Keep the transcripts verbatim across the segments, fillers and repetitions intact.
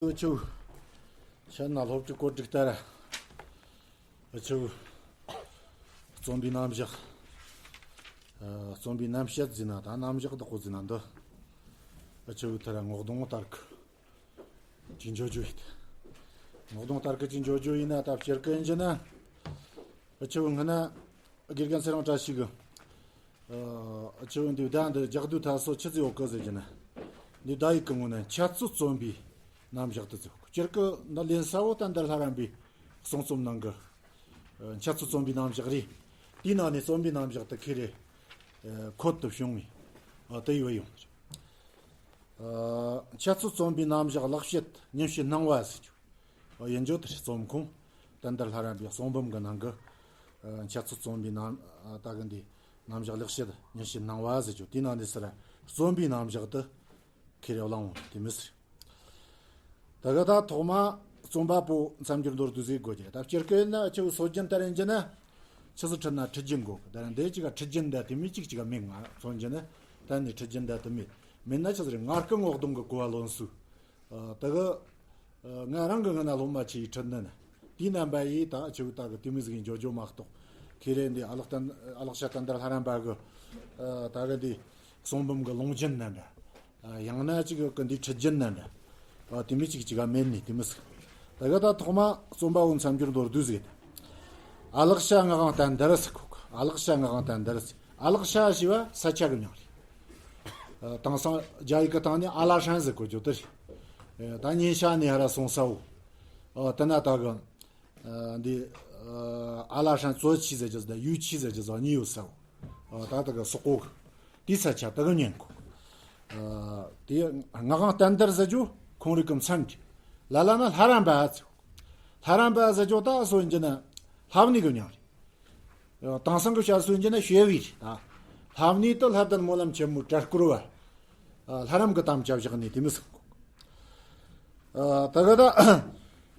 འུ་ཆོ་ཤ་ན་སློབ་ཕྲུག་བཀོད་སྒྲིག་ལྟར། འུ་ཆོ་རྩོམ་པའི་རྣམ་གཞག་ཨ། རྩོམ་པའི་རྣམ་བཤད་ཟེར་ན་ད་རྣམ་གཞག་བདག་པོ་ཟེར་ན་འདི། འུ་ཆོ་ཐ་ར་ངག་སྡོང་ལྟར་གི་ཅིག་འཇོ་འཇོ་ཡིན། ངག་སྡོང་ལྟར་གི་ཅིག་འཇོ་འཇོ་ཡིན་ན་ད་སྤྱིར་གི་ཡིན་གྱི་ན། འུ་ཆོ་སྔ་ན་དགེ་རྒན་ཚེ་རིང་བཀྲ་ཤིས་གི་ཨ། འུ་ཆོ་འདི་བརྡ་འདི་རྒྱག་དུས་ད་སོ་ཆི་ཟིག་ཡོད་གི་ཟེར་གྱི་ན། འདི་བརྡ་ཡིག་གི་ངོ་ནས་འཆད་རྩོད་རྩོམ་པའི་རྣམ་གཞག་དེ་ཟེར་གོ། སྤྱིར་གི་འདི་ལེན་ས་བོ་ད་ད་ལྷ་རམས་པའི་གསུང་རྩོམ་ནང་གི་ཨ། འཆད་རྩོད་རྩོམ་པའི་རྣམ་གཞག་རེད། དེའི་ནང་ནས་རྩོམ་པའི་རྣམ་གཞག་དེ་ཁེ་རེ་ཨ། ཁོད་དུ་བྱུང་བའི་ཨ། དེ་ཡོད་ཡོང་། ཨ། འཆད་རྩོད་རྩོམ་པའི་རྣམ་གཞག་ལེགས་བཤད་ཉིན་བྱེད་སྣང་བ་ཟེར་རྒྱུ། ཨ། ཡིན་རྒྱུ་དེ་རྩོམ་ཁུངས་ད་ད་ལྷ་རམས་པའི་གསུང་འབུམ་གི་ནང་གི་ཨ། འཆད་རྩོད་རྩོམ་པའི་རྣམ་ཨ། ད་གི་འདི་རྣམ་གཞག་ལེགས་བཤད་ཉིན་བྱེད་སྣང་བ་ཟེར་རྒྱུ་དེའི་ནང་ནས་ཟེར་ར་རྩོམ་པའི་རྣམ་གཞག་དེ་ཁེ་རེ་བླང་བ་དེ་མི་ཟེར། ད་ག་ད་ཐོག་མ་རྩོམ་པ་པོ་མཚམས་སྦྱོར་མདོར་བསྡུས་ཟིག་དགོས་ཀྱི་རེད། ད་སྤྱིར་གི་ན་ཆུ་སྲོལ་རྒྱུན་ལྟར་ཡིན་གྱི་ན། ཆི་ཟིག་ཁྲིད་ན་ཁྲིད་རྒྱུན་དགོས་གི། ད་ར་འདི་གཅིག་ག་ཁྲིད་རྒྱུན་ད་དེ་མི་གཅིག་གཅིག་ག་མེད། ང་མཚོན་གྱི་ན་གཏན་ནས་ཁྲིད་རྒྱུན་ད་དེ་མེད། མེད་ན་ཆི་ཟིག་རེད། ངར་སྐད་ངག་སྡོང་གི་གོ་བ་ལོན་སྲོལ། ཨ། ད་གི་ཨ། ང་རང་གི་སྔ་ན་སློབ་མ་ཆེ་ཡི་ཁྲིད་ནི་ནི། དེའི་རྣམ་པ་ཡིས་ད་ཆུ་ད་གི་དེ་མི་ཟིག་ཡིན་འཇོ་འཇོ་མ་གཏོགས། ཁེ་རེ་འདི་ཨ་ལགས་ཏན་ཨ་ལགས་ཤ་ཏན་ཏར་ལྷ་རམས་པ་གི་ཨ། ད་གི་འདི་གསུང་འབུམ་གི་ལུང་རྒྱུན་རྣམ་པ། ཡང་ན་གཅིག་གི་འདི་ཁྲིད་རྒྱུན་ནང་འདྲ། དེ་མི་གཅིག་གཅིག་ག་མེད་ནི་དེ་མི་ཟིག། ད་ག་ད་ཐོག་མ་རྩོམ་པ་བོ་མཚམས་སྦྱོར་མདོར་བསྡུས་ཟིག། ཨ་ལགས་ཤ་ངག་དབང་བསྟན་དར་ཟེར་གོ། ཨ་ལགས་ཤ་ངག་དབང་བསྟན་དར་ཟེར། ཨ་ལགས་ཤ་ཞེས་པ་ས་ཆ་གི་མྱིང་རེད། དེང་སང་རྒྱ་ཡིག་གི་སྟེང་ནས་ཨ་ལ་ཧྲན་ཟེར་གོ་རྒྱུ་དེ་རེད། ད་ཉིན་ཤ་ནས་ཧ་ར་སོང་ས་བོ། དེ་ན་ད་གི་འདི་ཨ་ལ་ཧྲན་ཙོ་ཆི་ཟེར་རྒྱུ་ཟེར་ཡུ་ཆི་ཟེར་རྒྱུ་ཟེར་གཉིས་ཡོད་ས་བོ། ཨ། ད་ལྟ་གི་སོག་པོ་གི་དེའི་ས་ཆ་དེ་གི་མྱིང་གོ། ཨ། དེ་ངག་དབང་བསྟན་དར་ཟེར་རྒྱུ་ཁོང་རིགས་ཀྱི་མཚན་རེད། ལ་ལ་ན་ལྷ་རམས་པ་ཟེར། ལྷ་རམས་པ་ཟེར་རྒྱུ་ད་སོ་ཡིན་གྱི་ན་ལྷ་བསྣུན་གི་མྱིང་རེད། དེང་སང་གི་བཤད་སྲོལ་ཡིན་གྱི་ན་学位རེད་ད། ལྷ་བསྣུན་དེ་ལྷ་ལྡན་སྨོན་ལམ་ཆེན་མོའི་གྲལ་བསྐོར་བ། ཨ། ལྷ་རམས་ཀྱི་དམ་བཅའ་བཞག་ནས་དེ་མི་ཟིག་གོ། ཨ། ད་ག་ད་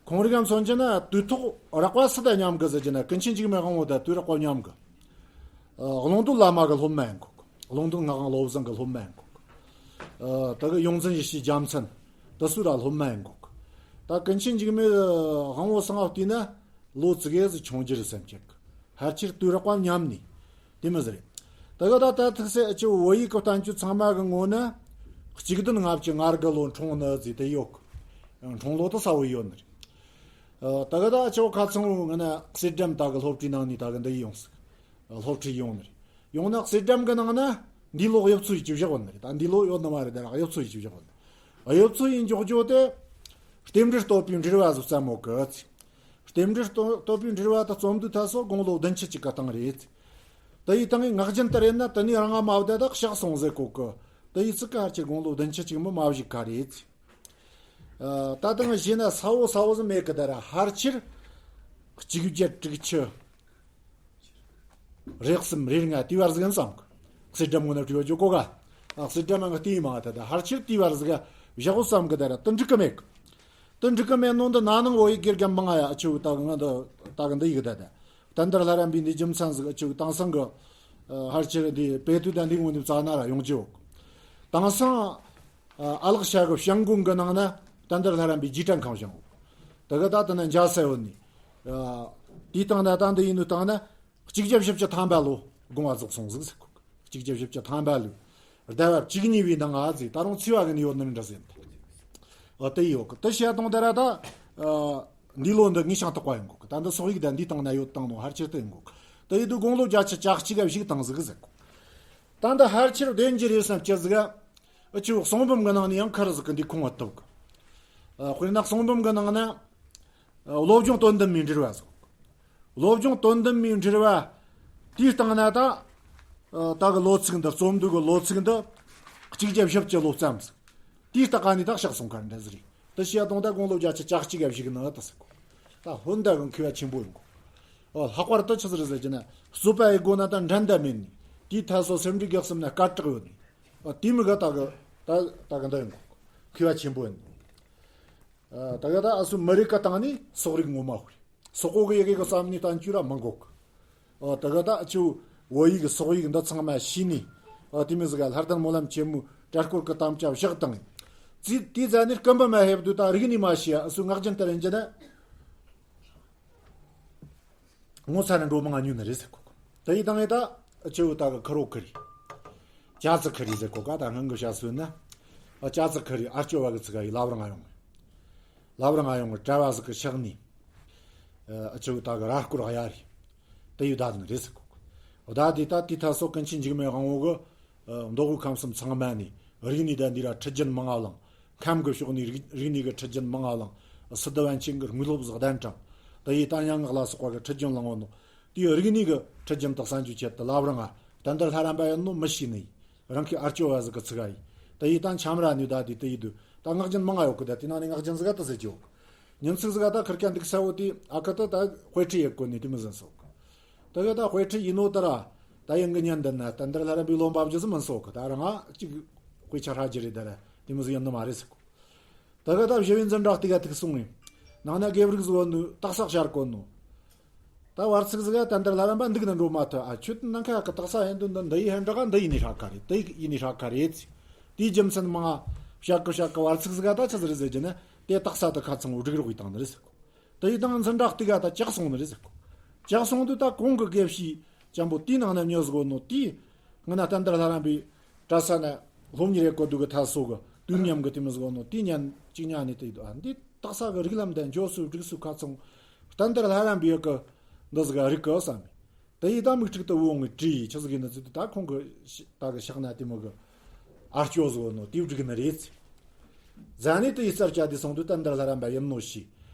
ཁོང་རིགས་ཀྱང་མཚོན་གྱི་ན་དུས་ཐོག་རགས་པ་སུ་དང་མཉམ་གི་ཟེར་གྱི་ན་ཀུན་མཁྱེན་འཇིགས་མེད་དབང་པོ་དང་དུས་རགས་པ་མཉམ་གི། ཨ། ཀློང་རྡོལ་བླ་མ་གི་སློབ་མ་ཡིན་གོ། ཀློང་རྡོལ་ངག་དབང་བློ་བཟང་གི་སློབ་མ་ཡིན་གོ། ཨ། ད་གི་ཡོངས་འཛིན་ཡེ་ཤེས་རྒྱལ་མཚན་དེ་སུ་ར་སློབ་མ་ཡིན་གོ། ད་ཀུན་མཁྱེན་འཇིགས་མེད་དབང་པོ་སང་ང་བལྟས་ན། ལོ་ཙི་གེ་ཟིག་ཆུང་རྒྱུ་རེད་བསམ་གྱི། ཕལ་ཆེར་དུས་རགས་པ་མཉམ་ནི་དེ་མི་ཟེར། ད་ག་ད་ད་ཐུག་སེ་ཨ་ཆུ་བོད་ཡིག་གི་བསྟན་བཅོས་ཚང་མ་གི་ངོ་ན་གཅིག་བདུན་ལྔ་བཅུ་ང་དགུ་ལོ་འཁྲུངས་ནི་ཟེར་དེ་ཡོད་གི། འཁྲུངས་ལོ་དེ་གསལ་བོ་ཡོད་ནི་རེད། ད་ག་ད་ཨ་ཆུ་ཁ་ཚང་བོ་ང་ན་སེ་འབྲམ་ད་གི་སློབ་གྲྭའི་ནང་ནས་ད་གི་འདི་ཡོང་ཟིག། སློབ་ཁྲིད་ཡོང་ནི་རེད། ཡང་ན་སེ་འབྲམ་གི་ནང་ན་འདི་ལོ་གཡུ་མཚོ་ཡིས་ཅིག་བཞག་ཡོད་ནི་རེད། ད་འདི་ལོ་ཡོད་ནི་མ་རེད། ད་ར་གཡུ་མཚོ་ཡིས་ཅིག་བཞག་ཡོད་ནི། གཡུ་མཚོ་ཡིས་འཇོག་རྒྱུ་དེ་རྟེན་འབྲེལ་བསྟོད་པའི་འགྲེལ་བ་ཟིག་བརྩམས་ཡོད་གི། རྟེན་འབྲེལ་བསྟོད་པའི་འགྲེལ་བ་དེ་རྩོམ་དུས་ད་སོ་དགུང་ལོ་བདུན་ཅུ་ཅིག་གི་སྟེང་རེད། དེ་ཡི་སྟེང་ངག་རྒྱུན་ལྟར་ཡིན་ན་དེ་ནས་རང་ང་མ་བསྡད་ད་གཤགས་སོང་ཟེར་གོ་གི། དེ་ཡི་ཚིག་ག་ཕལ་ཆེར་དགུང་ལོ་བདུན་ཅུ་ཅིག་མི་མ་བཞུགས་ག་རེད། ད་ལྟ་ང་བྱས་ན་གསལ་བོ་གསལ་བོ་ཟིག་མེད་གི། ད་ར་ཕལ་ཆེར་གཅིག་བརྒྱད་དྲུག་ཅུ། རེ་གསུམ་རེ་ལྔ་དེའི་བར་ཟིག་ཡིན་བསམ་གི། སེ་འབྲམ་ངོ་ན་བྲིས་ཡོད་རྒྱུ་གོ་ག། ཨ། སེ་འབྲམ་ང་དེའི་མ་ད་ད་ཕལ་ཆེར་དེའི་བར་ཟིག་བཞག་གོ་བསམ་གི། ད་ར་དེ་འགྲིག་གི་མེད་གི། དེ་འགྲིག་གི་མེད་ནོ་འདི་ན་ནིང་བོད་ཡིག་དགེ་རྒན་མང་ང་ཡ་ཨ་ཆུ་ད་གི་ང་འདི་ད་གི་འདི་ཡིག་ད་ད། བསྟན་དར་ལྷ་རམས་པའི་འདི་རྒྱུ་མཚན་ཟིག་ཨ་ཆུ་དེང་སང་གི་ཕལ་ཆེར་འདི་དཔེ་དུས་ད་འདི་ངོ་ནས་བཙལ་ན་ར་ཡོང་རྒྱུ་ཡོད་གི། དེང་སང་ཨ་ལགས་ཤ་གི་བྱང་དགོན་གི་ནང་ན་བསྟན་དར་ལྷ་རམས་པའི་རྗེས་དྲན་ཁང་བཞེངས་ཡོད། ད་གི་ད་དེ་ན་འཇའ་ས་ཡོད་ནི། ཨ། དེའི་སྟེང་ན་ད་འདི་ཡིན་ནོ་སྟེང་ན་གཅིག་བརྒྱ་བཞི་བཅུ་ཐམ་པ་ལོ་དགོངས་པ་རྫོགས་སོང་ཟིག་ཟེར་གོ། གཅིག་བརྒྱ་བཞི་བཅུ་ཐམ་པ་ལོའི་ཟླ་བ་བཅུ་གཉིས་པའི་ནང་ང་ཟིག་ད་རུང་ཚེས་པ་གི་ནི་ཡོད་ནི་མི་འདྲ་ཟེར་ནི། ཨ། དེ་ཡོད་གི། དེ་བཤད་དང་ད་ར་ད། ཨ། འདི་ལོ་འདི་ངས་ཤིང་ཐག་པ་ཡིན་གོ་གི། ད་འདི་སོག་ཡིག་ད་འདི་སྟེང་ན་ཡོད་དང་ནོ་ཕལ་ཆེར་དེ་ཡིན་གོ་གི། དེ་ཡིན་དུས་དགུང་ལོ་བརྒྱད་ཅུ་གྱ་གཅིག་ག་བཞུགས་དང་ཟིག་ཟེར་གོ། ད་འདི་ཕལ་ཆེར་བདེན་རྒྱུ་རེད་བསམ་གྱི་ཟིག། ཨ་ཆུ་གསུང་འབུམ་གི་ནང་ནས་ཡང་ཁ་ར་ཟིག་གི་འདི་ཁུངས་བ་ཐུབ་གི། ཨ། དཔེར་ན་གསུང་འབུམ་གི་ནང་ན། ཨ། བློ་སྦྱོང་དོན་ལྡན་མའི་འགྲེལ་བ་ཟིག། བློ་སྦྱོང་དོན་ལྡན་མའི་འགྲེལ་བ། དེའི་སྟེང་ན་ད། ཨ། ད་གི་ལོ་ཚིགས་འདི་རྩོམ་འདི་གི་ལོ་ཚིགས་འདི། གཅིག་བརྒྱ་བཞི་བཅུ་ལོ་ཙམ་ཟིག། དེའི་སྟེང་ནས་ད་གཤེགས་སོང་ག་འདྲ་ཟིག་རེད། དེ་བཤད་དང་ད་དགུང་ལོ་བརྒྱད་ཅུ་གྱ་གཅིག་ག་བཞུགས་ནི་ད་ཟེར་གོ། ད་ཧོན་ད་གི་མཁས་པ་ཆེན་པོ་ཡིན་གོ། ཨོ། ལྷག་པར་དུ་ཆི་ཟིག་རེད་ཟེར་གྱི་ན་རྩོད་པ་ཡི་སྒོ་ན་ད་འགྲན་ཟླ་མེད་ནི། དེའི་ཐད་སོ་སེམས་འགྲིག་གི་གསུམ་ན་སྐད་གྲགས་ཡོད་ནི། ཨོ། དེ་མི་ག་ད་གི་ད་ད་གི་འདི་ཡིན་གོ། མཁས་པ་ཆེན་པོ་ཡིན། ཨ། ད་ག་ད་ཨ་སུ་མི་རིགས་ཀ་སྟེང་ནས་སོག་རིགས་ངོ་མ་ཧུ་རེད། སོག་པོ་གི་ཡི་གེ་གི་བསམ་ནི་བསྟན་བཅོས་ར་མི་འགོག་གི། ཨ། ད་ག་ད་ཨ་ཆུ་བོད་ཡིག་སོག་ཡིག་འདི་ཚང་མ་ཤེས་ནི། ཨ། དེ་མི་ཟིག་ག་ལྷ་ལྡན་སྨོན་ལམ་ཆེན་མོའི་གྲལ་བསྐོར་གི་དམ་བཅའ་བཞག་དང་། ཙི་དེའི་རྫ་ནས་སྐུ་འབུམ་མ་ཕེབས་དུས་ད་རིག་གནས་མ་ཤེས་ཨ་སུ་ངག་རྒྱུན་ལྟར་ཡིན་གྱི་ན། ངོ་ཚ་ནས་འགྲོ་མང་ང་ཉུལ་ནི་རེད་ཟེར་གོ། དེ་ཡི་སྟེང་ངེ་ད་ཨ་ཆེ་བོ་ད་གི་ཁུ་རོ་ཁུ་རི། ཅ་ཙི་ཁུ་རི་ཟེར་གོ་ཀ་ད་སྔོན་གི་བཤད་སྲོལ་ན། ཨ་ཅ་ཙི་ཁུ་རི་ཨ་ཅོ་བ་གི་ཚིག་ག་ཡི་ལབ་རང་ང་ཡོང་། ལབ་རང་ང་ཡོང་གྲྭ་བ་ཟིག་གི་ཕྱག་ནས། ཨ་ཆེ་བོ་ད་གི་ར་སྐོར་གཡའ་རི། དེ་ཡི་བདག་ནི་རེད་ཟེར་གོ། བདག་དེ་ད་དེ་ཐ་སོ་ཀུན་མཁྱེན་འཇིགས་མེད་དབང་བོ་གི། མདོ་དབུས་ཁམས་གསུམ་ཚང་མ་ནས་རིག་གནས་དང་འདི་ར་ཁྲིད་རྒྱུན་མང་ང་བླངས། ཁམས་ཀྱི་ཕྱོགས་ནས་རིག་རིག་གནས་ཀྱི་ཁྲིད་རྒྱུན་མང་ང་བླངས། སི་ཏུ་པཎ་ཆེན་གྱི་དམིགས་སློབ་ཟིག་གདན་དྲངས། དེ་ཡི་ད་སྙན་ངག་ལ་སོགས་པ་གི་ཁྲིད་རྒྱུན་བླངས་བ་ནོ། དེའི་རིག་གནས་ཀྱི་ཁྲིད་རྒྱུན་དག་ས་འཇུ་ཆེད་དུ་ལབ་རང་ང་། ད་འདིར་ལྷ་རམས་པ་ཡིན་ནོ་མི་ཤེས་ནི། རང་གི་ཨར་ཅོ་བ་ཟིག་གི་ཚིག་ག་ཡི། དེ་ཡི་ད་འཆམ་ར་ནུས་ད་དེ་དེ་ཡི་དུ་ད་ངག་རྒྱུན་མང་ང་ཡོད་གི་ད་དེ་ནང་ནས་ངག་རྒྱུན་ཟིག་ག་དེ་ཟེར་གྱི་ཡོད་གི། ཉིན་ཚིག་ཟིག་ག་ད་ཁིར་ཀ་འདུག་ས་བོ་དེ་ཨ་ཁ་ད་ད་དཔེ་ཁྲིད་ཡེད་གོ་ནི་དེ་མི་ཟིན་སོག་གི། ད་ག་ད་དཔེ་ཁྲིད་ཡིན་ནོ་ད་ར། ད་ཡང་གི་ཉན་འདི་ན་ད་འདིར་ལྷ་རམས་པའི་བློ་འབབ་རྒྱུ་ཟིག་མིན་སོག་གི་ད་རང་ང་གཅིག་དཔེ་ཆ་ཧྲ་རྒྱུ་རེད་ད་ར་དེ་མི་ཟིག་ཡིན་ནི་མ་རེད་ཟེར་གོ། ད་ག་ད་ཞི་བའི་འཛིན་གྲྭ་དེ་ག་ཐུག་སོང་ངས། ནང་ན་དགེ་ཕྲུག་ཟིག་བོ་ནུ་ཏག་ས་ཤར་གོ་ནོ། ད་བར་ཚིག་ཟིག་ག་ད་འདིར་ལྷ་རམས་པ་འདུག་ན་འགྲོ་མ་ཐུབ་ཨ་ཁྱོད་ནང་ཁ་གི་ཏག་ས་ཡིན་དུ་འདི་འདི་ཡི་ཧན་འདྲ་ག་འདི་ཡིན་ནི་ཧྲ་ཁ་རེད་དེ་ཡིན་ནི་ཧྲ་ཁ་རེད། དེའི་རྒྱུ་མཚན་མང་ང་བཤད་གི་བཤད་གི་བར་ཚིག་ཟིག་ག་ད་ཆི་ཟིག་རེད་ཟེར་རྒྱུ་ན་དེ་ཏག་ས་དུ་ཁ་ཚང་བོ་སྒྲིག་རོགས་ཡི་དང་ནི་རེད་ཟེར་གོ། དེ་ཡི་དང་འཛིན་གྲྭ་དེ་ག་ད་ལྕགས་སོང་ནི་རེད་ཟེར་གོ། ལྕགས་སོང་དུས་ད་གོང་གི་དགེ་བཤེས་ཅན་པོ་དེའི་ནང་ན་མྱི་ཟིག་ནོ་དེས། ང་ན་ད་འདིར་ལྷ་རམས་པའི་གྲྭ་ས་ན་སློབ་གཉེར་ཡེད་གོ་འདུག་གི་ཐ་སོ་གི་དུས་མཉམ་གི་དེ་མི་ཟིག་ནོ་དེ་ཉན་གཅིག་ཉན་ནི་དེ་ཡི་དུ་ཨ་འདི་ཏག་ས་གི་རིགས་ལམ་དང་འཇོག་སུ་སྒྲིག་སུ་ཁ་ཚང་། ད་འདིར་ལྷ་རམས་པའི་གི་འདི་ཟིག་རིག་གི་བསམ། དེ་ཡི་ད་མིག་ཁྲིག་ཏུ་བོ་ངི་བྲིས་ཡི་ཆི་ཟིག་ཡིན་ནི་ཚིག་དུ་ད་ཁོང་གི་ད་གི་ཕྱག་ན་དེ་མོ་གི། ཨ་སྐྱོ་བཟོ་ནོ་དེའུ་འགྲིག་ནི་རེད། ཟ་ནི་དེ་ཡི་རྩར་བཅད་དེ་སོང་དུས་ད་འདིར་ལྷ་རམས་པ་ཡིན་ནོ་ཞེས།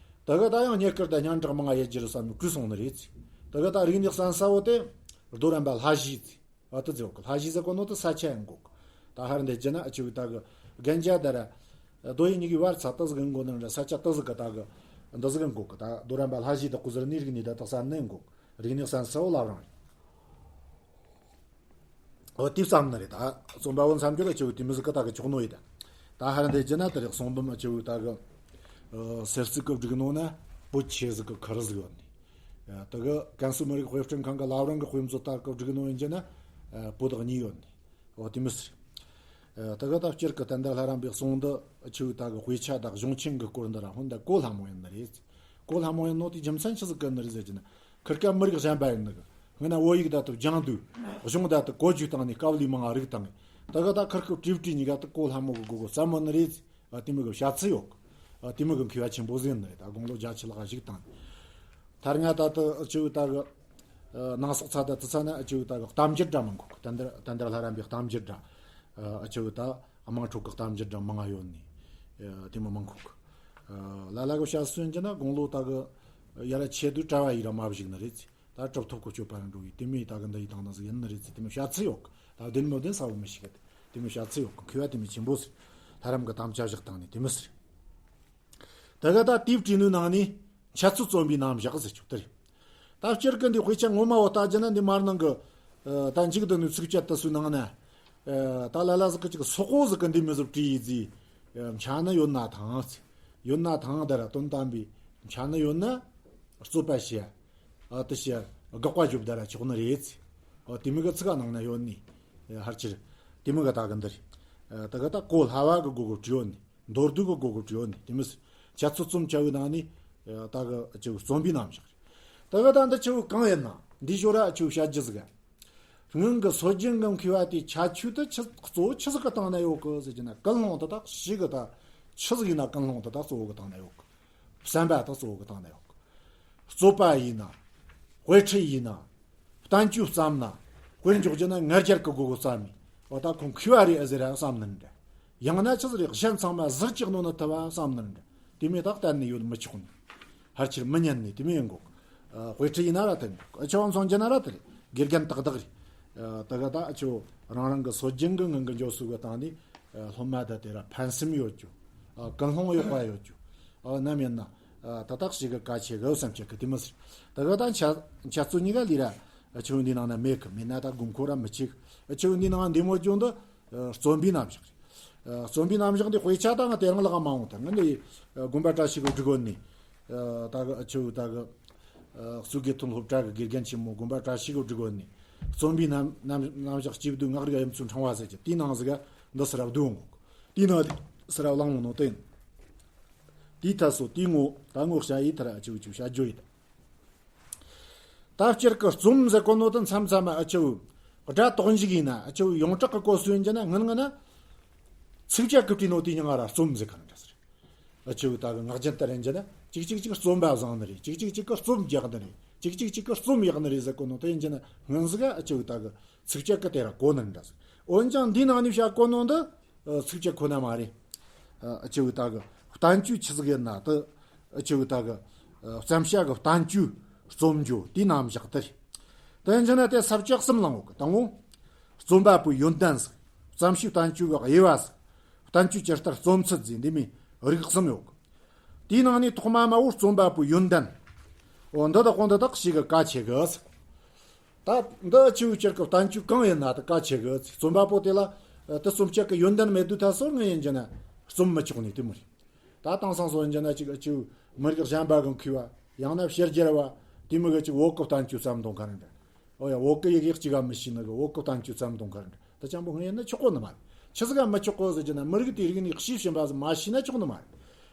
ད་ག་ད་ཡང་རྙེད་བཀུར་དང་སྙན་གྲགས་མང་ང་ཡེད་རྒྱུ་རུ་བསམ་ནི་བཀོད་སོང་ནི་རེད། ད་ག་ད་རིག་གནས་གསན་ས་བོ་དེ་རྡོ་རམས་པ་ལྷ་བཞི་ཚེ་ཨ་དུ་ཚེ་བོ་གི་ལྷ་བཞི་ཟེར་གོ་ནོ་དུ་ས་ཆ་ཡང་གོ་གི། ད་ཧར་འདི་རྒྱུ་ན་ཨ་ཆུ་ད་གི་རྒན་རྒྱ་ད་ར་རྡོ་ཡི་གཉིས་ཀྱི་བར་ཚ་ཏི་ཟིག་གི་མགོ་ནི་ར་ས་ཆ་ཏི་ཟིག་གི་ད་གི་འདི་ཟིག་གི་གོ་གི། ད་རྡོ་རམས་པ་ལྷ་བཞི་ད་ཀུ་ཟུར་ནི་རིག་གནས་ད་དག་ས་ནི་གོ་གི། རིག་གནས་གསན་ས་བོ་ལ་རང་རེད། འོ་དེ་བསམ་ནི་རེད་ད། རྩོམ་པ་བོ་མཚམས་སྦྱོར་ལ་ཆེ་བོ་དེ་མི་ཟིག་གི་ད་གི་ཆོག་ནོ་ཡིན་ད། ད་ཧར་འདི་རྒྱུ་ན་དེ་རེད་གསུང་འབུམ་ཆེ་བོ་ད་གི་ཨ་གསེར་གཙིགས་གི་བསྒྲིགས་ནོ་ན་པོ་ཆེ་ཟིག་གི་ཁུར་ཟིག་ཡོད་ནི། ཨ་ད་གི་ཀན་སུའུ་མི་རིགས་དཔེ་སྐྲུན་ཁང་གི་བླ་བྲང་གི་དཔེ་མཛོད་ལྟར་གི་བསྒྲིགས་ནོ་ཡིན་རྒྱུ་ན་ཨ་པོ་ཏོག་གཉིས་ཡོད་ནི། འོ་དེ་མི་ཟིག་ཨ་ད་གི་ད་སྤྱིར་གི་ད་འདི་ལྷ་རམས་པའི་གསུང་འདི་ཆེ་བོ་ད་གི་དཔེ་ཆ་ད་གཞུང་ཆེན་གི་སྐོར་འདི་ར་ཧོན་ད་གོ་ལྷ་མོ་ཡིན་ནི་རེད། གོ་ལྷ་མོ་ཡིན་ནོ་དེ་རྒྱུ་མཚན་ཆི་ཟིག་གི་ནི་རེད་ཟེར་རྒྱུ་ན། ཁིར་ཀ་མི་རིགས་གཞན་པ་ཡིན་ནི་གི། སྔོན་ན་བོད་ཡིག་ད་དུ་སྦྱང་དུས། གཞུང་ད་དུ་གོ་རྒྱུག་བཏང་ནས་དཀའ་ལས་མང་ང་རིག་བཏང་ངས། ད་ག་ད་ཁིར་ཀ་བྲིས་བྲིས་གཉིས་ཀ་དུ་གོ་ལྷ་མོ་གི་གོ་གོ་ཟབ་མོ་ནི་རེད། ཨ་དེ་མོ་གི་བཤད་ཚུལ་ཡོད་གི། ཨ་དེ་མོ་གི་མཁས་པ་ཆེན་པོ་ཟིག་ཡིན་ནི་རེད། ད་དགུང་ལོ་བརྒྱད་ཅུ་ལྷག་བཞུགས་བཏང་ནས། ཐར་ང་ད་དུ་ཨ་ཆུ་ད་གི། ཨ་ནང་སོག་ཚ་ད་དུ་ཚ་ན་ཨ་ཆུ་ད་གི་གཏམ་རྒྱུད་འདྲ་མང་གོ་གི། ད་འདིར་ད་འདིར་ལྷ་རམས་པའི་གཏམ་རྒྱུད་འདྲ། ཨ་ཆུ་ད་དམངས་ཁྲོད་གི་གཏམ་རྒྱུད་འདྲ་མང་ང་ཡོད་ནི། ཨ་དེ་མོ་མང་གོ་གི། ལ་ལ་གི་བཤད་སྲོལ་གྱི་ན་དགུང་ལོ་ད་གི་ཡར་ཆེ་དུས་གྲྭ་བ་ཡིས་ར་མ་བཞུགས་ནི་རེད། ད་གྲུབ་ཐོབ་གི་སྤྱོད་པ་རང་འགྲོ་ཡི་དེ་མོ་ཡི་ད་གི་འདི་ཡི་དང་ན་ཟིག་ཡིན་ནི་རེད་ཟེར་དེ་མོ་བཤད་ཚུལ་ཡོད་གི། ད་བདེན་མི་བདེན་གསལ་བོ་མི་ཤེས་གི། དེ་མོ་བཤད་ཚུལ་ཡོད་གི། མཁས་པ་དེ་མོ་ཆེན་པོ་ཟིག་ལྷ་རམས་གི་དམ་བཅའ་བཞག་བཏང་ནི་དེ་མོ་ཟིག་ད་ག་ད་དེའི་བྲིས་ནོའི་ནང་ནས་འཆད་རྩོད་རྩོམ་པའི་རྣམ་གཞག་ཟེར་ཆོག་དེ་རེད། ད་སྤྱིར་གི་འདི་དཔེ་ཆ་ངོ་མ་བོ་ལྟ་རྒྱུ་ན་འདི་མར་ནང་གི་ད་འཇིག་རྟེན་ནི་ཚིགས་བཅད་དུ་སུའི་ནང་ན། ད་ལ་ལ་ཟིག་གི་ཅིག་སོག་པོ་ཟིག་གི་འདི་མི་ཟིག་བྲིས་ཡི་ཟིག་འཆད་ནི་ཡོད་ན་ཐང་ཟེར། ཡོད་ན་ཐང་ད་ར་དོན་དམ་པའི་འཆད་ནི་ཡོད་ན་རྩོད་པ་བྱེད། ཨ་དེ་བྱེད་དགག་པ་རྒྱོབ་ད་ར་ཆོག་ནི་རེད་ཟེར། ཨ་དེ་མི་གི་ཚིག་ག་ནང་ན་ཡོད་ནི། ཧར་ཆེར་དེ་མི་གི་ད་གི་འདི་རེད། ད་གི་ད་གོ་ལྷ་བ་གི་སྒོ་གི་བྲིས་ཡོད་ནི། མདོར་བསྡུས་གི་སྒོ་གི་བྲིས་ཡོད་ནི་དེ་མི་ཟེར། འཆད་རྩོད་རྩོམ་བྱ་བའི་ནང་ནས་ད་གི་ཅིག་རྩོམ་པའི་རྣམ་གཞག་རེད། ད་གི་ད་འདི་ཆེ་བོ་གང་ཡིན་ན་འདི་ཞོར་ར་ཆེ་བོ་བཤད་རྒྱུ་ཟིག་སྔོན་གི་སྲོལ་རྒྱུན་གི་མཁས་པ་དེ་ཁྱད་ཆོས་དེ་ཆི་གཙོ་བོ་ཆི་ཟིག་གི་སྟེང་ན་ཡོད་གི་ཟེར་རྒྱུ་ན། ཀུན་སློང་དེ་དག་ཞིག་གི་ད་ཆི་ཟིག་ཡིན་ན་ཀུན་སློང་དེ་དག་གཙོ་བོ་གི་སྟེང་ན་ཡོད་གི། བསམ་པ་དག་གཙོ་བོ་གི་སྟེང་ན་ཡོད་གི། རྩོད་པ་ཡིན་ན། དཔེ་ཁྲིད་ཡིན་ན། བསྟན་བཅོས་བརྩམས་ན། དཔེར་འཇོག་རྒྱུ་ན་ང་རྒྱལ་གི་སྒོ་གི་བརྩམས་ནས། འོ་ད་ཁོང་མཁས་པ་རེད་ཨེ་ཟེར་ར་བསམ་ནི་འདྲ། ཡང་ན་ཆི་ཟིག་རེད་གཞན་ཚང་མ་ཟིག་ཅིག་ནོ་ནི་ཐུབ་བ་བསམ་ནི་འདྲ། དེ་མོ་དག་གཏན་ནས་ཡོད་མི་ཆོག་ནི། ཧར་ཆེར་མི་ཉན་ནི་དེ་མོ་ཡིན་གོ། ཨ་དཔེ་ཁྲིད་ཡིན་ན་ར་དེ་ནི་ཨ་ཆོ་བ་མཚོན་རྒྱུ་ན་ར་དེ་རེད། དགེ་རྒན་ཏག་ཏག་རེད། ཨ་ད་ག་ད་ཨ་ཆོ་རང་རང་གི་སྲོལ་རྒྱུན་གི་ངང་གི་འཇོག་སྲོལ་གི་སྟེང་ནས་ཨ་སློབ་མ་ད་དེ་ར་ཕན་སེམས་ཡོད་རྒྱུ། ཨ་ཀུན་སློང་ཡོད་པ་ཡོད་རྒྱུ། ཨ་ནམ་ཡིན་ན་ཨ་ད་དག་ཞིག་གི་གལ་ཆེ་གི་བསམ་ཆེ་གི་དེ་མི་ཟེར། ད་ག་ད་འཆད་འཆད་རྩོད་གཉིས་ཀ་ལས་ར་ཨ་ཆོ་འདི་ནང་ན་མེད་གི། མེད་ན་ད་དགོས་མཁོ་ར་མི་ཆེ་གི། ཨ་ཆོ་འདི་ནང་འདི་མོ་བྱུང་འདི། རྩོམ་པའི་རྣམ་གཞག་རེད། རྩོམ་པའི་རྣམ་གཞག་འདི་དཔེ་ཆ་དང་དེ་རིང་ལ་མ་འོང་དང་ངས་ནི་དགོན་པ་བཀྲ་ཤིས་ཀྱི་སྒྲིག་བཀོད་ནས་ད་གི་ཆུ་ད་གི་གཙུག་གི་ཐུན་སློབ་གྲྭ་གི་དགེ་རྒན་ཆེན་མོ་དགོན་པ་བཀྲ་ཤིས་ཀྱི་སྒྲིག་བཀོད་ནས་རྩོམ་པའི་རྣམ་རྣམ་རྣམ་གཞག་སྐྱིད་སྡུག་ངག་རིག་དབྱིབས་ཚུལ་ཕྲེང་བ་ཟེར་གྱི་དེའི་ནང་ཟིག་ག་འདི་སི་རབ་བསྡུ་འོང་གོ། དེའི་ནང་ ཟེར་བ་བླངས་ནོ་དེ་ཡིན། དེའི་ཐད་སོ་དེའི་ངོ་ད་ངོ་བཤད་ཡི་ཐར་ཨ་ཆེ་བུ་ཆེ་བུ་བཤད་རྒྱུ་ཡིན། ད་སྤྱིར་གི་རྩོམ་ཟེར་གོ་ནོ་དེ་མཚམས་མཚམས་ཨ་ཆེ་བུ་སྒྲ་དོག་འཇུག་ཡིན་ན་ཨ་ཆེ་བུ་ཡོངས་གྲགས་གི་གོ་སུ་ཡིན་གྱི་ན་ངན་ངན་ན་ཚིགས་བཅད་གི་བྲིས་ནོ་དེའི་མྱིང་ང་ར་རྩོམ་ཟེར་ག་ན་འདྲ་ཟེར། ཨ་ཆེ་བུ་ད་གི་ངག་རྒྱུན་ལྟར་ཡིན་གྱི་ན་ཅིག་ཅིག་ཅིག་རྩོམ་པ་བཟང་ནི་རེད། ཅིག་ཅིག་ཅིག་གི་རྩོམ་རྒྱག་ནི་རེད། ཅིག་ཅིག་ཅིག་གི་རྩོམ་ཡག་ནི་རེད་ཟེར་གོ་ནོ་དེ་ཡིན་གྱི་ན་ངན་ཟིག་ཨ་ཆེ་བུ་ད་གི་ཚིགས་བཅད་གི་དེ་ར་གོ་ནི་འདྲ་ཟིག་འོན་ཀྱང་འདིའི་ནང་ནས་བཤད་གོ་ནོ་འདི་ཚིགས་བཅད་ཁོ་ན་མ་རེད། ཨ་ཆེ་བུ་ད་གི་བསྟན་བཅོས་ཆི་ཟིག་ཡིན་ན་དེ་ཨ་ཆེ་བུ་ད་གི་བརྩམས་བྱ་གི་བསྟན་བཅོས་རྩོམ་རྒྱུ་དེའི་རྣམ་གཞག་དེ་རེད། དེ་ཡིན་གྱི་ན་དེ་ས་བཅད་གསུམ་བླངས་ཡོད་གི། དང་པོ་རྩོམ་པ་པོའི་ཡོན་ཏན་ཟིག་བརྩམས་བྱའི་བསྟན་བཅོས་གི་དབྱེ་བ་ཟིག་བསྟན་བཅོས་ཇི་ལྟར་རྩོམ་ཚུལ་ཟིག་འདི་མོའི་རིགས་གསུམ་ཡོད་གི། དེའི་ནང་ནས་ཐོག་མ་མ་བོ་རྩོམ་པ་པོའི་ཡོན་ཏན། འོ་འདི་དག་གོ་འདི་དག་ཞིག་གི་གལ་ཆེ་གི་ཟེར། ད་འདི་ཆེ་བུ་སྤྱིར་གི་བསྟན་བཅོས་གང་ཡིན་ན་དེ་གལ་ཆེ་གི་ཟེར། རྩོམ་པ་པོ་དེ་ལ་དེ་རྩོམ་བྱེད་གི་ཡོན་ཏན་མེད་དུས་ད་སོ་ངས་ཡིན་གྱི་ན་རྩོམ་མི་ཆོག་ནི་དེ་མོ་རེད། ད་དེང་སང་སོ་ཡིན་གྱི་ན་ཅིག་ཆེ་བུ་མི་རིགས་གཞན་པ་གི་མཁས་པ་ཡང་ན་ཕྱི་རྒྱལ་བ་དེ་མོ་གི་ཅིག་བོད་གི་བསྟན་བཅོས་བརྩམས་དང་ག་རེ་འདྲ། ཨོ་ཡ་བོད་གི་ཡི་གེ་གཅིག་ག་མི་ཤེས་ནི་གི་བོད་གི་བསྟན་བཅོས་བརྩམས་དང་ག་རེ་འདྲ། ད་ཅང་པོ་ངས་ཡིན་ན་ཆོག་གོ་ནི་མ་རེད། ཆི་ཟིག་ག་མི་ཆོག་གོ་ཟེར་གྱི་ན་མི་རིགས་དེའི་རིག་གནས་དཔྱིས་ཕྱིན་པ་ཟིག་མ་ཤེས་ན་ཆོག་ནི་མ་རེད།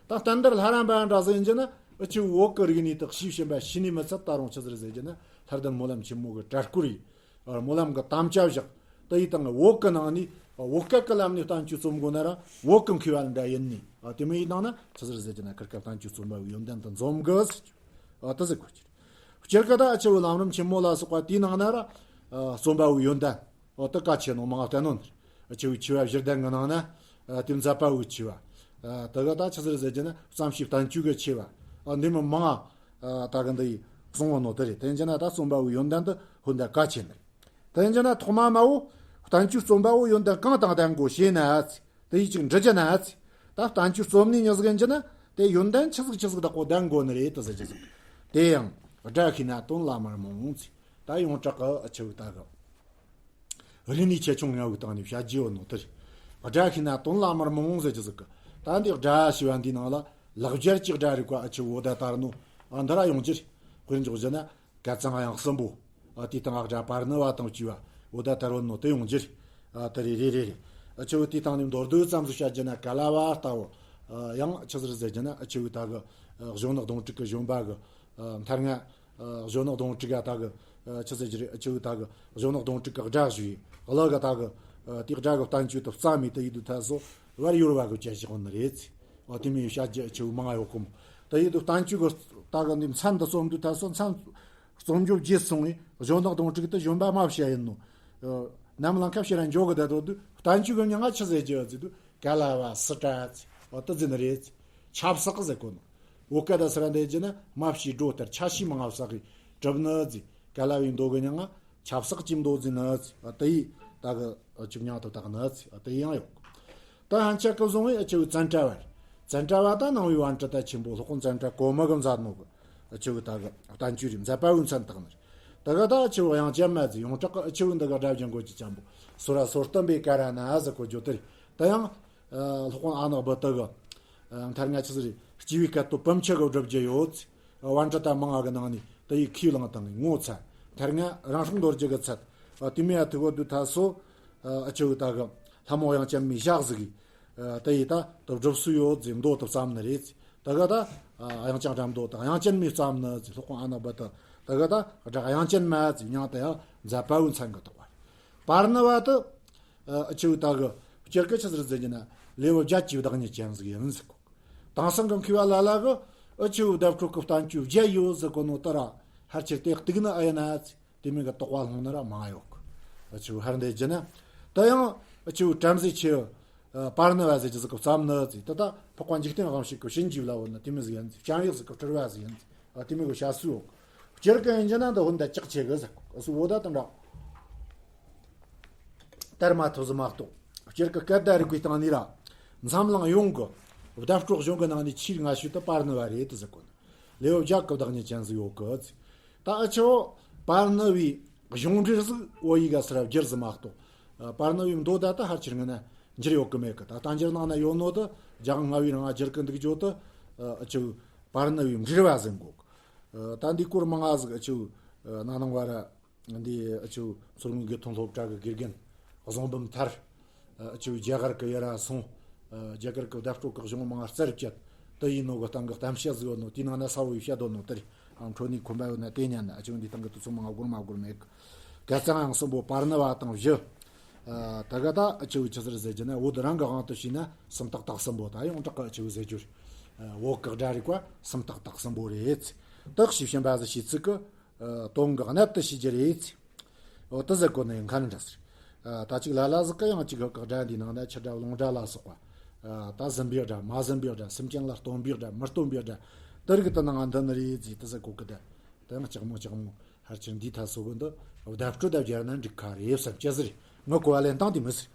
ད་བསྟན་དར་ལྷ་རམས་པ་འདྲ་ཟིག་ཡིན་གྱི་ན་ཨ་ཆེ་བོ་བོད་གི་རིག་གནས་དག་དཔྱིས་ཕྱིན་པ་ཤེས་ནི་མི་ཚད། ད་རུང་ཆི་ཟིག་རེད་ཟེར་གྱི་ན་ལྷ་ལྡན་སྨོན་ལམ་ཆེན་མོ་གི་གྲྭ་སྐོར་ཡིན། སྨོན་ལམ་གི་དམ་བཅའ་བཞག་དེ་ཡི་སྟེང་བོད་གི་ནང་ནས་བོད་སྐད་གི་ལམ་ནས་བསྟན་བཅོས་རྩོམ་དགོས་ན་ར་བོད་གི་མཁས་པ་འདྲ་ཡིན་ནི། དེ་མོ་ཡི་ནང་ན་ཆི་ཟིག་རེད་ཟེར་གྱི་ན་ཁིར་ཀ་བསྟན་བཅོས་རྩོམ་པ་བོའི་ཡོན་ཏན་དེ་འཛོམས་གི་ཟེར་གྱི། དེ་ཟེར་གོ་གི། སྤྱིར་གི་ད་ཨ་ཆེ་བོ་ལམ་རིམ་ཆེན་མོ་ལ་སོགས་པ་དེའི་ནང་ན་ར་རྩོམ་པ་བོའི་ཡོན་ཏན། འོ་དེ་གལ་ཆེ་ནོ་མང་བསྟན་ནོ་འདིར། ཆེ་བའི་ཆེ་བ་བཞི་ལྡན་གྱི་ནང་ན། དེ་མཛད་པ་བོའི་ཆེ་བ། དེ་ག་ད་ཆི་ཟིག་རེད་ཟེར་གྱི་ན་བརྩམས་བྱའི་བསྟན་བཅོས་གི་ཆེ་བ། འདི་མི་མང་ང་ད་གི་འདི་ཡི་གསུང་བ་ནོ་དེ་རེད། དེ་ཡིན་གྱི་ན་ད་རྩོམ་པ་བོའི་ཡོན་ཏན་དེ་ཧོན་ད་གལ་ཆེ་ནི་རེད། དེ་ཡིན་གྱི་ན་ཐོག་མ་མ་བོ་བསྟན་བཅོས་རྩོམ་པ་བོ་ཡོན་ཏན་གང་དང་ལྡན་དགོས་ཞེ་ན་ཚེ་དེ་ཡི་ཅིག་འདྲི་རྒྱུ་ན་ཚེ་ད་བསྟན་བཅོས་རྩོམ་ནི་མྱི་ཟིག་ཡིན་གྱི་ན་དེ་ཡོན་ཏན་ཆི་ཟིག་ཆི་ཟིག་དག་གོ་ལྡན་དགོས་ནི་རེད་དེ་ཟེར་གྱི་ཟིག་དེ་ཡང་སྒྲ་ཤེས་ན་དོན་ལ་མི་རྨོངས་ཚེ་ད་ཡོངས་གྲགས་གི་ཨ་ཆེ་བོ་ད་གི། རིག་གནས་ཆེ་ཆུང་ལྔ་བོའི་སྟེང་ནས་བཤད་རྒྱུ་ཡོད་ནོ་དེ་རེད། སྒྲ་ཤེས་ན་དོན་ལ་མི་རྨོངས་ཟེར་གྱི་ཟིག་གི། ད་འདི་སྒྲ་ཞེས་པ་འདིའི་ནང་ལ་ལེགས་སྦྱར་གྱི་སྒྲ་རིག་པ་ཨ་ཆེ་བོ་ད་ལྟར་ནོ། ཨ་འདི་ར་ཡོང་རྒྱུ་རེད། དཔེར་འཇོག་རྒྱུ་ན་སྐལ་བཟང་དབྱངས་གསུམ་པོ། ཨ་དེའི་སྟེང་སྒྲ་པར་ནི་བ་དང་བཅས་པ་བོ་ད་ལྟར་བོ་ནོ་དེ་ཡོང་རྒྱུ་རེད། ཨ་དེ་རེད་རེད་རེད་རེད། ཨ་ཆེ་བོ་དེའི་སྟེང་ནས་མདོར་བསྡུས་ཙམ་ཟིག་བཤད་རྒྱུ་ན་ག་ལ་བ་ལྟ་བུ། ཨ་ཡང་ཆི་ཟིག་རེད་ཟེར་རྒྱུ་ན་ཨ་ཆེ་བོ་ད་གི། ཨ་གཞོན་ནུ་གདོང་དྲུག་གི་གཞོན་པ་གི། ཨ་མཐར་ང་། གཞོན་ནུ་གདོང་དྲུག་ག་ད་གི། ཆི་ཟེར་གྱི་རེད། ཆི་བོ་ད་གི་གཞོན་ནུ་གདོང་དྲུག་གི་སྒྲ་ཞུ་ཡི་གླུ་གི་ད་གི། དེ་སྒྲ་གི་བསྟན་བཅོས་དུ་རྩ་མེད་དུ་ཡིད་དུ་ཐལ་སོ་བར་ཡོར་བ་གི་བཅད་བཞག་ནི་རེད། དེ་མི་ཡོད་བཤད་རྒྱུ་ཆི་བོ་མང་ཡོད་གོ་མོ། ད་ཡིད་དུ་བསྟན་བཅོས་གི་ད་གི་འདི་མཚན་དུ་རྩོམ་དུ་ཐལ་སོ་མཚན་རྩོམ་རྒྱུ་བརྗེད་སོང་ངས་གཞོན་ནུ་གདོང་དྲུག་དུ་གཞོན་པ་མ་བཤད་ཡིན་ནོ། ནམ་ལངས་ཁ་ཕྱིར་ར་འཇོག་གི་ད་དོ་དུ་བསྟན་བཅོས་གི་མྱིང་ང་ཆི་ཟེར་གྱི་ཟེར་དུ་ག་ལ་བ་སི་ཏྲ་ཟེར་དུ་ཟེར་ནི་རེད། ཆབ་གསག་ཟེར་གོ་ནོ། བོད་སྐད་ད་སི་ར་འདི་རྒྱུ་ན་མ་ཕྱིའི་སྒྲོ་ལྟར་ཆ་ཤས་མང་ང་བསགས་གི་གྲུབ་ནི་ཟེར། ག་ལ་བའི་མདོ་གི་མྱིང་ང་ཆབ་གསག་གི་མདོ་ཟེར་ནི་ཟེར། དེ་ཡི་ད་གི་ཆུབ་མྱིང་དུ་བཏགས་ནི་ཟེར། དེ་ཡང་ཡོད། ད་ཧན་ཆད་གི་བཟུང་བའི་ཨ་ཆེ་བོ་བཙན་གྲྭ་བ་རེད། བཙན་གྲྭ་བ་ད་ནང་བའི་བན་དྲུ་ད་ཆེན་པོ་སློབ་དཔོན་བཙན་གྲྭ་གོང་མ་གི་མཛད་ནོ་གི་ཨ་ཆེ་བོ་ད་གི་བསྟན་བཅོས་རེད། མཛད་པ་བོའི་མཚན་བཏགས་ནི་རེད། ད་གི་ད་ཨ་ཆེ་བོ་དབྱངས་ཅན་མ་ཟེར། ཡོངས་གྲགས་གི་ཨ་ཆེ་བོ་འདི་གི་སྒྲ་བརྒྱུད་འགོད་ཀྱི་ཅན་པོ་སོ་ར་སོར་གཏམ་པའི་ཀ་ར་ན་ཟེར་གོ་རྒྱུ་དེ་རེད། ད་ཡང་། སློབ་དཔོན་ཨ་ནག་བུ་དག་གི། མཐར་ང་ཆི་ཟིག་རེད། སྐྱེས་བུའི་སྐད་དོད་བུམ་ཆུ་གི་བསྒྲུབ་རྒྱུ་ཡོད། བན་དྲུ་ད་མང་ང་གི་ནང་ནས་དེ་ཡི་ཁས་བླངས་དང་ངོ་ཚ། མཐར་ང་རང་སྲོག་འདོར་རྒྱུ་གི་ཚད། དེ་མོ་ཡ་ཐུག་གོ་དུས་ཐ་སོ། ཨ་ཆེ་བོ་ད་གི་ལྷ་མོ་དབྱངས་ཅན་མའི་ཞག་ཟིག་གི། དེ་ཡི་ད་དུ་བསྒྲུབ་སྲོལ་ཡོད་ཟེར་མདོ་དུ་བརྩམས་ནི་རེད། ད་གི་ད་དབྱངས་ཅན་སྒྲ་མདོ་དང་དབྱངས་ཅན་མས་བརྩམས་ནི་ཟེར། སློབ་དཔོན་ཨ་ནག་བུ་དག་ད་གི་ད་སྒྲ་དབྱངས་ཅན་མ་ཟེར། མྱིང་དེ་ཡང་མཛད་པ་བོའི་མཚན་གི་བཏགས་པ་རེད། པར་ནི་བ་དེ། ཨ་ཆེ་བོ་ད་གི་སྤྱིར་གི་ཆི་ཟིག་རེད་ཟེར་གྱི་ན་ལེའུ་བརྒྱད་ཀྱི་བདག་ཉིད་ཅན་ཟིག་ཡིན་ཟེར་གོ། དེང་སང་གི་མཁས་པ་ལ་ལ་གི་ཨ་ཆེ་བོ་བརྡ་སྤྲོད་གི་བསྟན་བཅོས་བརྒྱད་ཡོད་ཟེར་གོ་ནོ་ལྟར་ར་ཕལ་ཆེར་དེ་གཏུག་ནི་ཨེ་ཡིན་ན་ཚེ་དེ་མིན་གི་དོགས་པ་སློང་ནི་ར་མང་ཡོད་གི། ཨ་ཆེ་བོ་ཧར་འདེད་རྒྱུ་ན་ད་ཡང་ཨ་ཆེ་བོ་བྲམ་ཟེ་ཆེ་བོ་པར་ནི་བ་ཟེར་གྱི་ཟིག་གི་བརྩམས་ནི་ཚེ་ད་ད་འཕགས་པ་འཇིག་རྟེན་དབང་ཕྱུག་གི་བྱིན་གྱིས་བརླབས་ནི་དེ་མིན་ཟིག་ཡིན་ཚེ་བྱམས་ཡིག་ཟིག་གི་སྤྲུལ་བ་ཟིག་ཡིན་ཚེ། ཨ་དེ་མོ་གི་བཤད་སྲོལ་ཡོད། སྤྱིར་གི་ཡིན་གྱི་ན་འདི་ཧོན་ད་ལྕགས་ཆེ་གི་ཟེར་གོ། སུ་བོ་ད་དང་འདྲ། དར་མ་ཐོབ་ཟིན་མ་གཏོགས། སྤྱིར་གི་སྐད་བརྡ་རིག་པའི་སྟེང་ནས་ར། འཛམ་གླིང་ཡོངས་གི་བརྡ་སྤྲོད་གཞུང་གི་ནང་ནས་ཆེས་སྔ་ཤོས་དེ་པར་ནི་བ་རེད་དེ་ཟེར་གོ་ནི། ལེའུ་བརྒྱད་གི་བདག་ཉིད་ཅན་ཟིག་ཡོད་གི་ཟེར། ད་ཨ་ཆོ་པར་ནི་བའི་གཞུང་འགྲེལ་ཟིག་བོད་ཡིག་ག་སི་ར་བསྒྱུར་ཟིན་མ་གཏོགས། པར་ནི་བའི་མདོ་ད་ད་ཧར་ཆེར་ངེ་ན་འགྱུར་ཡོད་གི་མེད་གི། ད་བསྟན་འགྱུར་ནང་ན་ཡོད་ནོ་དེ་རྒྱ་གར་ལྔ་བའི་རིང་ང་བསྒྱུར་གི་འདུག་རྒྱུ་དེ། ཨ་ཆོ་པར་ནི་བའི་འགྲེལ་བ་ཟེར་གོ། ད་འདི་སྐོར་མང་ང་ཟིག་ཨ་ཆོ་ན་ནང་བ་ར་འདི་ཨ་ཆོ་མཚོ་སྔོན་དགེ་ཐོན་སློབ་གྲྭ་གི་དགེ་རྒན་བཟང་འབུམ་ཐར། ཨ་ཆོ་རྒྱ་གར་གི་ཡ་ར་སོང་། རྒྱ་གར་གི་བརྡ་སྤྲོད་ཀྱི་གཞུང་མང་རྩར་བཅད་དུ་ཡིན་ནོ་གི་སྟེང་གི་གཏམ་བཤད་ཟིག་ཡོད་ནོ། དེའི་ནང་ན་གསལ་བོ་ཡིས་བཤད་དོ་ནོ་དེ་རེད། ཨང་འཕྲོ་ནས་ཁོམ་པ་ཡོད་ན་དེ་ཉན་ན་ཨ་ཅེ་འདི་སྟེང་གི་དུས་ཚོད་མང་ང་སྒོར་མ་སྒོར་མེད་གི། གལ་ཙང་ཡང་གསུམ་པོ་པར་ནི་བ་དང་བཞི། ད་ག་ད་ཨ་ཅེ་བོ་ཆི་ཟེར་ཟེར་གྱི་ན་བོད་རང་གི་དབང་དུ་བྱས་ན་སུམ་རྟགས་དག་གསུམ་པོ་ད་ཡོངས་གྲགས་ཀྱི་ཨ་ཅེ་བོ་ཟེར་རྒྱུ་རེད། བོད་གི་སྒྲ་རིག་པ་སུམ་རྟགས་དག་གསུམ་པོ་རེད། དག་ཞིག་བྱིན་པ་ཟིག་བྱས་ཚིག་གི་དོན་གི་གནད་དུ་ཤེས་རྒྱུ་རེད། འོ་དེ་ཟེར་གོ་ནི་མཁན་འདྲ་ཟེར། ད་ཅིག་ལ་ལ་ཟིག་གི་ཡང་ཅིག་གི་སྒྲ་འདི་ནང་ན་ཆུ་སྒྲ་རླུང་སྒྲ་ལ་སོགས་པ། ད་ཟིན་པའི་སྒྲ་མ་ཟིན་པའི་སྒྲ་སེམས་ཅན་ལ་སྟོན་པའི་སྒྲ་མི་སྟོན་པའི་སྒྲ། དེ་རིགས་དེ་ནང་འདི་ནི་རེད་ཟེར་དེ་ཟེར་གོ་གི་ད། དེ་ཡང་ལྕགས་མོ་ལྕགས་མོ་ཧར་ཅིག་འདི་ཐ་སོ་གི་འདི་བརྡ་སྤྲོད་ད་སྦྱར་ན་འགྲིག་ཁ་རེད་བསམ་ཅི་ཟེར། ངི་གོ་བ་ལེན་སྟངས་དེ་མི་ཟེར།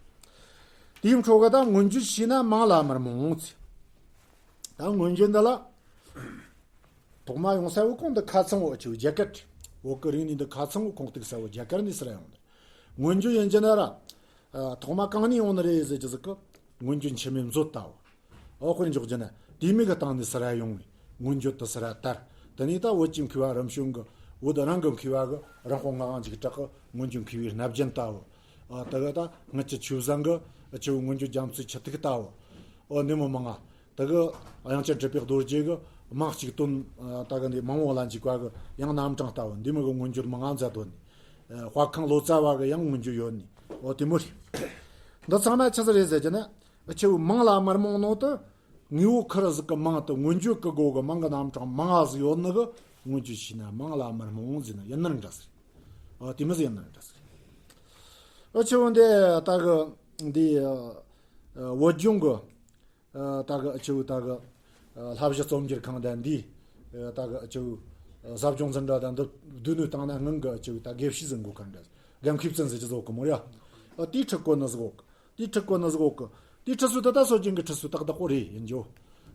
དེའི་འཕྲོ་ག་ད་མངོན་བརྗོད་བྱས་ན་མིང་ལ་མི་རྨོངས་ཟེར། ད་མངོན་བརྗོད་འདི་ལ། ཐོག་མ་ཡོང་ས་བོ་ཁོང་འདི་ཁ་ཚང་བོ་ཆེ་བོ་རྒྱ་གར་རེད། བོད་ཀྱི་རིག་གནས་འདི་ཁ་ཚང་བོ་ཁོང་གཏུགས་ས་བོ་རྒྱ་གར་ནས་སུ་ར་ཡོང་འདི། མངོན་བརྗོད་ཡིན་གྱི་ན་ར། ཐོག་མ་གང་ནས་ཡོང་ནི་རེད་ཟེར་གྱི་ཟིག་གི། མངོན་བརྗོད་འཆི་མེད་མཛོད་ལྟ་བུ། འོ་དཔེར་འཇོག་རྒྱུ་ན་དེ་མིག་གི་སྟེང་ནས་སུ་ར་ཡོང་བའི་མངོན་བརྗོད་དུ་སུ་ར་དར། དེ་ནས་ད་བོད་ཀྱི་མཁས་པ་རིམ་བྱོན་གྱི་བོད་རང་གི་མཁས་པ་གི་རང་དཔུང་ངག་དབང་འཇིགས་གྲགས་ཀྱི་མངོན་བརྗོད་མཁས་པའི་རྣམ་རྒྱན་ལྟ་བུ། ཨ་དེ་ག་ད་སྔར་གྱི་ཆོས་བཟང་གི་ཆེ་བོ་མངོན་བརྗོད་རྒྱ་མཚོའི་ཆུ་ཐིགས་ལྟ་བུ། ཨོ་འདི་མོ་མང་ང་། དེ་གི་དབྱངས་ཅན་གྲུབ་པའི་རྡོ་རྗེ་གི་མང་གཅིག་དོན་ད་གི་འདི་མང་བོ་ལ་འཇིགས་པ་གི་ཡང་རྣམ་གྲངས་ལྟ་བུ་འདི་མོ་གི་མངོན་བརྗོད་མང་ང་མཛད་དོ་ནི། དཔལ་ཁང་ལོ་ཙཱ་བ་གི་ཡང་མངོན་བརྗོད་ཡོད་ནི། ཨོ་དེ་མོ་རེད། འདི་ཚང་མ་ཆི་ཟིག་རེད་ཟེར་གྱི་ན། ཨ་ཆེ་བོ་མིང་ལ་མི་རྨོངས་ནོ་དེ། དངོས་པོ་ཁེར་ཟིག་གི་མིང་དེ་མངོན་བརྗོད་གི་སྒོ་གི་མིང་གི་རྣམ་གྲངས་མང་ང་ཟིག་ཡོད་ནི་གི་མངོན་བརྗོད་བྱས་ན་མིང་ལ་མི་རྨོངས་ཟེར་ན་ཡིན་ནི་འདྲ་ཟིག་ཨོ་དེ་མོ་ཟིག་ཡིན་ནི་འདྲ་ཟིག་ཨ་ཆེ་བོ་འདི་ད་གི་འདི་བོད་ལྗོངས་གི་ད་གི་ཨ་ཆེ་བོ་ད་གི་ལྷ་བཞི་རྩོམ་སྒྱུར་ཁང་དང་འདི་ད་གི་ཨ་ཆེ་བོ་ཟབ་སྦྱོང་འཛིན་གྲྭ་དང་འདི་བསྡུས་ནོ་བཏང་ན་སྔོན་གི་ཨ་ཆེ་བོ་ད་དགེ་བཤེས་ཟིག་འགོ་ཁན་འདྲ་རྒན་མཁས་བཙུན་ཟེར་གྱི་ཟིག་གི་མོ་ར། ཨ་དེའི་ཁྲི་བཀོད་ནི་ཟིག་འོག་དེའི་ཁྲི་བཀོད་ནི་ཟིག་འོག་གི་དེའི་ཁྲི་ཟུར་དེ་ད་སྲོལ་རྒྱུན་གི་ཁྲི་ཟུར་ཏག་ཏག་པོ་རེད་ཡིན་རྒྱུ།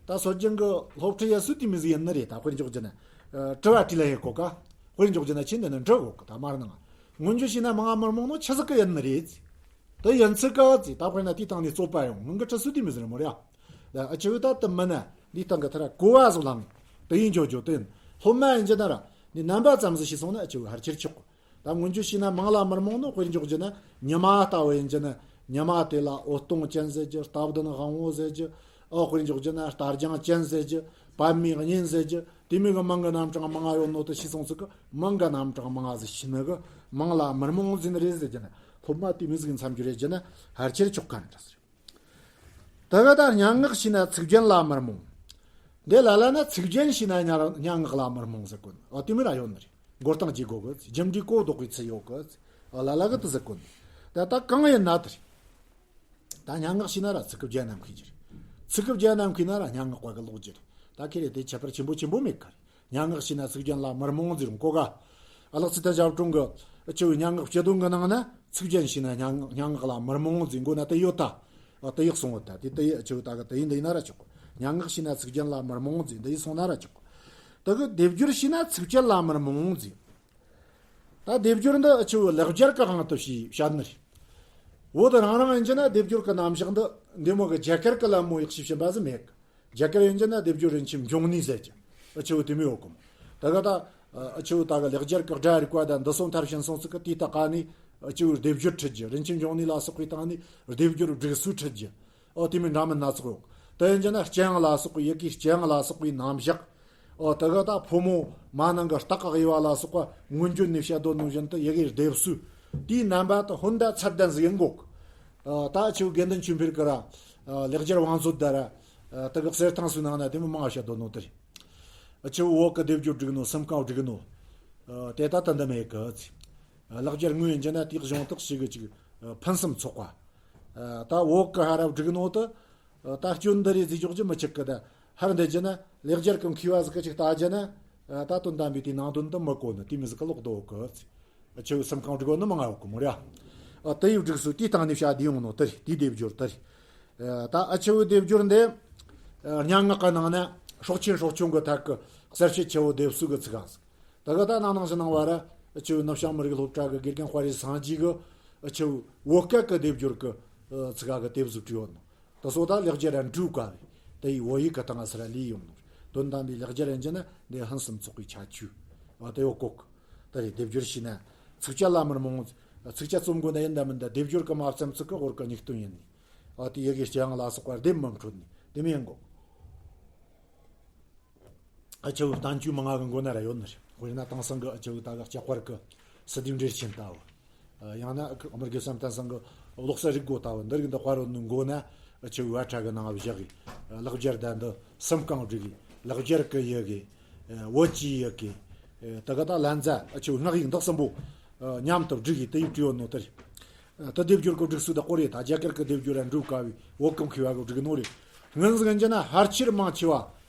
ད་སྲོལ་རྒྱུན་གི་སློབ་ཁྲིད་ཡ་སུ་དེ་མི་ཟིག་ཡིན་ནི་རེད། ད་དཔེར་འཇོག་རྒྱུ་ན་དྲི་བ་དྲིས་ལན་ཡེད་གོ་ག་དཔེར་འཇོག་རྒྱུ་ན་ཁྱེད་འདི་ནི་འདྲི་གོ་གི་ད་མར་ནང་མངོན་བརྗོད་བྱས་ན་མང་ང་མི་རྨོངས་ནོ་ཆི་ཟིག་གི་ཡིན་ནི་རེད། དེ་ཡིན་ཚུལ་ག་ཟིག་ད་དཔེར་ན་དེའི་སྟེང་ནས་རྩོད་པ་ཡོང་ངང་གི་ཁྲི་ཟུར་དེ་མི་ཟིག་རེད་མོ་ར། ཨ་ཆེ་བོ་ད་དེ་མིན་ན་འདིའི་སྟེང་གི་ཐ་ར་གོ་བ་ཟིག་ལངས་དེ་ཡིན་འཇོག་རྒྱུ་དེ་ཡིན། སློབ་མ་ཡིན་རྒྱུ་ན་ར་འདི་རྣམ་པ་ཙམ་ཟིག་ཤེས་སོང་ན་ཨ་ཆེ་བོ་ཕལ་ཆེར་ཆོག་གི་ད་མངོན་བརྗོད་བྱས་ན་མིང་ལ་མི་རྨོངས་ནོ། དཔེར་འཇོག་རྒྱུ་ན་ཉི་མ་ལྟ་བུ་ཡིན་རྒྱུ་ན་ཉི་མ་དེ་ལ་འོད་སྟོང་ཅན་ཟེར་རྒྱུ། རྟ་བདུན་དབང་བོ་ཟེར་རྒྱུ། ཨོ་དཔེར་འཇོག་རྒྱུ་ན་རྟ་རྒྱང་ཅན་ཟེར་རྒྱུ། པདྨའི་གཉན་ཟེར་རྒྱུ། དེ་མོ་གི་མིང་གི་རྣམ་གྲངས་མང་ང་ཡོད་ནོ་དེ་ཤེས་སོང་ཚིག་གི་མིང་གི་རྣམ་གྲངས་མང་ང་ཟིག་ཤེས་ནི་གི་མིང་ལ་མི་རྨོངས་ཟེར་ནི་རེད་ཟེར་རྒྱུ་ན་སློབ་མ་དེ་མོ་ཟིག་མཚམས་སྦྱོར་རེད་རྒྱུ་ན་ཕལ་ཆེར་ཆོག་ག་འདྲ་ཟེར། ད་ག་ད་སྙན་ངག་བྱས་ན་ཚིག་རྒྱན་ལ་མི་རྨོངས། འདི་ལ་ལ་ན་ཚིག་རྒྱན་བྱས་ན་སྙན་སྙན་ངག་ལ་མི་རྨོངས་ཟེར་གོ་ནི། ཨ་དེ་མོ་ར་ཡོད་ནི་རེད། མགོ་རྟིང་རྒྱག་དགོས་གི་རྒྱུ་འབྲས་གོ་ལྡོག་གི་ཚུལ་ཡོད་གི་ཨ་ལ་ལ་གི་དེ་ཟེར་གོ་ནི། ད་ད་གང་ཡིན་ན་དེ་རེད། ད་སྙན་ངག་བྱས་ན་ར་ཚིག་གི་རྒྱན་རྣམས་མཁས་རྒྱུ་རེད། ཚིག་གི་རྒྱན་རྣམས་མཁས་ན་ར་སྙན་ངག་པ་གི་ལོག་རྒྱུ་རེད། ད་ཁེ་རེ་དེ་ཁྱད་པར་ཆེན་པོ་ཆེན་པོ་མེད་གི་རེད། སྙན་ངག་བྱས་ན་ཚིག་རྒྱན་ལ་མི་རྨོངས་ཟེར་གོ་ག་ཨ་ལགས་ཚེ་བརྟན་ཞབས་དྲུང་གི་ཨ་ཆེ་བོའི་སྙན་ངག་སྤྱི་དོན་གི་ནང་ན་ཚིག་རྒྱན་བྱས་ན་སྙན་ངག་སྙན་ངག་ལ་མི་རྨོངས་ཟེར་མགོ་ན་དེ་ཡོད་ད། ཨ་དེ་ཡག་སོང་བ་ད་དེ་དེ་ཡི་ཨ་ཆེ་བོ་ད་གི་དེ་ཡིན་འདི་ཡིན་ན་ར་ཆོག་གི་སྙན་ངག་བྱས་ན་ཚིག་རྒྱན་ལ་མི་རྨོངས་ཟེར་འདི་ཡིན་སོང་ན་ར་ཆོག་གི་ད་གི་སྡེབ་སྦྱོར་བྱས་ན་ཚིག་བཅད་ལ་མི་རྨོངས་ཟེར། ད་སྡེབ་སྦྱོར་འདི་ཨ་ཆེ་བོ་ལེགས་སྦྱར་གི་དབང་དུ་བྱས་བཤད་ནི་རེད། བོད་རང་རང་ཡིན་གྱི་ན་སྡེབ་སྦྱོར་གི་རྣམ་གཞག་འདི་འདི་མོ་གི་རྒྱ་གར་གི་ལད་མོ་ཡག་ཤོས་བྱིན་པ་ཟིག་མེད་གི་རྒྱ་གར་ཡིན་གྱི་ན་སྡེབ་སྦྱོར་རིན་ཆེན་འབྱུང་གནས་ཟེར་གྱི། ཨ་ཆེ་བོ་དེ་མོ་ཡོད་གི་མོ། ད་ག་ད་ཨ་ཆེ་བོ་ད་གི་ལེགས་སྦྱར་གི་སྒྲ་རིག་པ་དང་འདི་སོང་མཐར་ཕྱིན་སོང་ཚིག་གི་དེའི་ལྟ་ག་ནས་ཨ་ཆེ་བོའི་སྡེབ་སྦྱོར་ཁྲིད་རྒྱུ། རིན་ཆེན་འབྱུང་གནས་ལ་སོགས་པའི་སྟེང་ནས་སྡེབ་སྦྱོར་སྒྲིག་སྲོལ་ཁྲིད་རྒྱུ། ཨོ་དེ་མོ་འདྲ་མིན་སྣ་ཚོགས་ཡོད། དེ་ཡིན་གྱི་ན་སྤྱན་ལ་སོགས་པའི་ཡི་གེའི་སྤྱན་ལ་སོགས་པའི་རྣམ་གཞག་ཨོ་དེ་ག་ད་ཕོ་མོ་མ་ནིང་གི་སྟག་གི་དབྱེ་བ་ལ་སོགས་པ་མངོན་བརྗོད་ནས་བཤད་དོ་ནོ་བཞིན་དུ་ཡི་གེའི་སྡེབ་སྲོལ་དེའི་རྣམ་པ་དེ་ཧོན་ད་ཚད་ལྡན་ཟིག་ཡིན་དགོས། ཨ་ད་ཨ་ཆེ་བོ་དགེ་འདུན་ཆོས་འཕེལ་གི་ར་ཨ་ལེགས་སྦྱར་དབང་མཛོད་ད་ར་ཨ་དེ་གི་གསེར་ཐང་སོའི་ནང་ན་དེ་མོ་མང་བ་བཤད་དོ་ནོ་དེ་རེད། ཨ་ཆེ་བོ་བོད་གི་སྡེབ་སྦྱོར་བསྒྲིགས་ནོ་སུམ་རྐང་བསྒྲིགས་ནོ། ཨ་དེ་ད་ད་འདི་མེད་གི་ཚེ། ཨ་ལེགས་སྦྱར་དངོས་ཡིན་གྱི་ན་དེའི་གཞུང་དག་ཞིག་གི་ཅིག་ཨ་ཕུན་སུམ་ཚོགས་པ། ཨ་ད་བོད་གི་ཧ་ར་བསྒྲིགས་ནོ་དེ། ཨ་ད་སྐྱོན་འདི་རེད་ཟེར་འཇོག་རྒྱུ་མི་ཆུག་གི་ད། ཧར་འདི་རྒྱུ་ན་ལེགས་སྦྱར་གི་མཁས་པ་ཟིག་གི་ཅིག་ལྟ་རྒྱུ་ན། ཨ་ད་དོན་དམ་པའི་དེའི་ནང་དོན་དེ་མི་གོ་ནི་དེ་མོ་ཟིག་གི་ལོག་རྡོ་གི་ཚེ། ཨ་ཆེ་བོ་སུམ་རྐང་བསྒྲིགས་ནི་མང་ང་ཡོད་གི་མོ་ར། ཨ་དེ་ཡི་བསྒྲིགས་སྲོལ་དེའི་སྟེང་ནས་བཤད་དེ་ཡོང་ནོ་དེ་རེད། དེའི་སྡེབ་སྦྱོར་དེ་རེད། ཨ་ད་ཨ་ཆེ་བོའི་སྡེབ་སྦྱོར་འདི། ཨ་སྙན་ངག་གི་ནང་ན་སྲོག་ཆེན་སྲོག་ཆུང་གི་ཐད་ཀྱི་གསལ་བྱེད་ཆེ་བོ་སྡེབ་སྲོལ་གི་ཚིག་ག་ཟིག་ད་ག་ད་ནང་ནང་བཞིན་གནང་བ་ར་ཨ་ཆེ་བོའི་ནུབ་བྱང་མི་རིགས་སློབ་གྲྭ་གི་དགེ་རྒན་དཔའ་རིས་སངས་རྒྱས་གི་ཨ་ཆེ་བོའི་བོད་སྐད་གི་སྡེབ་སྦྱོར་གི་ཨ་ཚིག་ག་གི་དེབ་ཟིག་བྲིས་ཡོད་ནོ། དེ་སོ་ད་ལེགས་སྦྱར་ར་འགྲོས་ག་བས་དེ་ཡི་བོད་ཡིག་གི་སྟེང་ང་སུ་ར་ལུས་ཡོང་ནོ། དོན་དམ་པའི་ལེགས་སྦྱར་ཡིན་གྱི་ན་འདི་ཕུན་སུམ་ཚོགས་པའི་ཁྱད་ཆོས་ཨ་དེ་ཡོད་གོ་གི། ད་རེས་སྡེབ་སྦྱོར་བྱས་ན་ཚིག་བཅད་ལ་མི་རྨོངས། ཚིག་བཅད་རྩོམ་དགོས་ན་ཡིན་ད་མིན་ད་སྡེབ་སྦྱོར་གི་མ་བརྩམས་ཚིག་གི་བོད་གི་སྙིགས་དོན་ཡིན་ནི། ཨ་དེ་ཡི་གེ་སྤྱི་དབྱངས་ལ་སོགས་པ་ལྡེམ་མི་འཕྲོད་ནི་དེ་མིན་གོ། ཨ་ཆུ་བོ་བསྟན་བཅོས་མང་ང་གི་མགོ་ན་ར་ཡོད་ནི་རེད། དཔེར་ན་དེང་སང་གི་ཨ་ཆུ་བོ་ད་གི་ལྕགས་པར་གི་སི་ཏུ་འགྲེལ་ཆེན་ལྟ་བུ། ཡང་ན་ཨ་མི་རྒེ་བསམ་གཏན་སང་གི་ཀློག་ས་རིག་སྒོ་ལྟ་བུ་འདི་རིགས་འདི་དཔར་བོ་ནི་མགོ་ན་ཨ་ཆུ་བོ་བ་ཁྲ་གི་ནང་བཞག་གི། ལེགས་སྦྱར་ད་འདི་སུམ་རྐང་བསྒྲིགས་གི། ལེགས་སྦྱར་གི་ཡི་གེ། བོད་ཀྱི་ཡི་གེ། ད་གི་ད་ལན་ཛ་ཨ་ཆུ་བོ་སྔགས་ཡིག་འདི་གསུམ་པོ་མཉམ་དུ་བསྒྲིགས་གི་དེ་ཡི་བྲིས་ཡོད་ནོ་དེ་རེད། ད་སྡེབ་སྦྱོར་གི་སྒྲིག་སྲོལ་ད་ཁོ་རེད། ད་རྒྱ་གར་གི་སྡེབ་སྦྱོར་ར་འགྲོ་དཀའ་བའི་བོད་གི་མཁས་པ་གི་བསྒྲིགས་ནོ་རེད། ངན་ཟིག་ཡིན་རྒྱུ་ན་ཕལ་ཆེར་མང་ཆེ་བ་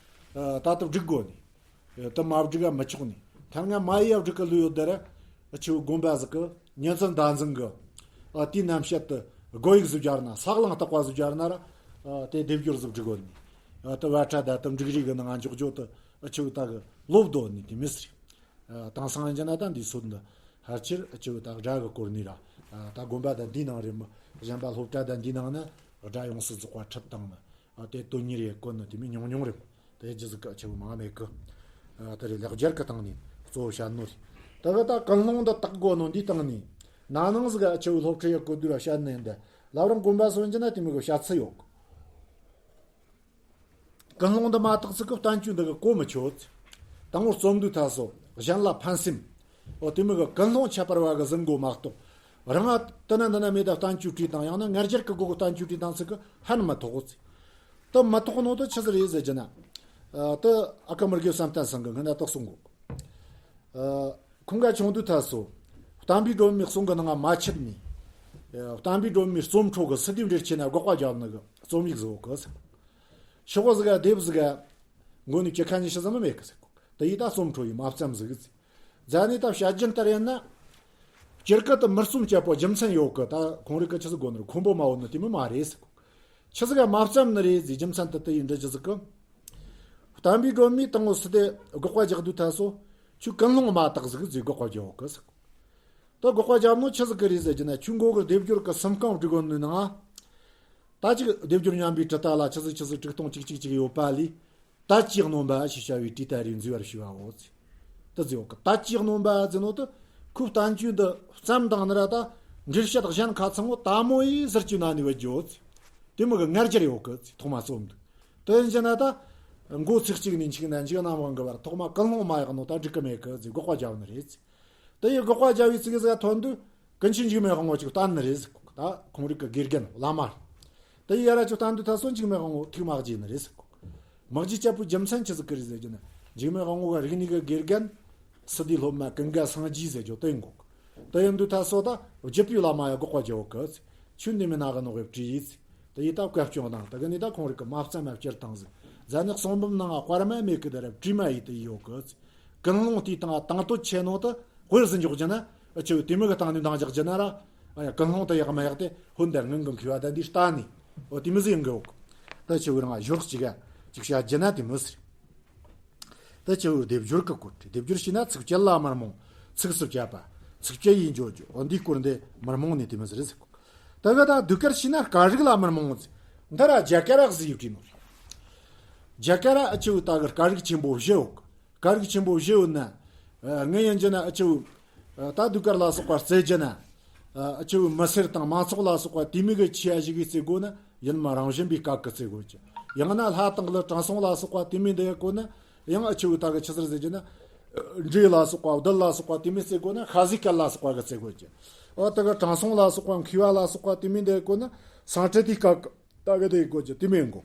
ད་ལྟ་བསྒྲིགས་དགོས་ནི། ད་མ་བསྒྲིགས་ཡ་མི་ཆོག་ནི། ཐ་ན་མ་ཡི་ཡ་བསྒྲིགས་གི་ལུས་ཡོད་དེ་ར། ཨ་ཆུ་བོ་དགོན་པ་ཟིག་གི་གཉེན་ཚན་བདག་འཛིན་གི་ཨ་དེའི་རྣམ་བཤད་དུ་སྒོ་ཡིག་ཟིག་སྦྱར་ན་ས་གླང་བཏགས་པ་ཟིག་སྦྱར་ན་ར། ཨ་དེ་སྡེབ་སྦྱོར་ཟིག་བསྒྲིགས་དགོས་ནི། ཨ་ད་བ་ཁྲ་ད་ད་འབྲུག་རིགས་གི་ནང་འཇོག་རྒྱུ་དེ་ཨ་ཆུ་བོ་ད་གི་ལོབས་དོ་ནི་དེ་མི་སྲིད། ཨ་དེང་སང་ཡིན་རྒྱུ་ན་ད་འདི་སོད་འདི་ཕལ་ཆེར་ཨ་ཆུ་བོ་ད་སྒྲ་གི་སྐོར་ནི་ར། ཨ་ད་དགོན་པ་ད་འདི་ནང་རེད་མོ། གཞན་པ་སློབ་གྲྭ་ད་འདི་ནང་ན་སྒྲ་ཡོངས་སུ་རྫོགས་པ་ཁྲིད་བཏང་ནི། ཨ་དེ་དོན་གཉེར་ཡེད་གོ་ནི་དེ་མི་ཉུང་ཉུང་རེད། དེ་རྒྱུ་ཟིག་གི་ཆེ་བོ་མང་མེད་གི། ཨ་དེ་རེད། ལེགས་སྦྱར་གི་སྟེང་ནས་གཙོ་བོ་བཤད་ནོ་རེད། ད་གི་ད་ཀུན་སློང་འདི་དག་དགོ་ནོ་འདི་སྟེང་ནས་ན་ནིང་ཟིག་གི་ཆེ་བོ་སློབ་ཁྲིད་ཡེད་གོ་དུས་ར་བཤད་ནི་ཡིན། ད་ལབ་རང་དགོན་པ་སོན་གྱི་ན་དེ་མི་གི་བཤད་ཚུལ་ཡོད་གི། ཀུན་སློང་འདི་མ་དག་ཚིག་གི་བསྟན་བཅོས་འདི་གི་གོ་མི་ཆོད། དང་པོ་རྩོམ་དུས་ཐ་སོ་གཞན་ལ་ཕན་སེམས། འོ་དེ་མི་གི་ཀུན་སློང་ཁྱད་པར་བ་གི་ཟིན་དགོ་མ་གཏོགས། རང་ང་དེ་ན་འདི་ན་མེད་ད་བསྟན་བཅོས་བྲིས་དང་། ཡང་ན་ང་རྒྱལ་གི་སྒོ་གི་བསྟན་བཅོས་བྲིས་དང་ཚིག་གི་ཕན་མི་ཐོགས་ཚེ། དེ་མི་ཐོགས་ནོ་དེ་ཆི་ཟིག་རེད་ཟེར་རྒྱུ་ན། ཨ་དེ་ཨ་ཀ་མི་རྒེ་བསམ་གཏན་སང་གི་སྔ་ན་དག་གསུང་གོ། ཨ་ཁོང་ག་ཆུང་དུས་ཐ་སོ། བསྟན་པའི་སྒྲོན་མེ་གསུང་གི་ནང་ང་མ་ཆད་ནི། ཨ་བསྟན་པའི་སྒྲོན་མེ་རྩོམ་འཕྲོ་གི་སི་ཏུ་འགྲེལ་ཆེན་ན་དགག་པ་རྒྱབ་ནི་གི་རྩོམ་ཡིག་ཟིག་ཡོད་གི། ཤོག་བུ་ཟིག་ག་དེབ་ཟིག་ག་མགོ་ནས་བཅུ་ཁ་ཉི་ཤུ་ཙམ་མེད་གི་ཟེར་གོ། དེ་ཡིས་ད་རྩོམ་འཕྲོ་ཡི་མ་བརྩམས་ཟིག་ཟེར། རྫ་ནས་ད་བཤད་རྒྱུན་ལྟར་ཡིན་ན། སྤྱིར་སྐད་དུ་མི་རྩོམ་སྤྱད་པོ་རྒྱུ་མཚན་ཡོད་གི། ད་ཁོང་རིགས་གི་ཆི་ཟིག་དགོ་ནི་རེད། ཁོམ་པོ་མ་འོ་ནི་དེ་མི་མ་རེད་ཟེར་གོ། ཆི་ཟིག་ག་མ་བརྩམས་ནི་རེད་ཟེར། རྒྱུ་མཚན་དེ་དེ་ཡིན་འདྲི་རྒྱུ་ཟིག་གི། བསྟན་པའི་སྒྲོན་མེ་དང་པོ་སི་ཏུ་དགག་པ་རྒྱག་དུས་ཐ་སོ། ཁྱོད་ཀུན་སློང་མ་དག་ཟིག་ཟེར་དགག་པ་རྒྱག་གི་ཟེར་གོ། ད་དགག་པ་རྒྱབ་ནོ་ཆི་ཟིག་གི་རེད་ཟེར་རྒྱུ་ན། ཁྱོད་མགོ་གི་སྡེབ་སྦྱོར་གི་སུམ་རྐང་བསྒྲིགས་གོ་ནི་ནང་། ད་ཅིག་སྡེབ་སྦྱོར་ཉམས་པའི་གྲུབ་རྟགས་ལ་ཆི་ཟིག་ཆི་ཟིག་དྲུག་སྟོང་གཅིག་གཅིག་གཅིག་ཡོད་པ་ལས། ད་ཅིག་རྣོན་པ་ཞེས་བྱ་བའི་བྲིས་ལྟར་རེ་འཛིན་པར་ཞུ་བའོ་ཟེར། ད་ཟེར་ཡོད་གི། ད་ཅིག་རྣོན་པ་ཟེར་ནོ་དེ་ཁོའི་བསྟན་བཅོས་འདི་བརྩམས་དང་ནི་ར། ད་འགྲེལ་བཤད་གཞན་ཁ་ཚང་བོ་ད་མོ་ཡིས་ཟུར་གྱི་ནང་ནས་བུད་རྒྱུ་ཟེར། དེ་མོ་གི་ངར་སྦྱར་ཡོད་གི་ཟེར། ཐོག་མ་རྩོམ་འདི། དེ་ཡིན་རྒྱུ་ན་ད་མགོ་ཚིག་གཅིག་ནས་འཆིག་ན་འཇིག་རྣམ་དབང་གི་བར། ཐོག་མ་ཀུན་སློང་མ་ཡག་ནོ་ད་འགྲིག་གི་མེད་གི་ཟེར་དགག་པ་རྒྱབ་ནི་རེད་ཟེར། དེ་ཡི་དགག་པ་རྒྱབ་པའི་ཚིག་ཟིག་ཐོན་དུས་ཀུན་མཁྱེན་འཇིགས་མེད་དབང་པོ་ཅིག་བསྟན་ནི་རེད་ཟེར་གོ། ད་ཁོང་རིགས་ཀྱི་དགེ་རྒན་བླ་མ་རེད། དེ་ཡི་ཡ་ར་ཅིག་བསྟན་དུས་ཐ་སོ་འཇིགས་མེད་དབང་པོ་ཐུགས་མ་དགྱེས་ནི་རེད་ཟེར་གོ། མ་དགྱེས་སྤྱད་པོའི་རྒྱུ་མཚན་ཆི་ཟིག་གི་རེད་ཟེར་རྒྱུ་ན། འཇིགས་མེད་དབང་པོ་གི་རིག་གནས་ཀྱི་དགེ་རྒན་སི་ཏུའི་སློབ་མ་ཀུན་དགའ་སངས་རྒྱས་ཟེར་རྒྱུ་དེ་ཡིན་གོ། དེ་ཡིན་དུས་ཐ་སོ་ད་བརྒྱུད་པའི་བླ་མ་ཡ་དགག་པ་རྒྱག་གི་ཟེར། ཁྱོད་འདི་མིན་ན་གི་ནོ་གི་བྲིས་ཡིས་ཟེར། དེ་ཡིས་ད་བཀའ་སྐྱོང་དང་། དེ་གི་ནི་ད་ཁོང་རིགས་ཀྱི་མ་བརྩམས་མ་བསྐྱུར་བཏང་ཟིག། རྫ་ནག་གསུང་འབུམ་ནང་ང་དཔར་མ་མེད་གི། དེ་ར་བྲིས་མ་ཡིས་དེ་ཡོད་གི་ཟེར། ཀུན་སློང་དེའི་སྟེང་དང་དོད་ཆེ་ནོ་དེ་དཔེར་ཟིན་འཇོག་རྒྱུ་ན། ཨ་ཆུ་བོ་དེ་མོ་གི་སྟེང་ནས་འདང་རྒྱག་རྒྱུ་ན་ར། ཨ་ཡ་ཀུན་སློང་དེ་ཡག་མ་ཡག་དེ་ཧོན་དར་ངན་གི་མཁས་པ་དེ་འདིས་ལྟ་ནི། འོ་དེ་མོ་ཟིག་ཡིན་གི་ཡོད་གི། ད་ཆུ་བོ་རང་ཞོར་གཅིག་ག་ཅིག་བཤད་རྒྱུ་ན་དེ་མོ་ཟེར། ད་ཆུ་བོ་སྡེབ་སྦྱོར་གི་སྐོར་རེད། སྡེབ་སྦྱོར་བྱས་ན་ཚིགས་བཅད་ལ་མི་རྨོངས། ཚིགས་སུ་བཅད་པ། ཚིགས་བཅད་ཡིན་འཇོག་རྒྱུ། འོ་འདིའི་སྐོར་འདི་མི་རྨོངས་ནི་དེ་མོ་ཟིག་རེད་ཟེར་གོ། ད་གི་ད་ཟློས་གར་བྱས་ན་སྐད་རིགས་ལ་མི་རྨོངས་ཟེར། འདི་ར་རྒྱ་གར་ར་ཟིག་ཡོད་གི་ནོ་རེད། རྒྱ་གར་ར་ཨ་ཆུ་བོ་ད་གི་སྐད་རིགས་ཆེན་པོ་བཞི་ཡོད་གི། སྐད་རིགས་ཆེན་པོ་བཞི་ཡོད་ན། ཨ་ངས་ཡིན་རྒྱུ་ན་ཨ་ཆུ་བོ། ཨ་ད་ཟློས་གར་ལ་སོགས་པ་རྩེ་རྒྱུ་ན། ཨ་ཨ་ཆུ་བོ་མི་སེར་དང་མང་ཚོགས་ལ་སོགས་པ་དེ་མོ་གི་ཆེ་བ་ཞིག་གིས་རྩེ་དགོས་ན། ཡིན་མ་རང་བཞིན་པའི་སྐད་གིས་རྩེ་དགོས་ཀྱི། ཡང་ན་ལྷ་དང་ཀླུ་དྲང་སྲོང་ལ་སོགས་པ་དེ་མོ་འདི་ཡེད་དགོས་ན། ཡང་ཨ་ཆུ་བོ་ད་གི་ཆི་ཟེར་ཟེར་རྒྱུ་ན། འདྲེ་ལ་སོགས་པ་བདུད་ལ་སོགས་པ་དེ་མོ་རྩེ་དགོས་ན་ཤ་ཟའི་སྐད་ལ་སོགས་པ་གིས་རྩེ་དགོས་ཀྱི། འོ་ད་གི་དྲང་སྲོང་ལ་སོགས་པ་མཁས་པ་ལ་སོགས་པ་དེ་མོ་འདི་ཡེད་དགོས་ན་སཾ་སྐྲྀ་ཏའི་སྐད་གིས་ད་གི་འདི་ཡེད་དགོས་ཀྱི། དེ་མོ་ཡིན་གོ།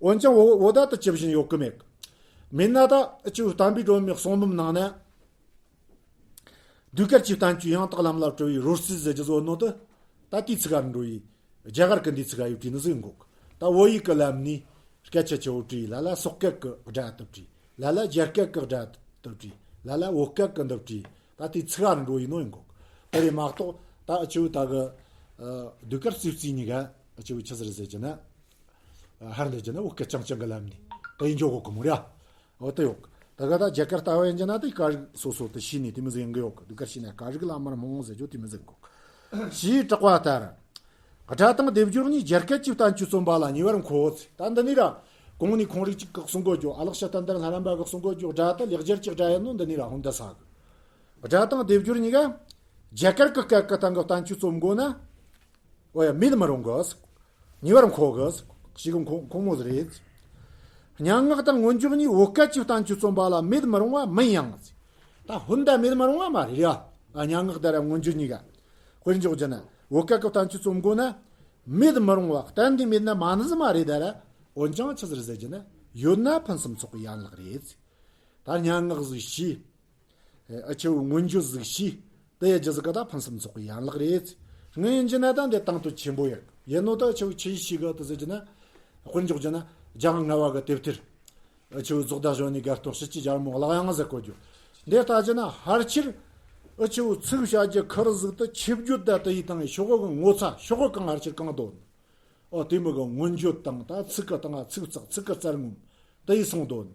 འོན་ཀྱང་འོ་འོ་ད་དེ་ཇི་བཞིན་ཡོད་གི་མེད་གི། མིན་ན་ད་ཨ་ཆུ་བོ་བསྟན་པའི་སྒྲོན་མེ་གསུང་འབུམ་ནང་ན། ཟློས་གར་གྱི་བསྟན་བཅོས་ཡང་དག་ལམ་ལ་བཀྲི་བའི་རོལ་རྩེད་ཟེར་རྒྱུ་ཟིག་ཡོད་ནོ་དེ། ད་དེའི་ཚིག་ག་འགྲོ་ཡི། རྒྱ་གར་གི་འདིའི་ཚིག་ག་ཡོད་བྲིས་ནི་ཟིག་འགོག། ད་བོད་ཡིག་གི་ལམ་ནས་སྐད་ཆ་ཆེ་བོ་བྲིས། ལ་ལ་སོག་སྐད་གི་སྒྲ་དེ་བྲིས། ལ་ལ་རྒྱ་སྐད་གི་སྒྲ་དེ་བྲིས། ལ་ལ་བོད་སྐད་གི་འདི་བྲིས། ད་དེའི་ཚིག་ག་འགྲོ་ཡི་ནོ་ཡིན་འགོག། དེ་རེད་མ་གཏོགས་ད་ཨ་ཆུ་བོ་ད་གི་ཨ་ཟློས་གར་རྩེ་རྩེ་གཉིས་ཀ་ཨ་ཆུ་བོ་ཆི་ཟེར་ཟེར་རྒྱུ་ན། ཨ་ཧར་འདི་རྒྱུ་ན་བོད་སྐད་རྐྱང་རྐྱང་གི་ལམ་ནས་དེ་ཡིན་འཇོག་གོ་གི་མོ་ར། འོ་དེ་ཡོད། ད་ག་ད་རྒྱ་གར་ལྟ་བུ་ཡིན་རྒྱུ་ན་དེ་སྐད་རིགས་སོ་སོ་དེ་ཤེས་ནས་དེ་མོ་ཟིག་ཡིན་གི་ཡོད་གི། ཟློས་གར་བྱས་ན་སྐད་རིགས་ལ་མི་རྨོངས་ཟེར་རྒྱུ་དེ་མོ་ཟིག་གོ། ཞེས་གྲགས་པ་ལྟར། སྒྲ་དང་སྡེབ་སྦྱོར་གཉིས་རྒྱ་སྐད་ཀྱི་བསྟན་བཅོས་རྩོམ་པ་ལ་ཉེ་བར་མཁོ། ད་འདི་ནས་ར་གོང་ནས་ཁོང་རིགས་གཅིག་གིས་གསུང་གོ་རྒྱུ། ཨ་ལགས་ཤ་སྟན་དར་ལྷ་རམས་པ་གིས་གསུང་གོ་རྒྱུ། སྒྲ་དེ་ལེགས་སྦྱར་གྱི་སྒྲ་ཡིན་ནོ་འདི་ནས་ར་ཧོན་ད་ས་གི། སྒྲ་དང་སྡེབ་སྦྱོར་གཉིས་ཀ་རྒྱ་གར་གྱི་སྐད་ཀྱི་སྟེང་གི་བསྟན་བཅོས་རྩོམ་དགོས་ན། འོ་ཡ་མེད་མི་རུང་གི། ཉེ་བར་མཁོ་གི། ཞིག་གི་མཁོ་མཁོ་མོ་ཟིག་རེད། སྙན་ངག་དང་མངོན་བརྗོད་གཉིས་བོད་སྐད་ཀྱི་བསྟན་བཅོས་རྩོམ་པ་ལ་མེད་མི་རུང་བ་མིན་ཡང་། ད་ཧོན་ད་མེད་མི་རུང་བ་མ་རེད་ཡ། ཨ། སྙན་ངག་དང་ར་མངོན་བརྗོད་གཉིས་ཀ། དཔེར་འཇོག་རྒྱུ་ན་བོད་སྐད་ཀྱི་བསྟན་བཅོས་རྩོམ་དགོས་ན། མེད་མི་རུང་བ། གཏན་ནས་མེད་ན་མ་ནི་ཟིག་མ་རེད་ད་ར། འོན་ཀྱང་ཆི་ཟིག་རེད་ཟེར་རྒྱུ་ན། ཡོད་ན་ཕུན་སུམ་ཚོགས་པའི་ཡན་ལག་རེད། ད་སྙན་ངག་ཟིག་ཤེས། ཨ་ཆེ་བོ་མངོན་བརྗོད་ཟིག་ཤེས། དེ་ཡི་རྒྱུ་ཟིག་ག་ད་ཕུན་སུམ་ཚོགས་པའི་ཡན་ལག་རེད། ངས་ཡིན་གྱི་ན་ད་འདི་དང་དུ་ཆེན་པོ་ཡག་ཡིན་ནོ་ད། ཨ་ཆེ་བོ་ཆི་ཡིས་ཤེས་གི་དེ་ཟེར་གྱི་ན། དཔེར་འཇོག་རྒྱུ་ན་རྒྱལ་བ་ལྔ་པ་གི་དེབ་ཐེར། ཨ་ཆེ་བོ་རྫོགས་ཟླ་གཞོན་ནུའི་དགའ་སྟོན། ཕྱི་ཆུ་རྒྱལ་མོ་གླགས་དབྱངས་ཟེར་གོ་རྒྱུ། འདི་ལྟ་གྱི་ན་ཕལ་ཆེར། ཨ་ཆེ་བོ་ཚིག་བྱ་རྒྱུ་ཁུར་ཟིག་ཏུ་ཆེ་བརྗོད་ད་དེ་ཡི་སྟེང་ཤོག་གི་ངོ་ཚ་ཤོག་གང་ཕལ་ཆེར་གང་དོ། ཨོ་དེ་མོ་གི་མངོན་བརྗོད་དང་ད་ཚིག་གི་སྟེང་ཚིག་བརྩེགས་ཚིག་གི་རྩལ་ངོམ་དེ་ཡི་སོང་དོན།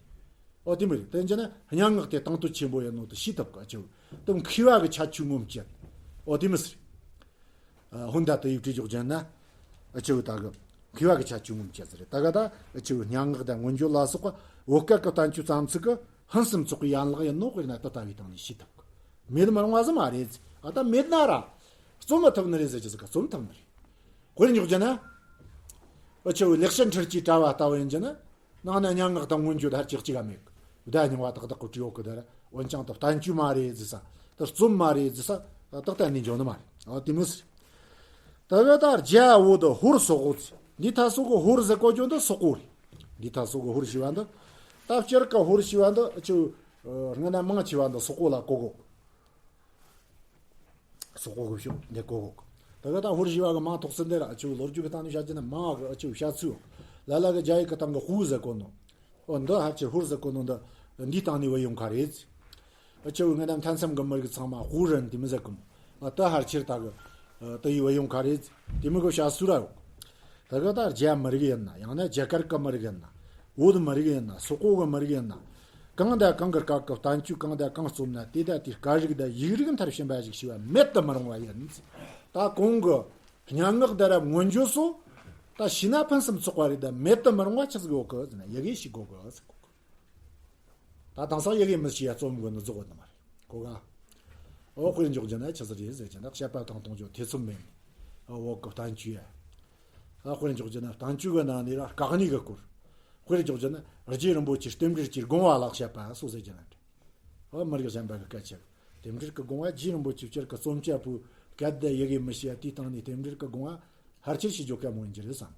ཨོ་དེ་མོ་རེད། དེ་འཇི་ན་སྙན་ངག་དེ་དང་དུ་ཆེན་པོ་ཡིན་ནོ་དེ་ཤེས་ཐུབ་གི། ཨ་ཆེ་བོ་དེ་མཁས་པ་གི་ཁྱད་ཆོས་ངོམ་སྤྱད། ཨོ་དེ་མོ་ཟེར། ཨ་ཧོན་ད་དེ་ཡི་བྲིས་འཇོག་རྒྱུ་ན། ཨ་ཆེ་བོ་ད་གི་མཁས་པ་གི་ཁྱད་ཆོས་ངོམ་སྤྱད་ཟེར་རེད། ད་ག་ད་ཨ་ཆེ་བོ་སྙན་ངག་དང་མངོན་བརྗོད་ལ་སོགས་པ་བོད་སྐད་ཀྱི་བསྟན་བཅོས་རྩོམ་ཚིག་གི་ཕུན་སུམ་ཚོགས་པའི་ཡན་ལག་ཡིན་ནོ། དཔེར་ན་དེ་ལྟ་བུའི་སྟེང་ནས་ཤེས་ཐུབ་གི། མེད་མི་རུང་བ་ཟིག་མ་རེད། ཨ་ད་མེད་ན་ར་རྩོམ་མི་ཐུབ་ནི་རེད་ཟེར་གྱི་ཟིག་ག་རྩོམ་ཐུབ་ནི་རེད། དཔེར་འཇོག་རྒྱུ་ན། ཨ་ཆེ་བོ་ལེགས་བཤད་འཕྲུལ་གྱི་དྲ་བ་ལྟ་བུ་ཡིན་རྒྱུ་ན། ནང་ན་སྙན་ངག་དང་མངོན་བརྗོད་ཕལ་ཆེར་གཅིག་ག་མེད་གི། བརྡ་རྙིང་བ་ཏག་ཏག་གི་བྲིས་ཡོད་གི། དེ་ར་འོན་ཀྱང་དེ་བསྟན་བཅོས་མ་རེད་ཟེར་ས། དེ་རྩོམ་མ་རེད་ཟེར་ས། ཏག་ཏག་ནས་འཇོག་ནི་མ་རེད། ཨ་དེ་མོ་ཟེར། ད་ག་ད་རྒྱ་བོད་ཧོར་སོག་པོ་ཟེར། འདི་ཐ་སོག་གི་ཧོར་ཟེར་གོ་རྒྱུ་འདི་སོག་པོ་རེད། འདི་ཐ་སོག་གི་ཧོར་ཞེས་པ་འདི། ད་སྤྱིར་གི་ཧོར་ཞེས་པ་འདི་ཨ་ཆེ་བོ་སྔ་ན་མང་ཆེ་བ་འདི་སོག་པོ་ལ་གོ་གོ། སོག་པོ་གི་ཕྱོགས་འདི་གོ་གོ། ད་ག་ད་ཧོར་ཞེས་པ་གི་མང་ཐོག་ཚུན་འདི་ར་ཨ་ཆེ་བོ་ལོ་རྒྱུས་གི་སྟེང་ནས་བཤད་རྒྱུ་ན་མང་གི། ཨ་ཆེ་བོ་བཤད་ཚུལ་ལ་ལ་གི་རྒྱ་ཡིག་གི་སྟེང་གི་ཧུའུ་ཟེར་གོ་ནོ། ཨོ་འདི་ཕལ་ཆེར་ཧོར་ཟེར་གོ་ནོ་འདི་འདིའི་སྟེང་ནས་བུད་ཡོང་ཁ་རེད། ཨ་ཆེ་བོ་ངེད་ནམ་མཐའ་མཚམས་གི་མི་རིགས་ཚང་མ་ཧུའུ་རན་དེ་མོ་ཟེར་གི་མོ། ཨ་ད་ཕལ་ཆེར་ད་གི་ཨ་ད་ཡི་བུད་ཡོང་ཁ་རེད། དེ་མོ་གི་བཤད་སྲོལ་ར་ཡོད། ད་གི་ད་རྒྱ་མི་རིགས་ཡིན་ན། ཡང་ན་རྒྱ་གར་གི་མི་རིགས་ཡིན་ན། བོད་མི་རིགས་ཡིན་ན། སོག་པོ་གི་མི་རིགས་ཡིན་ན། གང་དང་གང་གི་སྐད་ཀྱི་བསྟན་བཅོས་གང་དང་གང་རྩོམ་ན། དེ་དང་དེའི་སྐད་རིགས་དང་ཡིག་རིགས་མཐར་ཕྱིན་པ་ཞིག་ཤེས་པ་མེད་དུ་མི་རུང་བ་ཡིན། ད་གོང་གི་སྙན་ངག་དང་ར་མངོན་བརྗོད་སོགས་ད་ཤེས་ན་ཕུན་སུམ་ཚོགས་པ་རེད། ད་མེད་དུ་མི་རུང་བ་ཆི་ཟིག་ཡོད་གི་ཟེར་ན། ཡི་གེ་ཤེས་དགོས་གི་ཟེར་གོ་གི། ད་དེང་སང་ཡི་གེ་མི་ཤེས་ཡ་རྩོམ་དགོས་ནི་རྫོགས་ནི་མ་རེད། གོ་ག། ཨོ་དཔེར་འཇོག་རྒྱུ་ན་ཆི་ཟིག་རེད་ཟེར་གྱི་ན། བཤད་པ་དང་གཏོང་རྒྱུ་ཐེ་ཚོམ་མེད་ནི། ཨོ་བོད་ཀྱི་བསྟན་བཅོས་ཡ། ཨ་དཔེར་འཇོག་རྒྱུ་ན་བསྟན་བཅོས་གི་ནང་ནས་ར་སྐག་ནི་གི་སྐོར། དཔེར་འཇོག་རྒྱུ་ན་རྗེ་རིན་པོ་ཆེ་རྟེན་འབྲེལ་གྱི་དགོངས་པ་ལ་བཤད་པ་སོགས་ཟེར་གྱི་ན་འདྲ། ཨོ་མི་རིགས་གཞན་པ་གི་སྐད་ཆ། རྟེན་འབྲེལ་གྱི་དགོངས་པ་རྗེ་རིན་པོ་ཆེ་སྤྱིར་གི་རྩོམ་བྱ་བུ་སྐད་དང་ཡི་གེ་མི་ཤེས་ཡ། དེའི་སྟེང་ནས་རྟེན་འབྲེལ་གྱི་དགོངས་པ་ཕལ་ཆེར་ཤེས་རྒྱུ་དཀའ་མོ་ཡིན་གྱི་རེད་བསམ།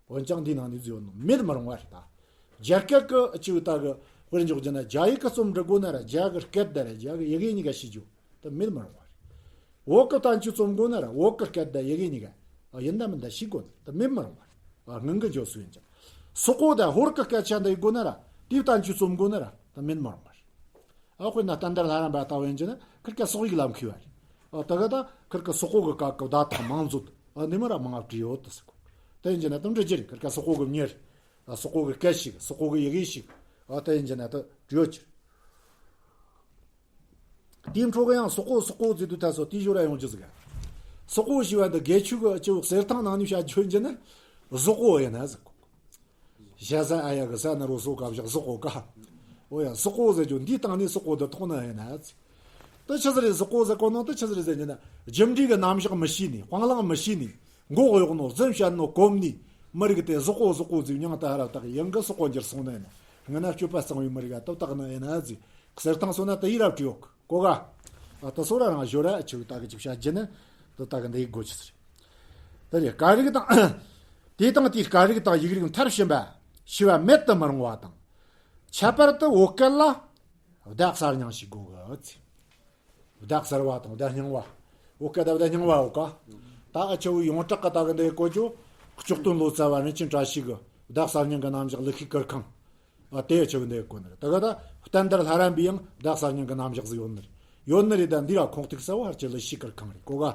འོན་ཀྱང་འདིའི་ནང་ནས་བརྗོད་ནོ་མེད་མི་རུང་བ་རེད་ད། རྒྱ་སྐད་ཀྱི་ཨ་ཆེ་བོ་ད་གི་དཔེར་འཇོག་རྒྱུ་ན་རྒྱ་ཡིག་གི་རྩོམ་འབྲི་དགོས་ན་ར་རྒྱ་གི་སྐད་དང་ར་རྒྱ་གི་ཡི་གེ་གཉིས་ཀ་ཤེས་རྒྱུ་དེ་མེད་མི་རུང་བ་རེད། བོད་ཀྱི་བསྟན་བཅོས་རྩོམ་དགོས་ན་ར་བོད་ཀྱི་སྐད་དང་ཡི་གེ་གཉིས་ཀ་ཨ་ཡིན་ད་མིན་ད་ཤེས་དགོས་ནི་དེ་མེད་མི་རུང་བ་རེད། ཨ་སྔོན་གྱི་བརྗོད་སྲོལ་ཡིན་ཀྱང་། སོག་པོ་དང་ཧོར་གྱི་སྐད་ཆ་འདི་ཡི་དགོས་ན་ར་དེའི་བསྟན་བཅོས་རྩོམ་དགོས་ན་ར་དེ་མེད་མི་རུང་བ་རེད། ཨ་དཔེར་ན་བསྟན་དར་ལྷ་རམས་པ་ལྟ་བུ་ཡིན་གྱི་ན་ཁིར་ཀ་སོག་ཡིག་ལ་མཁས་པ་རེད། ཨ་ད་ག་ད་ཁིར་ཀ་སོག་པོ་གི་སྐད་ཀྱི་བརྡ་དག་མང་མཛོད། ཨ་འདི་མོ་ར་མང་བྲིས་ཡོད་དུ་ཟེར་གོ། དེ་ཡིན་གྱི་ན་དེ་འདྲ་རྒྱུ་རེད། ཁིར་ཀ་སོག་པོ་གི་མྱི་རེད། ཨ་སོག་པོ་གི་སྐད་ཤེས། སོག་པོ་གི་ཡི་གེ་ཤེས། ཨ་དེ་ཡིན་གྱི་ན་དེ་བྲིས་ཡོད་ཀྱི་རེད། དེའི་འཕྲོ་གི་ཡང་སོག་པོ་སོག་པོ་ཟེར་དུས་ད་སོ་དེའི་ཞོར་ར་ཡོང་རྒྱུ་ཟིག་སོག་པོ་ཞེས་པ་འདི་དགེ་ཆོས་ཀྱི་ཨ་ཆེ་བོ་གསེར་ཐང་ནང་ནས་བཤད་རྒྱུ་ཡིན་གྱི་ན། ཟོག་པོ་ཡིན་ན་ཟེར་གོ། ཞ་ཟ་ཨ་ཡ་གི་ས་ན་རོ་སོ་ག་བཞག་ཟོག་པོ་ཀ། ཨོ་ཡ་ཟོག་པོ་ཟེར་རྒྱུ་འདིའི་སྟེང་ནས་སོག་པོ་འདི་ཐོགས་ནི་ཡིན་ན་ཟེར། དེ་ཆི་ཟིག་རེད། ཟོག་པོ་ཟེར་གོ་ནོ་དེ་ཆི་ཟིག་རེད་ཟེར་ན། རྒྱུ་འབྲས་ཀྱི་རྣམ་གཞག་མི་ཤེས་ནི། སྤང་བླང་མི་ཤེས་ནི། མགོ་གཡོག་ནོ། རྫུན་བཤད་ནོ་གོམས་ནི། མི་རིགས་དེ་ཟོག་པོ་ཟོག་པོ་ཟེར་མྱིང་དེ་ཧ་ར་བཏགས། ཡང་གི་སོག་པོ་འགྱུར་སོང་ནི་ཡིན་ན། སྔ་ན་སྤྱོད་པ་གཙང་བའི་མི་རིགས་ལ་དེ་བཏགས་ནི་ཡིན་ན་ཟེར། གསེར་ཐང་སོང་ན་དེ་ཡི་རབས་བྲིས་ཡོད་གི། གོ་ག། ཨ་དེ་སོ་ར་རང་ཞོར་ར་ཨ་ཆེ་བོ་ད་གི་ཅིག་བཤད་རྒྱུ་ནི་དེ་ད་གི་འདི་ཡི་དགོས་ཆི་ཟེར། དེ་རེད། སྐད་རིགས་དང་། དེ་དང་དེའི་སྐད་རིགས་དང་ཡིག་རིགས་མཐར་ཕྱིན་པ་ཞེས་པ་མེད་དུ་མི་རུང་བ་དང་། ཁྱད་པར་དུ་བོད་སྐད་ལ་བརྡ་གསར་རྙིང་ཞིག་དགོས་གི་ཟེར། བརྡ་གསར་བ་དང་བརྡ་རྙིང་བ། བོད་སྐད་དང་བརྡ་རྙིང་བ་ཡོད་ག། ད་ཨ་ཆེ་བོ་ཡོངས་གྲགས་གི་ད་གི་འདི་ཡི་གོ་རྒྱུ། ལྕོགས་སྟོན་ལོ་ཙཱ་བ་རིན་ཆེན་བཀྲ་ཤིས་ཀྱི་བརྡ་གསར་རྙིང་གི་རྣམ་གཞག་ལི་ཤི་གུར་ཁང་། ཨ་དེ་ཡ་ཆེ་བོ་འདི་གོ་ནི་རེད། ད་ག་ད་བསྟན་དར་ལྷ་རམས་པའི་ཡང་བརྡ་གསར་རྙིང་གི་རྣམ་གཞག་ཟིག་ཡོད་ནི་རེད། ཡོད་ནི་རེད། ད་འདི་ར་ཁུངས་གཏུགས་ས་བོ་ཧར་ཆེ་ལི་ཤི་གུར་ཁང་རེད། གོ་ག།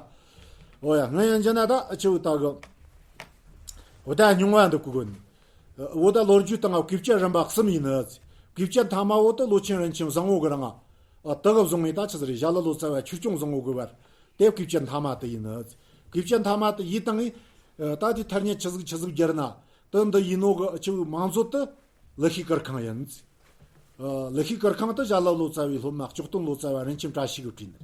ཨོ་ཡ། ང་ཡང་འཇོན་ན་ད་ཨ་ཆེ་བོ་ད་གི་བརྡ་རྙིང་བ་འདི་གོ་གོ་ནི། བོད་ད་ལོ་རྒྱུས་སྟེང་གི་བཀས་བཅད་རིམ་པ་གསུམ་ཡིན་ནི། བཀས་བཅད་མཐའ་མ་བོ་དེ་ལོ་ཆེན་རིན་ཆེན་བཟང་བོ་གི་རིང་ང་། ཨ་དེ་གི་བཟུང་ངས་ད་ཆི་ཟིག་རེད། ཞྭ་ལུ་ལོ་ཙཱ་བ་ཆོས་སྐྱོང་བཟང་བོ་གི་བར། དེ་བཀས་བཅད་མཐའ་མ་དེ་ཡིན་ནི། བཀས་བཅད་མཐའ་མ་དེ་ཡིན་དང་ངས། ད་དེ་ཐ་སྙད་ཆི་ཟིག་ཆི་ཟིག་བསྒྱུར་ན། དེ་འདི་ཡིན་ནོ་གི་ཨ་ཆེ་བོའི་མང་མཛོད་དེ་ལི་ཤི་གུར་ཁང་ཡིན། ཨ་ལི་ཤི་གུར་ཁང་དེ་ཞྭ་ལུ་ལོ་ཙཱ་བའི་སློབ་མ་ལྕོགས་སྟོན་ལོ་ཙཱ་བ་རིན་ཆེན་བཀྲ་ཤིས་ཀྱིས་བྲིས་ནི།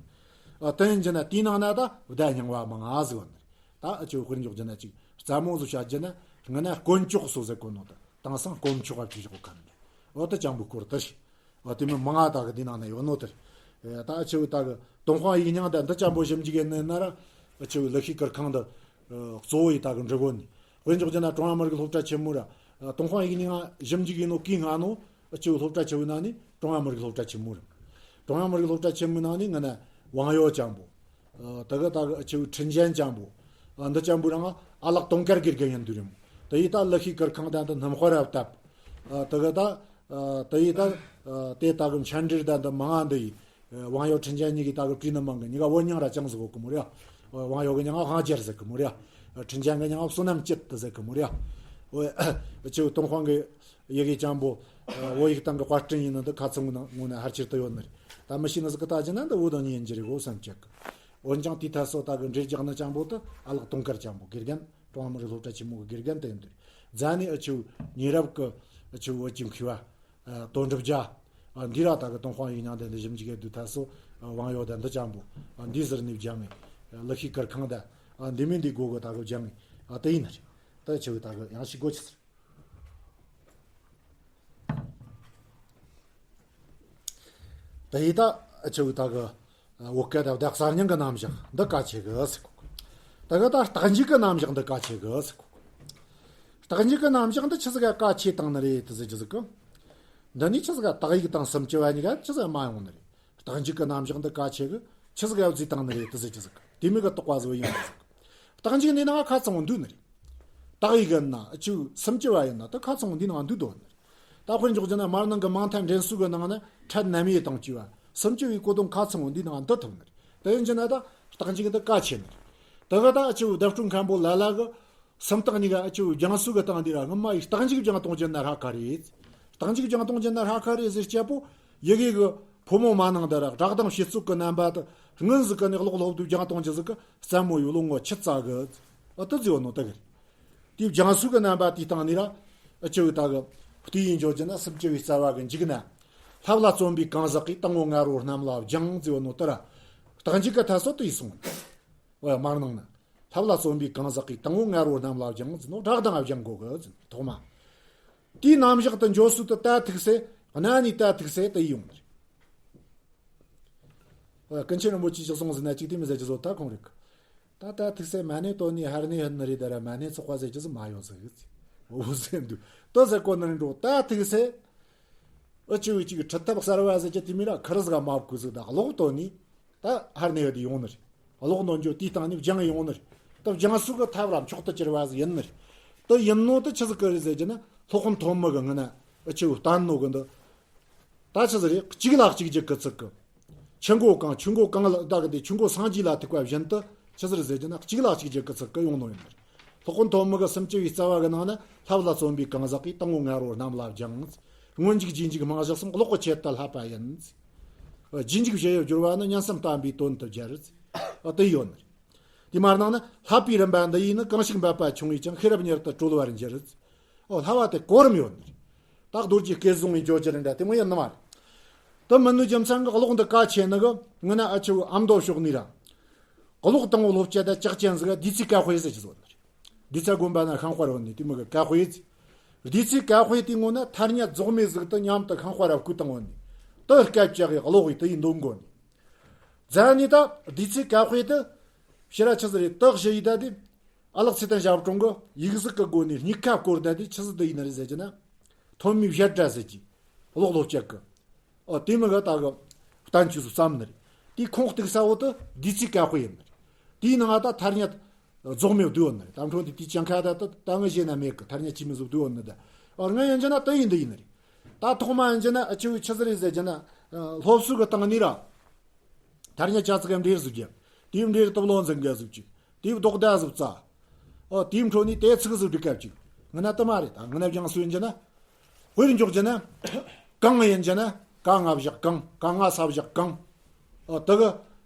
ཨ་དེ་ཡིན་གྱི་ན་དེའི་ནང་ན་ད་བརྡ་རྙིང་བ་མང་ང་ཟིག་ཡོད་ནི། ད་ཨ་ཆེ་བོ་དཔེར་འཇོག་རྒྱུ་ན་ཅིག་ རྩ་མོ་བཟོ་བྱ་རྒྱུ་ན་ང་ན་དཀོན་མཆོག་སོ་ཟེར་གོ་ནོ་ད། དེང་སང་དཀོན་མཆོག་ག་བྲིས་བཞག་གོ་ཁ་ནི། འོ་ད་ཅང་པོ་སྐོར་ད་ཤི། འོ་དེ་མི་མང་ང་ད་གི་དེ་ནང་ན་ཡོད་ནོ་དེར། ད་ཨ་ཆེ་བོ་ད་གི་ཏུན་ཧོང་ཡིག་རྙིང་ད་འདི་ཅང་པོ་ཞིབ་འཇུག་ཡིན་ན་ར། ཨ་ཆེ་བོ་ལི་ཤི་ཀིར་ཁང་ད་གཙོ་བོ་ཡི་ད་གི་འབྲི་གོ་ནི། དཔེ་འཇོག་རྒྱུ་ན་ཀྲུང་ཧྭ་མི་རིགས་སློབ་གྲྭ་ཆེན་མོ་ར། ཏུན་ཧོང་ཡིག་རྙིང་ཞིབ་འཇུག་ཡིན་ནོ་གི་སྔ་ནོ། ཨ་ཆེ་བོ་སློབ་གྲྭ་ཆེ་བོའི་ནང་ནི་ཀྲུང་ཧྭ་མི་རིགས་སློབ་གྲྭ་ཆེན་མོ་རེད། ཀྲུང་ཧྭ་མི་རིགས་སློབ་གྲྭ་ཆེན་མོའི་ནང་ནི་ང་ན་ཝང་ཡོ་ཅང་པོ། ཨ་ད་ག་ད་ག་ཨ་ཆེ་བོ་ཁྲིན་ཅན་ཅང་པོ། ཨ་འདི་ཅང་པོ་རང་ཨ་ལགས་དུང་དཀར་དགེ་རྒན་ཡིན་དུས་རེད་མོ། དེ་ཡི་ད་ལི་ཤི་ཀིར་ཁང་ད་འདི་སྣུམ་དཔར་རབ་བཏབ། ཨ་ད་ག་ད་ཨ་དེ་ཡི་ད་ཨ་དེ་ད་གི་མཆན་འགྲེལ་ད་འདི་མང་ང་འདི་ཡི། ཨ་ཝང་ཡོ་ཁྲིན་ཅན་གཉིས་ཀྱི་ད་གི་བྲིས་ནི་མང་གི། གཉིས་ཀ་བོད་རྙིང་ར་ཅང་ཟིག་གོ་གི་མོ་རེད། ཨ་ཝང་ཡོ་གི་མྱིང་ང་ཧང་ཅེར་ཟེར་གི་མོ་རེད། ཨ་ཁྲིན་ཅན་གི་མྱིང་ང་བསོད་ནམས་སྐྱིད་དུ་ཟེར་གི་མོ་རེད། ཨ་ཨ་ཆེ་བོ་ཏུན་ཧོང་གི་ཡི་གེ་ཅང་པོ། ཨ་བོད་ཡིག་སྟེང་གི་དཔར་སྐྲུན་ཡིན་ནི་འདི་ཁ་ཚང་ངོ་ན་ངོ་ན་ཕལ་ཆེར་དུ་ཡོད་ནི་རེད། ད་མི་ཤེས་ནི་ཟིག་གི་ལྟ་རྒྱུ་ན་འདི་བོད་དང་གཉིས་ཡིན་རྒྱུ་རེད་གོ་བསམ་གྱི་གི། འོན་ཀྱང་དེའི་ཐད་སོ་ད་གི་འགྲེལ་རྒྱག་ནི་ཅང་པོ་དུ་ཨ་ལགས་དུང་དཀར་ཅང་པོ་དགེ་རྒན་ཀྲུང་ཧྭ་མི་རིགས་སློབ་གྲྭ་ཆེན་མོ་གི་དགེ་རྒན་དུ་ཡིན་དུས། རྫ་ནི་ཨ་ཆེ་བོ་ཉེ་རབས་གི་ཨ་ཆེ་བོ་བོད་ཀྱི་མཁས་པ། ཨ་དོན་གྲུབ་རྒྱལ། ཨ་འདི་ར་ད་གི་ཏུན་ཧོང་ཡིག་རྙིང་དེ་འདི་ཞིབ་འཇུག་གི་དུས་ཐད་སོ། ཨ་ཝང་ཡོ་དེ་འདི་ཅང་པོ། ཨ་འདི་ཟུར་ནས་སྦྱངས་ངེ། ཨ་ལི་ཤི་ཀིར་ཁང་དེ། ཨ་འདི་མིན་འདི་སྒོ་གི་ད་གི་སྦྱངས་ངེ། ཨ་དེ་ཡིན་ནི་རེད། ད་ཆེ་བོ་ད་གི་ཡང་ཞིག་སྒོ་ཆི་ཟེར། ད་ཡི་ད་ཆེ་བོ་ད་གི་བོད་སྐད་དང་བདག་གསར་རྙིང་གི་རྣམ་གཞག་འདི་གལ་ཆེ་གི་ཟེར་གོ། ད་གི་ད་རྟགས་འཇུག་གི་རྣམ་གཞག་འདི་གལ་ཆེ་གི་ཟེར་གོ། རྟགས་འཇུག་གི་རྣམ་གཞག་འདི་ཆི་ཟིག་ག་གལ་ཆེ་བཏང་ནི་རེད་དེ་ཟེར་གྱི་ཟིག་གི། འདི་ནི་ཆི་ཟིག་ག་དག་ཡིག་དང་སུམ་ཅུ་བ་གཉིས་ཀ་ཆི་ཟིག་མ་ཡོང་ནི་རེད། རྟགས་འཇུག་གི་རྣམ་གཞག་འདི་གལ་ཆེ་གི། ཆི་ཟིག་ག་བརྫིས་བཏང་ནི་རེད་དེ་ཟེར་གྱི་ཟིག་གི། དེ་མིན་གི་དོགས་པ་ཟིག་ཡོང་གི་ཟིག། རྟགས་འཇུག་འདི་ནང་ཁ་ཚང་བོ་འདུས་ནི་རེད། དག་ཡིག་ཡིན་ན་ཆི་སུམ་ཅུ་བ་ཡིན་ན་ད་ཁ་ཚང་བོ་འདི་ནང་འདུས་དོ་ནི་རེད། ད་དཔེར་འཇོག་རྒྱུ་ན་མར་ནང་གི་མིང་མཐའ་འདྲེན་སྲོལ་གི་ནང་ན་ཕྲད་རྣམ་དབྱེ་དང་བཅས་པ་སུམ་ཅུ་བའི་གོ་དོན་ཁ་ཚང་བོ་འདི་ནང་འདུ་ཐུབ་ནི་རེད། དེ་ཡིན་རྒྱུ་ན་ད་རྟགས་འཇུག་འདི་གལ་ཆེ་ནི་རེད། དེ་ག་ད་ཨ་ཆེ་བོ་བརྡ་སྤྲོད་མཁན་པོ་ལ་ལ་གི་སུམ་རྟགས་གཉིས་ཀ་ཨ་ཆེ་བོ་སྦྱང་སྲོལ་གི་སྟེང་འདི་ར་སྔོན་མ་ཡི་རྟགས་འཇུག་སྦྱང་གཏོང་རྒྱུ་ན་ཧྲ་ཁ་རེད། རྟགས་འཇུག་སྦྱང་གཏོང་རྒྱུ་ན་ཧྲ་ཁ་རེད་ཟེར་སྐྱ་པོ་ཡི་གེ་གི་ཕོ་མོ་མ་ནང་དེ་ར་སྒྲ་གདངས་སྤྱི་གཙུག་གི་རྣམ་པ་དེ་སྔོན་ཟིག་གི་ནས་ཀློག་སློབ་དུས་སྦྱང་གཏོང་རྒྱུ་ཟིག་གི་རྩ་མོ་ཡོད་ལོ་ངོ་ཆི་ཙ་གི། ཨ་ཏི་ཟིག་ཡོད་ནོ་དེ་གི། དེའི་སྦྱང་སྲོལ་གྱི་རྣམ་པ་དེའི་སྟེང་ནས་ར། ཨ་ཆེ་བོ་ད་གི་བལྟས་ཡིན་འཇོག་རྒྱུ་ན་སུམ་ཅུ་བའི་རྩ་བ་གི་མཇུག་ན། ལྷབ་ལ་བརྩོན་པའི་གང་ཟག་གིས། དང་པོ་ངར་བོ་རྣམས་ལ་སྦྱང་ཟེར་བ་ནོ་དེ་ར། རྟགས་འཇུག་གི་ཐད་སོ་དེ་ཡིས་སོང་། འོ་ཡ་མར་ནང་ན། ལྷབ་ལ་བརྩོན་པའི་གང་ཟག་གིས། དང་པོ་ངར་བོ་རྣམས་ལ་སྦྱང་ཟེར་ནོ་སྒྲ་གདངས་སྦྱང་དགོས་གི་ཟེར་ཐོག་མ། དེའི་རྣམ་གཞག་ཏུ་འཇོག་སྲོལ་དུ་ད་ཐུག་སེ་གནའ་ནས་ད་ཐུག་སེ་དེ་ཡིས་ཡོང་ནི་རེད། ཀུན་མཁྱེན་རིན་པོ་ཆེ་ཅིག་གསུངས་ཟིན་ན་གཅིག་དེ་མི་ཟེར་གྱི་བཟོ་ད་ཁོང་རིག་ད་ད་ཐུག་སེ་མ་ནས་དོ་ནི་ཧར་ནས་ཧན་ནི་རེད། ད་ར་མ་ནས་ཚོགས་པ་ཟེར་གྱི་ཟིག་མ་ཡོད་ཟིག་འོ་ཟེར་འདུག་ད་ཟེར་གོ་ནི་རིན་འགྲོ་ད་ཐུག་སེ། ཨུ་ཅི་བུ་ཅིག་ཁྲིད་ཐབས་གསར་བ་ཟེར་གྱི་དེ་མི་ར་ཁུར་ཟིག་མ་བཀོད་ཟིག་ད་ཀློག་དོ་ནི། ད་ཧར་ནས་ཡོད་དེ་ཡོང་ནི་རེད། ཀློག་འདོན་རྒྱུ་དེའི་སྟེང་ནས་སྦྱང་ཡོང་ནི་རེད། ད་སྦྱང་སྲོལ་གྱི་ཐབས་ར་མཆོག་ཏུ་གྱུར་བ་ཟིག་ཡིན་ནི་རེད། ད་ཡིན་ནོ་ད་ཆི་ཟིག་གི་རེད་ཟེར་གྱི་ན་སློབ་དཔོན་ཐོན་མི་གི་ངི་ན་ཨུ་ཅི་བུ་བསྟན་ནོ་གི་འདི། ད་ཆི་ཟིག་རེད། གཅིག་ལ་གཅིག་གྱུར་གི་ཚིག་གི། ཆུ་མགོ་གང་ཆུ་མགོ་གང་ལ་ད་གི་དེ་ཆུ་མགོ་སངས་རྒྱས་ལ་ཐུག་པ་བཞིན་དུ་ཆི་ཟིག་རེད་ཟེར་གྱི་ན་གཅིག་ལ་གཅིག་གྱུར་གི་ཚིག་གི་ཡོང་ནོ་ཡིན་ནི་རེད། སློབ་དཔོན་ཐོན་མི་གི་སུམ་ཅུ་བའི་རྩ་བ་གི་ནང་ན་ལྷབ་ལ་བརྩོན་པའི་གང་ཟག་གིས། དང་པོ་ངར་བོ་རྣམས་ལ་སྦྱང་། སྔོན་འཇུག་རྗེས་འཇུག་རྨང་གཞག་གསུམ་ཀློག་གི་ཆེད་དུ་བསླབ་པ་ཡིན། རྗེས་འཇུག་བཞི་ཡི་སྦྱོར་བ་ནི་ཉན་བསམ་བརྟན་པའི་དོན་དུ་སྦྱར། དེ་ཡོད་ནི་རེད། དེ་མར་ནང་ན་བསླབ་པའི་རིམ་པ་འདི་ཡིས་ནི་གང་ཞིག་འབད་པ་བྱུང་བས་ཀྱང་ཤེས་རབ་མྱུར་དུ་གྲོལ་བར་འགྱུར། ཨོ་བསླབ་པ་དེ་གོ་རིམ་ཡོད་ནི་རེད། ད་རྡོ་རྗེ་སྐལ་བཟང་གིས་བརྗོད་རྒྱུ་རེད་འདྲ་དེ་མོ་ཡིན་ནི་མ་རེད། དེ་མིན་ནི་རྒྱུ་མཚན་གྱིས་ཀློག་འདི་གལ་ཆེ་ནི་གི་ངི་ན་ཨ་ཆེ་བོ་ཨ་མདོ་ཕྱོགས་ནས་ར། ཀློག་དང་པོ་སློབ་བྱ་དང་ལྕགས་ཅན་ཟིག་ལྡེ་རྩེ་ཀཿདཔལ་ཟེར་གྱི་བཟོ་ནི་རེད། ལྡེ་རྩེ་དགོན་པ་ན་ཤིང་དཔར་ཡོད་ནི་དེ་མོ་གི་ཀཿདཔལ་ཟིག་ལྡེ་རྩེ་ཀཿདཔལ་དེའི་ངོ་ན་ཐ་སྙད་རྫོགས་མེད་ཟིག་ཏུ་མཉམ་དུ་ཤིང་དཔར་ར་བརྐོས་བཏང་ཡོད་ནི། དེ་སྐད་ཅིག་གིས་ཀློག་གིས་དེ་ཡི་འདོན་དགོས་ནི། རྫ་ནས་ད་ལྡེ་རྩེ་ཀཿདཔལ་དེ། ཕྱི་ར་ཆི་ཟིག་རེད། དེ་བཞི་ཡི་ད་དེ། ཨ་ལགས་ཚེ་བརྟན་ཞབས་དྲུང་གིས་ཡིག་གཟུགས་ཀྱི་སྒོ་ནས་སྨྱུག་ཁ་བསྐོར་ད་དེ་ཆི་ཟིག་དེ་ཡིན་ནི་རེད་ཟེར་གྱི་ན། ཐོན་མིའི་བཞད་སྒྲ་ཟེར་གྱི། ཀློག་སློབ་བྱེད་ཀྱི། ཨོ་དེ་མི་ག་ད་གི། བསྟན་བཅོས་སུ་བརྩམས་ནི་རེད། དེའི་ཁུངས་གཏུགས་ས་བོ་དེ་ལྡེ་རྩེ་ཀཿདཔལ་ཡིན་ནི་རེད། དེའི་ནང་ང་ད་ཐ་སྙད། རྫོགས་མེད་བསྡུས་ཡོད་ནི་རེད། དམ་འཕྲོ་འདི་དེའི་གྱང་ཁ་ད་ད་ད་ངི་བཞེས་ན་མེད་གི། ཐ་སྙད་ཅི་མི་ཟིག་བསྡུས་ཡོད་ནི་ད། ཨོ་ང་ཡིན་གྱི་ན་དེ་ཡིན་འདི་ཡིན་ནི་རེད། ད་ཐོག་མ་ཡིན་གྱི་ན་ཨ་ཆེ་བོའི་ཆི་ཟིག་རེད་ཟེར་གྱི་ན། སློབ་གསོ་གི་སྟེང་ནས་ར། ཐ་སྙད་ཅ་ཚིག་གི་འབྲེལ་ཟིག་རྒྱབ། དེའི་འབྲེལ་སྟོབས་ལོ་འཛིན་ག་ཟིག་ཅིག་དེའི་ལྡོག་ཟླ་ཟིག་བཙལ། ཨོ་དེའི་འཕྲོ་ནས་དེ་ཚིག་ཟིག་སྒྲིག་སྐབས་ཅིག་ངི་ན་དེ་མ་རེད། ད་ངི་ན་སྦྱང་སྲོལ་ཡིན་གྱི་ན། དཔེར་འཇོག་གྱི་ན། གང་ཡིན་གྱི་ན། ག་ང་བཞག་གང་། ག་ང་ས་བཞག་གང་། ཨོ་དེ་གི།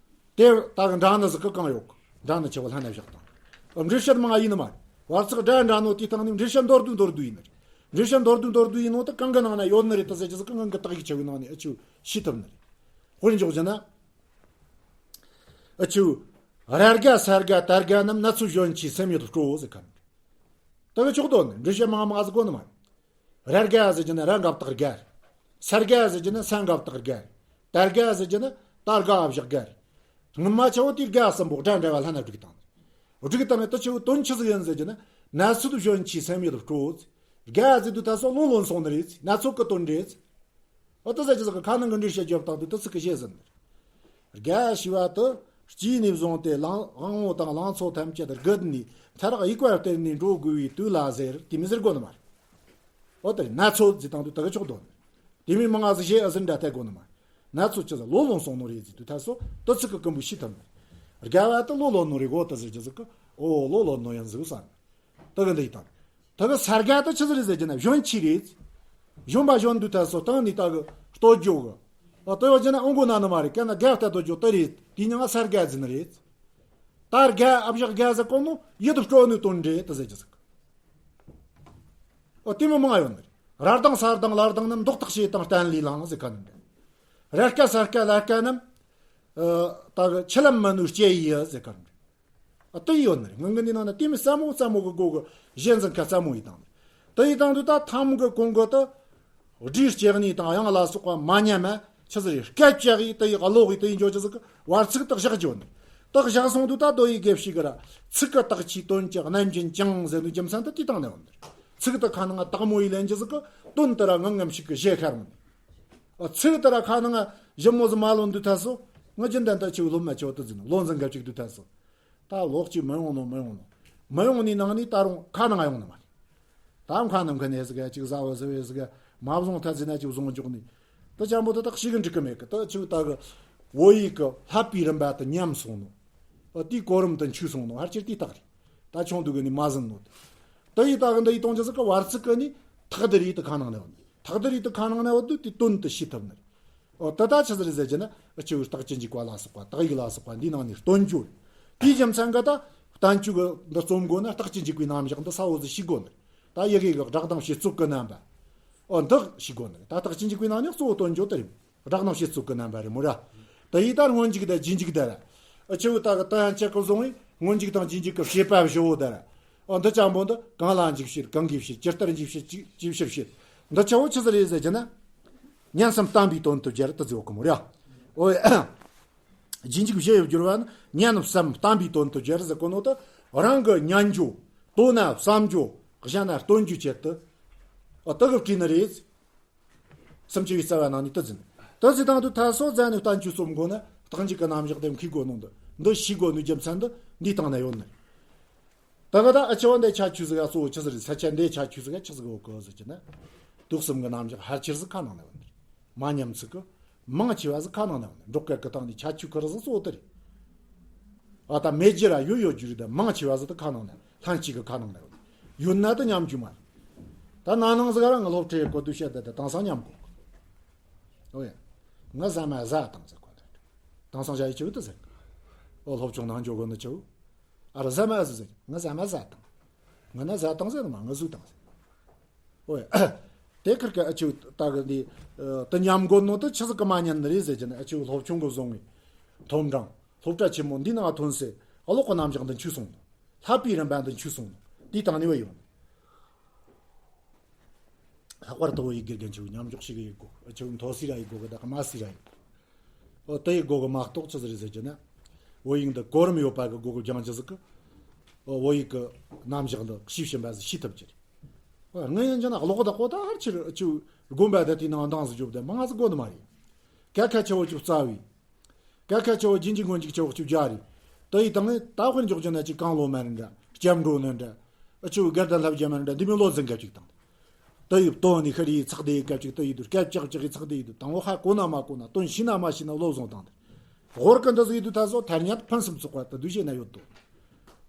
དེ་ད་གི་འདྲ་ནི་ཟིག་གི་གང་ཡོད་གི། འདྲ་ནི་ཆེ་བ་ལྷན་ན་བཞག་དང་། ཨོ་འགྲེལ་བཤད་མང་ཡིན་ནི་མ་རེད། བར་ཚིག་སྒྲ་འདྲ་ནོ་དེའི་སྟེང་ནས་འགྲེལ་བཤད་མདོར་བསྡུས་མདོར་བསྡུས་ཡིན་ནི་རེད། འགྲེལ་བཤད་མདོར་བསྡུས་མདོར་བསྡུས་ཡིན་ནོ་དེ་གང་གི་ནང་ན་ཡོད་ནི་རེད་ད་ཟེར་གྱི་ཟིག་གི་ངང་གི་དག་ཡིག་ཆེ་བའི་ནང་ནས་ཨ་ཆུ་ཤེས་ཐུབ་ནི་རེད། དཔེར་འཇོག་བྱས་ན། ཨ་ཆུ། ར་དགའ་ས་དགའ་ད་དགའ་རྣམས་ན་ཚོད་གཞོན་གྱིས་སེམས་ཡོད་སྤྲོ་ཟེར་ག་ནི། དེ་གི་ཕྱོགས་དོན་འགྲེལ་བཤད་མང་མང་ཟིག་གོ་ནི་མ། ར་དགའ་ཟེར་གྱི་ན་ར་འགབ་སྟེགས་དགའ། ས་དགའ་ཟེར་གྱི་ན་ས་འགབ་སྟེགས་དགའ། ད་དགའ་ཟེར་གྱི་ན་ད་དགའ་བཞག་དགའ། སྔོན་མ་ཆ་བོ་དེའི་དགའ་གསུམ་པོ་སྒྲ་འདྲ་བ་ལྷན་ན་བསྒྲིགས་བཏང་། བསྒྲིགས་བཏང་ནས་དེ་ཆ་བོ་དོན་ཆི་ཟིག་ཡིན་ཟེར་གྱི་ན། ན་ཚོད་གཞོན་ཆེ་སེམས་ཡིད་སྤྲོ། དགའ་ཟེར་དུས་ད་སོ་ལོ་ལོན་སོང་ནི་རེད། ན་ཚོད་གི་དོན་རེད། འོ་དེ་ཟེར་གྱི་ཟིག་གི་ཁ་ནང་གི་འགྲེལ་བཤད་རྒྱོབ་བཏང་དུས་དེ་ཚིག་གི་བཤད་ཟིན། དགའ་ཞེས་པ་དེ་སྐྱེས་ནས་བཟུང་སྟེ་ལང་དབང་པོ་དང་ལང་ཚོ་ཐམས་ཅད་རྒུད་ནས་མཐར་དབྱུག་པ་བསྟན་ནས་འགྲོ་དགོས་པའི་དུས་ལ་ཟེར་དེ་མི་ཟེར་དགོས་ནི་མ་རེད། འོ་དེ་ན་ཚོད་ཟེར་བཏང་དུས་དེ་གི་ཕྱོགས་དོན། དེ་མིན་མང་ང་ཟིག་བཤད་ཨ་ཟིན་འདྲ་བལྟ་དགོས་ནི་མ་རེད། ན་ཚོད་ཆི་ཟིག་ལོ་ལོན་སོང་ནོ་རེད་ཟེར་དུས་ད་སོ་དེ་ཚིག་གི་ཀུན་པོ་ཤི་ཐུབ་ནི་རེད། དགའ་བ་དེ་ལོ་ལོན་ནོ་རེད་གོ་དེ་ཟེར་གྱི་ཟིག་གི། འོ་ལོ་ལོན་ནོ་ཡིན་ཟིག་བསམ། དེ་གི་འདི་ཡི་དང་། དེ་གི་ས་དགའ་དེ་ཆི་ཟིག་རེད་ཟེར་གྱི་ན་གཞོན་ཆེ་རེད། གཞོན་པ་གཞོན་དུས་ད་སོ་སྟེང་ནས་ད་གི་ལྟོ་རྒྱུ་གི། ཨ་དེ་ཡོད་ཀྱི་ན་ཨང་གོ་ན་ནི་མ་རེད། གན་ན་དགའ་ལྟ་ལྟོ་རྒྱུ་དེ་རེད། དེ་མྱིང་ང་ས་དགའ་ཟེར་ནི་རེད། ད་དགའ་ཨ་བཞག་དགའ་ཟེར་གོ་ནོ་ཡིད་དུ་སྤྲོ་ནི་དོན་རེད་དེ་ཟེར་གྱི་ཟིག་ཨོ་དེ་མི་མང་ཡོད་ནི་རེད། ར་དང་ས་དང་ལ་དང་རྣམས་མདོག་ཐག་བྱེད་དང་བརྟན་ལས་ལངས་ཟེར་ག་ནི་འདྲ། ར་སྐད་ས་སྐད་ལ་སྐད་རྣམས། ཨ་ད་གི་ཆུ་ལམ་མི་ནུས་སྐྱེ་ཡི་ཟེར་ག་ནི་འདྲ། ཨ་དེ་ཡོད་ནི་རེད། ངང་གི་འདི་ནང་ན་དེ་མི་སྲ་མོ་སྲ་མོ་གི་སྒོ་གི་གཞན་ཟིན་ཁ་སྲ་མོ་ཡི་དང་། དེ་ཡི་དང་དུ་ད་ཐམ་གི་གོང་གི་དུ། སྒྲའི་སྐྱེ་གནས་དང་དབྱངས་ལ་སོགས་པ་མ་ཉམས་མ་ཆི་ཟིག་རེད། སྐད་ཅིག་གིས་དེ་ཡི་ཀློག་གིས་དེ་ཡི་འཇོག་ཅི་ཟིག་གི་བར་ཚིག་དག་བཞག་འཇོག་ནི། དག་བཞག་སོང་དུ་ད་དོ་ཡི་དགེ་བཤེས་གི་ར་ཚིག་གི་དག་ཆའི་དོན་གྱི་རྣམ་རྒྱུན་ཀྱང་ཟེར་ནི་རྒྱུ་མཚན་དུ་དེ་དང་ནས་འོང་ནི། ཚིག་དག་ཁ་ནང་དག་མོ་ཡི་ལན་ཅི་ཟིག་གི་དོན་དུ་ར་ངང་ངམ་ཞིག་གི་བཞེས་ཁར་འོང་ནི། ཨ་ཚིག་དུ་ར་ཁ་ནང་ཞིབ་མོ་ཟིག་མ་ལོན་དུས་ཐ་སོ་ངི་རྒྱུན་ལྡན་དུ་ཆེ་བོ་སློབ་མ་ཆེ་བོ་དུ་ཟིན་ལོ་འཛིན་ག་ཅིག་དུས་ཐ་སོ། ད་ལོག་ཅིག་མི་ཡོང་ནོ་མི་ཡོང་ནོ། མི་ཡོང་ནི་ནང་ནས་ད་རུང་ཁ་ནང་ཡོང་ནི་མ་རེད། ད་ཁ་ནང་ཁ་ནས་ཟིག་ག་ཅིག་ཟ་བ་ཟ་བའི་ཟིག་ག་མ་བཟུང་ཐ་ཟིན་ན་ཅིག་བཟུང་འཇོག་ནི། ད་ཅང་པོ་ད་ད་ཞིག་གི་འགྲིག་གི་མེད་གི། ད་ཅིག་ད་གི་བོད་ཡིག་གི་བསླབ་པའི་རིམ་པ་དུ་ཉམས་སོང་ནོ། ཨ་དེའི་གོ་རིམ་དུ་འཆུག་སོང་ནོ་ཧར་ཅིར་དེའི་རྟགས་རེད། ད་ཆུང་དུས་གི་ནི་མ་ཟིན་ནོ། ད་ཡི་ད་གི་འདི་ཡི་གཏོང་ཅི་ཟིག་གི་བར་ཚིག་གི་ནི་ཐག་དེ་རེད་དུ་ཁ་ནང་ནས་བ་ནི། ཐག་དེ་རིགས་དུ་ཁ་ནང་ན་འོ་དུ་དེ་དོན་དུ་ཤེས་ཐུབ་ནི་རེད། འོ་དེ་ད་ཆི་ཟིག་རེད་ཟེར་གྱི་ན་ཨ་ཆུ་རྟགས་ཅན་གྱི་བཀའ་ལ་སོགས་པ་དག་ཡིག་ལ་སོགས་པ་འདིའི་ནང་ནས་སྟོན་རྒྱུ་རེད། དེའི་རྒྱུ་མཚན་གྱི་ད་བསྟན་བཅོས་ཀྱི་འདི་རྩོམ་དགོས་ན་རྟགས་ཅན་གྱི་བཀའི་རྣམ་གཞག་འདི་ས་འོ་ཟིག་ཤེས་དགོས་ནི་རེད། ད་ཡི་གེ་གི་སྒྲ་གདངས་བཤད་ཚུལ་གྱི་རྣམ་པ། འོ་འདི་ཤེས་དགོས་ནི་རེད། ད་རྟགས་ཅན་གྱི་བཀའི་ནང་ནས་གཙོ་བོ་སྟོན་རྒྱུ་དེ་རེད། སྒྲ་གདངས་བཤད་ཚུལ་གྱི་རྣམ་པ་རེད་མོ་ར། དེ་ཡི་ད་སྔོན་འཇུག་དང་རྗེས་འཇུག་དེ་ར། ཨ་ཆུ་ད་གི་ད་ཡང་ཅི་གི་བཟུང་བའི་སྔོན་འཇུག་དང་རྗེས་འཇུག་གི་བྱེད་པ་བཞི་བོ་དེ་ར། ཨ་འདི་ཅང་པོ་འདི་གང་ལ་འཇུག་བྱེད་གང་གིས་བྱེད་ཇི་ལྟར་འཇུག་བྱེད་ཅི་ཅི་ཕྱིར་བྱེད། འདི་ཆ་བོ་ཆི་ཟིག་རེད་ཟེར་གྱི་ན། ཉན་བསམ་བསྟན་པའི་དོན་དུ་སྦྱར་དུ་བརྗོད་གི་མོ་ར། ཨོ་ཡ། རྗེས་འཇུག་བཞི་ཡོད་བསྒྱུར་བ་ནི་ཉན་བསམ་བསྟན་པའི་དོན་དུ་སྦྱར་ཟེར་གོ་ནོ་དེ་རང་གི་ཉན་རྒྱུ། དོ་ན་བསམ་རྒྱུ། གཞན་ན་སྟོན་རྒྱུ་ཆེད་དུ། ཨ་དེ་གི་བྲིས་ནི་རེད། སུམ་ཅུ་པའི་རྩ་བ་ནང་ནས་དེ་ཟིན། དེ་ཟིན་དང་དུ་ཐ་སོ་ཟན་ནས་བསྟན་བཅོས་རྩོམ་དགོས་ན་རྟགས་འཇུག་གི་རྣམ་གཞག་དེ་མཁས་དགོས་ནོ་འདི་འདི་ཤེས་དགོས་ནོ་རྒྱུ་མཚན་འདི་འདིའི་སྟེང་ན་ཡོད་ནི། ད་ག་ད་ཨ་ཆེ་བ་འདི་ཁྱད་ཆོས་ཟིག་ག་གཙོ་བོ་ཆི་ཟིག་རེད། ས་ཆ་འདི་ཁྱད་ཆོས་ཟིག་ག་ཆི་ཟིག་ཡོད་གི་ཟེར་གྱི་ན། དུག་གསུམ་གི་རྣམ་གཞག་ཕལ་ཆེར་ཟིག་ཁ་ནང་ན་ཡོད་ནི། མ་ཉམས་ཚིག་གི་མང་ཆེ་བ་ཟིག་ཁ་ནང་ན་ཡོད་ནི། འབྲོག་སྐད་གི་སྟེང་ནས་ཁྱད་ཆོས་ཁུར་ཟིག་གཙོ་བོ་དེ་རེད། ཨ་ད་མེད་རྒྱུ་ར་ཡོད་ཡོད་རྒྱུ་རེད། ད་མང་ཆེ་བ་ཟིག་ད་ཁ་ནང་ན་ལྷན་སྐྱེས་ཀྱི་ཁ་ནང་ན་ཡོད་ཡོད་ན་ད་ཉམས་རྒྱུ་མ་རེད། ད་ན་ནིང་ཟིག་ར་ང་སློབ་ཁྲིད་གོ་དུས་བཤད་ད་ད་དེང་སང་ཉམས་གོ་ཨོ་ཡ། ང་ཟ་མ་ཟ་དང་ཟེར་གོ་ད་དེང་སང་ཞ་ཡི་ཆེ་བོ་ད་ཟེར། ཨོ་སློབ་ཆུང་ནང་འཇོག་གོ་ནི་ཆེ་བོ། ཨ་ར་ཟ་མ་ཟ་ཟེར། ང་ཟ་མ་ཟ་དང་། ང་ན་ཟ་དང་ཟེར་ནི་མ་ང་ཟོས་དང་ཟེར། ཨོ་ཡ། དེ་ཁིར་ཀ་ཨ་ཆུ་ད་གི་འདི་ད་ཉམས་དགོས་ནོ་ད་ཆི་ཟིག་གི་མ་ཉན་ནི་རེད་ཟེར་གྱི་ན། ཨ་ཆུ་སློབ་ཆུང་གི་བཟུང་བའི་མཐོ་འབྲིང་སློབ་གྲྭ་ཆེན་མོ་འདི་ནང་ཐོན་སའི་ཀློག་གི་རྣམ་གཞག་འདི་འཆུག་སོང་། བསླབ་པའི་རིམ་པ་འདི་འཆུག་སོང་། དེའི་སྟེང་ནས་བུད་ཡོང་། ལྷག་པར་དུ་བོད་ཡིག་དགེ་རྒན་ཆུ་ཉམས་འཇོག་ཞིག་ཡིག་གོ། ཨ་ཆུ་མཐོ་སའི་ར་ཡིག་གོ་གི་ད་གི་དམའ་སའི་ར་ཡིག་གོ། ཨོ་དེ་ཡི་སྒོ་གི་མ་གཏོགས་ཆི་ཟིག་རེད་ཟེར་གྱི་ན། བོད་ཡིག་འདི་གོ་རིམ་ཡོད་པ་གི་སྒོ་གི་སྦྱང་རྒྱུ་ཟིག་གི། ཨོ་བོད་ཡིག་གི་རྣམ་གཞག་འདི་ཤེས་བཞིན་པ་ཟིག་ཤེས་ཐུབ་ཀྱི་རེད། ཨོ་ངས་ཡིན་གྱི་ན་ཀློག་གི་ད་གོ་ད་ཧར་ཆེར་ཨ་ཆུ་དགོན་པ་དེ་དེའི་ནང་འདང་ཟིག་རྒྱོབ་དེ་མང་ཟིག་དགོས་ནི་མ་རེད། སྐད་ཁ་ཆེ་བོ་ཆུ་རྩ་བའི། སྐད་ཁ་ཆེ་བོ་རྗེས་འཇུག་སྔོན་འཇུག་ཆེ་བོ་ཆུ་རྒྱ་རེད། དེ་ཡི་སྟེང་ནས་ད་དཔེར་འཇོག་རྒྱུ་ན་ཅིག་གང་བློ་མ་རེད་འདྲ་སྐྱབས་འགྲོ་ནི་འདྲ། ཨ་ཆུ་སྒེར་དང་ལྷ་བརྒྱ་མ་རེད་འདྲ་འདི་མོ་བློ་འཛིན་སྐབས་ཅིག་དང་། དེ་ཡི་དོན་ནི་ཤི་རིའི་ཚེག་དེ་ཡི་སྐབས་ཅིག་དེ་ཡི་དུ་སྐབས་ཅག་ཅག་གི་ཚེག་དེ་ཡི་དུ་དང་བོ་ཧ་གོ་ན་མ་གོ་ན་དོན་ཤེས་ན་མ་ཤེས་ན་བློ་བཟུང་དང་དེ། ཧོར་གི་འདི་ཟིག་ཡི་དུ་ད་སོ་ཐར་ཉན་ཕུན་སུམ་ཚོགས་པ་དུ་འདུ་ཤེས་ན་ཡོད་དོ།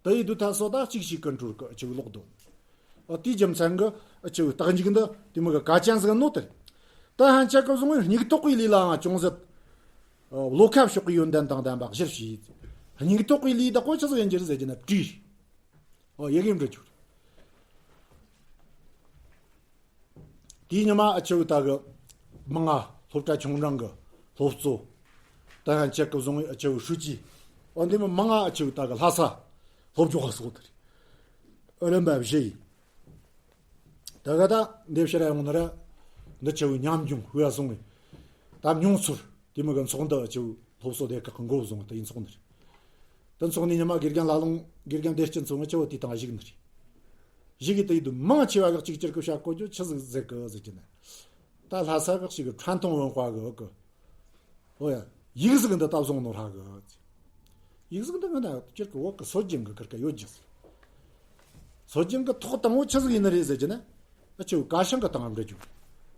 དེ་ཡི་དུ་ད་སོ་ད་གཅིག་གཅིག་གི་འགྲོར་གི་ཨ་ཆུ་ལོག་དོ། ཨ་དེའི་རྒྱུ་མཚན་གི་ཨ་ཆུ་རྟགས་འཇུག་འདི་དེ་མོ་གི་གལ་ཅན་ཟིག་ནོ་དེ། ད་ཧན་ཆད་གི་བཟུང་བའི་སྙིགས་དོགས་པའི་ལས་ལའང་ཅུང་ཟད། ཨ་བློ་ཁ་ཕྱོགས་ཀྱི་ཡོན་ཏན་དང་ལྡན་པ་གཞིར་བྱས། སྙིགས་དོགས་པའི་ལས་དག་པོ་ཆི་ཟིག་ཡིན་རྒྱུ་རེད་ཟེར་གྱི་ན་བྲིས། ཨོ་ཡི་གེ་འབྲི་རྒྱུ་རེད། དེའི་ཉི་མ་ཨ་ཆུ་ད་གི་མང་ང་སློབ་གྲྭ་ཆུང་འབྲིང་གི་སློབ་གཙོ། ད་ཧན་ཆད་གི་བཟུང་བའི་ཨ་ཆུ་ཧྲུའུ་ཅི། ཨོ་འདི་མོ་མང་ང་ཨ་ཆུ་ད་གི་ལྷ་ས་སློབ་སྦྱོང་སོགས་དེ་རེད། རིམ་པ་བཞི་ཡིན། ད་ག་ད་འདི་ཕྱིར་ཡོང་ན་ར། འདི་ཆེ་བོའི་ཉམས་མྱོང་ཧུའ་སོང་ངེ། ད་མྱོང་ཚོར་དེ་མི་གི་ཚོགས་འདུ་ཆེ་བོའི་སློབ་གསོ་སྡེ་ཁག་གི་འགོ་བཟུང་དེ་ཡིན་ཚོགས་འདུ་རེད། དེ་ཚོགས་ནས་ཉི་མ་དགེ་རྒན་ལ་ལུང་དགེ་རྒན་བདེ་སྐྱིད་ཚོ་ངེ་ཆེ་བོ་དེའི་སྟེང་བཞུགས་ནི་རེད། བཞུགས་གི་དེ་ཡིན་དུས་མང་ཆེ་བ་གི་གཅིག་གྱུར་གི་བྱ་བཀོད་རྒྱུ་ཆི་ཟིག་ཟེར་གི་ཟེར་གྱི་ན། ད་ལྷ་ས་གི་ཞིག་གི་ཁྲན་ཏུང་ཝུན་ཧྭ་གི་འོག་གི། ཨོ་ཡ། ཡིག་གཟུགས་འདི་ལྟ་བཟུང་ནོ་ཧྲ་གི། ཡིག་གཟུགས་འདི་ང་ན་སྤྱིར་གི་འོག་གི་སྲོལ་རྒྱུན་གི་ཁིར་ཀ་ཡོད་རྒྱུ་ཟེར། སྲོལ་རྒྱུན་གི་ཐོག་དང་བོ་ཆི་ཟིག་ཡིན་ནི་རེད་ཟེར་གྱི་ན། ཨ་ཆེ་བོ་ཀ་ཤང་གི་སྟེང་འབྲི་རྒྱུ།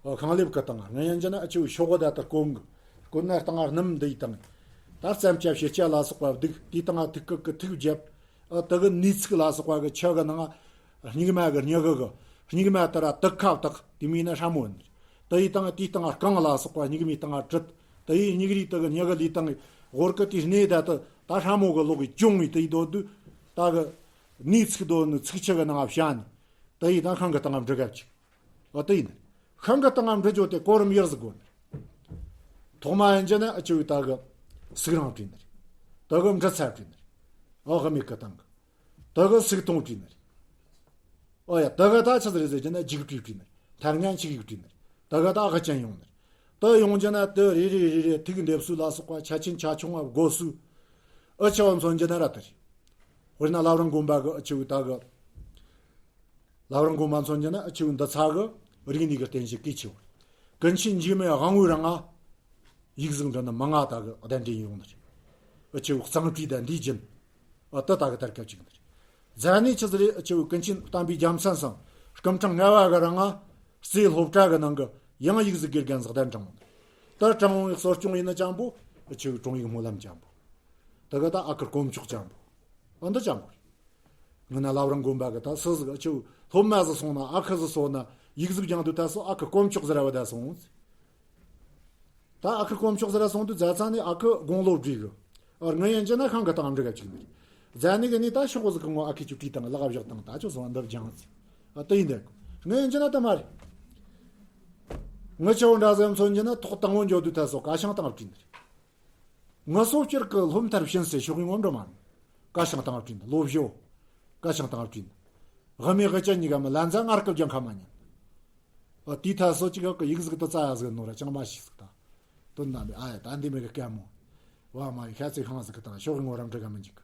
ཨོ་ཤིང་ལེབ་གི་སྟེང་ང་ཡན་གྱི་ན་ཨ་ཆེ་བོ་ཤོག་གུ་ད་ལྟ་གོང་གི། གོང་ན་སྟེང་སྣུམ་འདི་ཡི་སྟེང་། ད་རྩམ་སྐྱ་ཕྱེ་སྐྱ་ལ་སོགས་པ་བདུག་དེའི་སྟེང་ཐིག་གི་གི་ཐིག་བརྒྱབ། ཨ་དེ་གི་ནས་ཚིག་ལ་སོགས་པ་གི་ཆུ་གི་ནང་། སྙིགས་མ་གི་སྙི་གི་གི། སྙིགས་མ་དེ་ར་དུག་ཁ་བཏགས་དེ་མིན་ན་ཧྲ་མོ་ཡིན། དེ་ཡི་སྟེང་དེའི་སྟེང་རྐང་ལ་སོགས་པ་སྙིགས་མའི་སྟེང་བྲིད། དེ་ཡི་སྙིགས་རིས་དེ་གི་སྙི་གི་ལི་སྟེང་གི་ཧོར་གི་དེའི་སྣེ་ད་དེ་ད་ཧྲ་མོ་གི་ལོག་གི་ཅུང་ངི་དེ་ཡི་དོ་དུ། ད་གི་ནས་ཚིག་དོ་ནི་ཚིག་ཆུ་གི་ནང་བྱ་ནི། དེ་ཡི་ད་ཤིང་གི་སྟེང་འབྲི་ག་བཅུག་ཨ་དེ་ཡིན། ཤིང་གི་སྟེང་འབྲི་རྒྱུ་དེ་གོ་རིམ་ཡག་ཟིག་དགོ་ནི། ཐོག་མ་ཡིན་གྱི་ན་ཨ་ཆེ་བོའི་ད་གི་སུག་རིང་བྲིས་ནི་རེད། དེ་གི་འབྲི་ཚར་བྲིས་ནི་རེད། ཨ་ཧ་མི་གི་སྟེང་གི། དེ་གི་སུག་ཐུང་བྲིས་ནི་རེད། ཨོ་ཡ། དེ་ག་ད་ཆི་ཟིག་རེད་ཟེར་གྱི་ན་རྒྱུགས་བྲིས་བྲིས་ནི། ཐ་སྙད་ཆིག་ཡིག་བྲིས་ནི། དེ་ག་ད་ཨ་ཁུ་ཅན་ཡོང་ནི། དེ་ཡོང་གྱི་ན་དེ་རེ་རེ་རེ་རེ་ཐིག་འདེབས་སུ་ལ་སོགས་པ་ཆ་ཆེན་ཆ་ཆུང་བ་བགོ་སུ། ཨ་ཆེ་བ་མཚོན་གྱི་ན་ར་དེ་རེད། དཔེར་ན་བླ་བྲང་དགོན་པ་གི་ཨ་ཆེ་བོའི་ད་གི། བླ་བྲང་དགོན་པ་མཚོན་གྱི་ན་ཨ་ཆེ་བོའི་འདི་ཚ་གི་རིག་གནས་གི་རྟེན་གཞི་གལ་ཆེ་བ། ཀུན་མཁྱེན་འཇིགས་མེད་དབང་བོའི་རིང་ང་། ཡིག་གཟུགས་འདི་ནི་མང་ང་ད་གི་གདན་འདྲེན་ཡོང་ནི་རེད། ཨ་ཆེ་བོའི་གཙང་བྲིས་དང་འདིའི་རྒྱུན། ཨ་ད་ད་གི་དར་ཁ་བཅུག་ནི་རེད། རྫ་ནས་ཆི་ཟིག་རེད། ཨ་ཆེ་བོའི་ཀུན་མཁྱེན་བསྟན་པའི་རྒྱལ་མཚན་སང་སྐུ་ཕྲེང་ལྔ་བ་གི་རིང་ང་རྩེ་སློབ་གྲྭ་གི་ནང་གི་ཡང་ཡིག་གཟུགས་དགེ་རྒན་ཟིག་གདན་དྲངས་ནི། ད་དྲངས་འོང་གི་གསོ་སྐྱོང་ཡིན་ན་ཅང་པོ། ཨ་ཆེ་བོའི་དྲུང་ཡིག་སྨོན་ལམ་ཅང་པོ། ད་གི་ད་ཨ་ཁུ་དཀོན་མཆོག་ཅང་པོ། ཨ་འདི་ཅང་པོ་རེད། ང་ན་བླ་བྲང་དགོན་པ་གི་ད་སུ་ཟིག་ཨ་ཆེ་བོ་སློབ་མ་ཟིག་སོང་ན་ཨ་ཁུ་ཟིག་སོང་ན་ཡིག་གཟུགས་སྦྱང་དུས་ད་སོ་ཨ་ཁུ་དཀོན་མཆོག་ཟེར་བ་ད་སོང་། ད་ཨ་ཁུ་དཀོན་མཆོག་ཟེར་བ་སོང་དུས་རྫ་ཚང་ནས་ཨ་ཁུ་དགུང་ལོ་བགྲེས་གི། ཨ་ང་ཡན་ཅི་ན་ཤིང་གི་སྟེང་འབྲི་ག་བཅུག་ནི་རེད། རྫ་ནས་གི་ནས་ད་ཤོག་གུ་ཟིག་གི་ངོ་ཨ་ཁུ་ཆུ་བྲིས་དང་ལག་བཞག་དང་ད་ཆོ་སོང་འདབ་ལྗང་ཟིག་ཨ་དེ་ཡིན་དེ། ང་ཡན་ཅི་ན་ད་མ་རེད། ང་ཆེ་བོ་འདྲ་ཟེར་མཚོན་གྱི་ན་ཐོག་དང་བོ་འཇོག་དུས་ད་སོ་ཀ་ཤང་སྟེང་བྲིས་ནི་རེད། ང་སོ་སྤྱིར་གི་སློབ་མཐར་ཕྱིན་སའི་ཕྱོགས་ངོ་འགྲོ་མ་ནི། ཀ་ཤང་སྟེང་བྲིས་ནི་ལོ་བཞི་བོ། ཀ་ཤང་སྟེང་བྲིས་ནི། ཧ་མི་ཧ་ཅན་གཉིས་ཀ་མི་ལན་ཚ་ངར་སྐབས་ཀྱང་ཁ་མ་ཉན། ཨ་དེའི་ཐད་སོ་གཅིག་གི་ཡིག་གཟུགས་དུ་རྩ་ཡ་ཟིག་ནོ་ར་ཅང་མ་ཤེས་ཟིག་ད། དོན་ན་མི་ཨ་ཡ་ད་འདི་མི་གི་སྐད་མོ། བ་མ་ཡི་ཤ་ཚིག་ཤང་ཟིག་གི་དང་ཕྱོགས་ངོ་རང་འབྲི་ག་མི་འཇིག་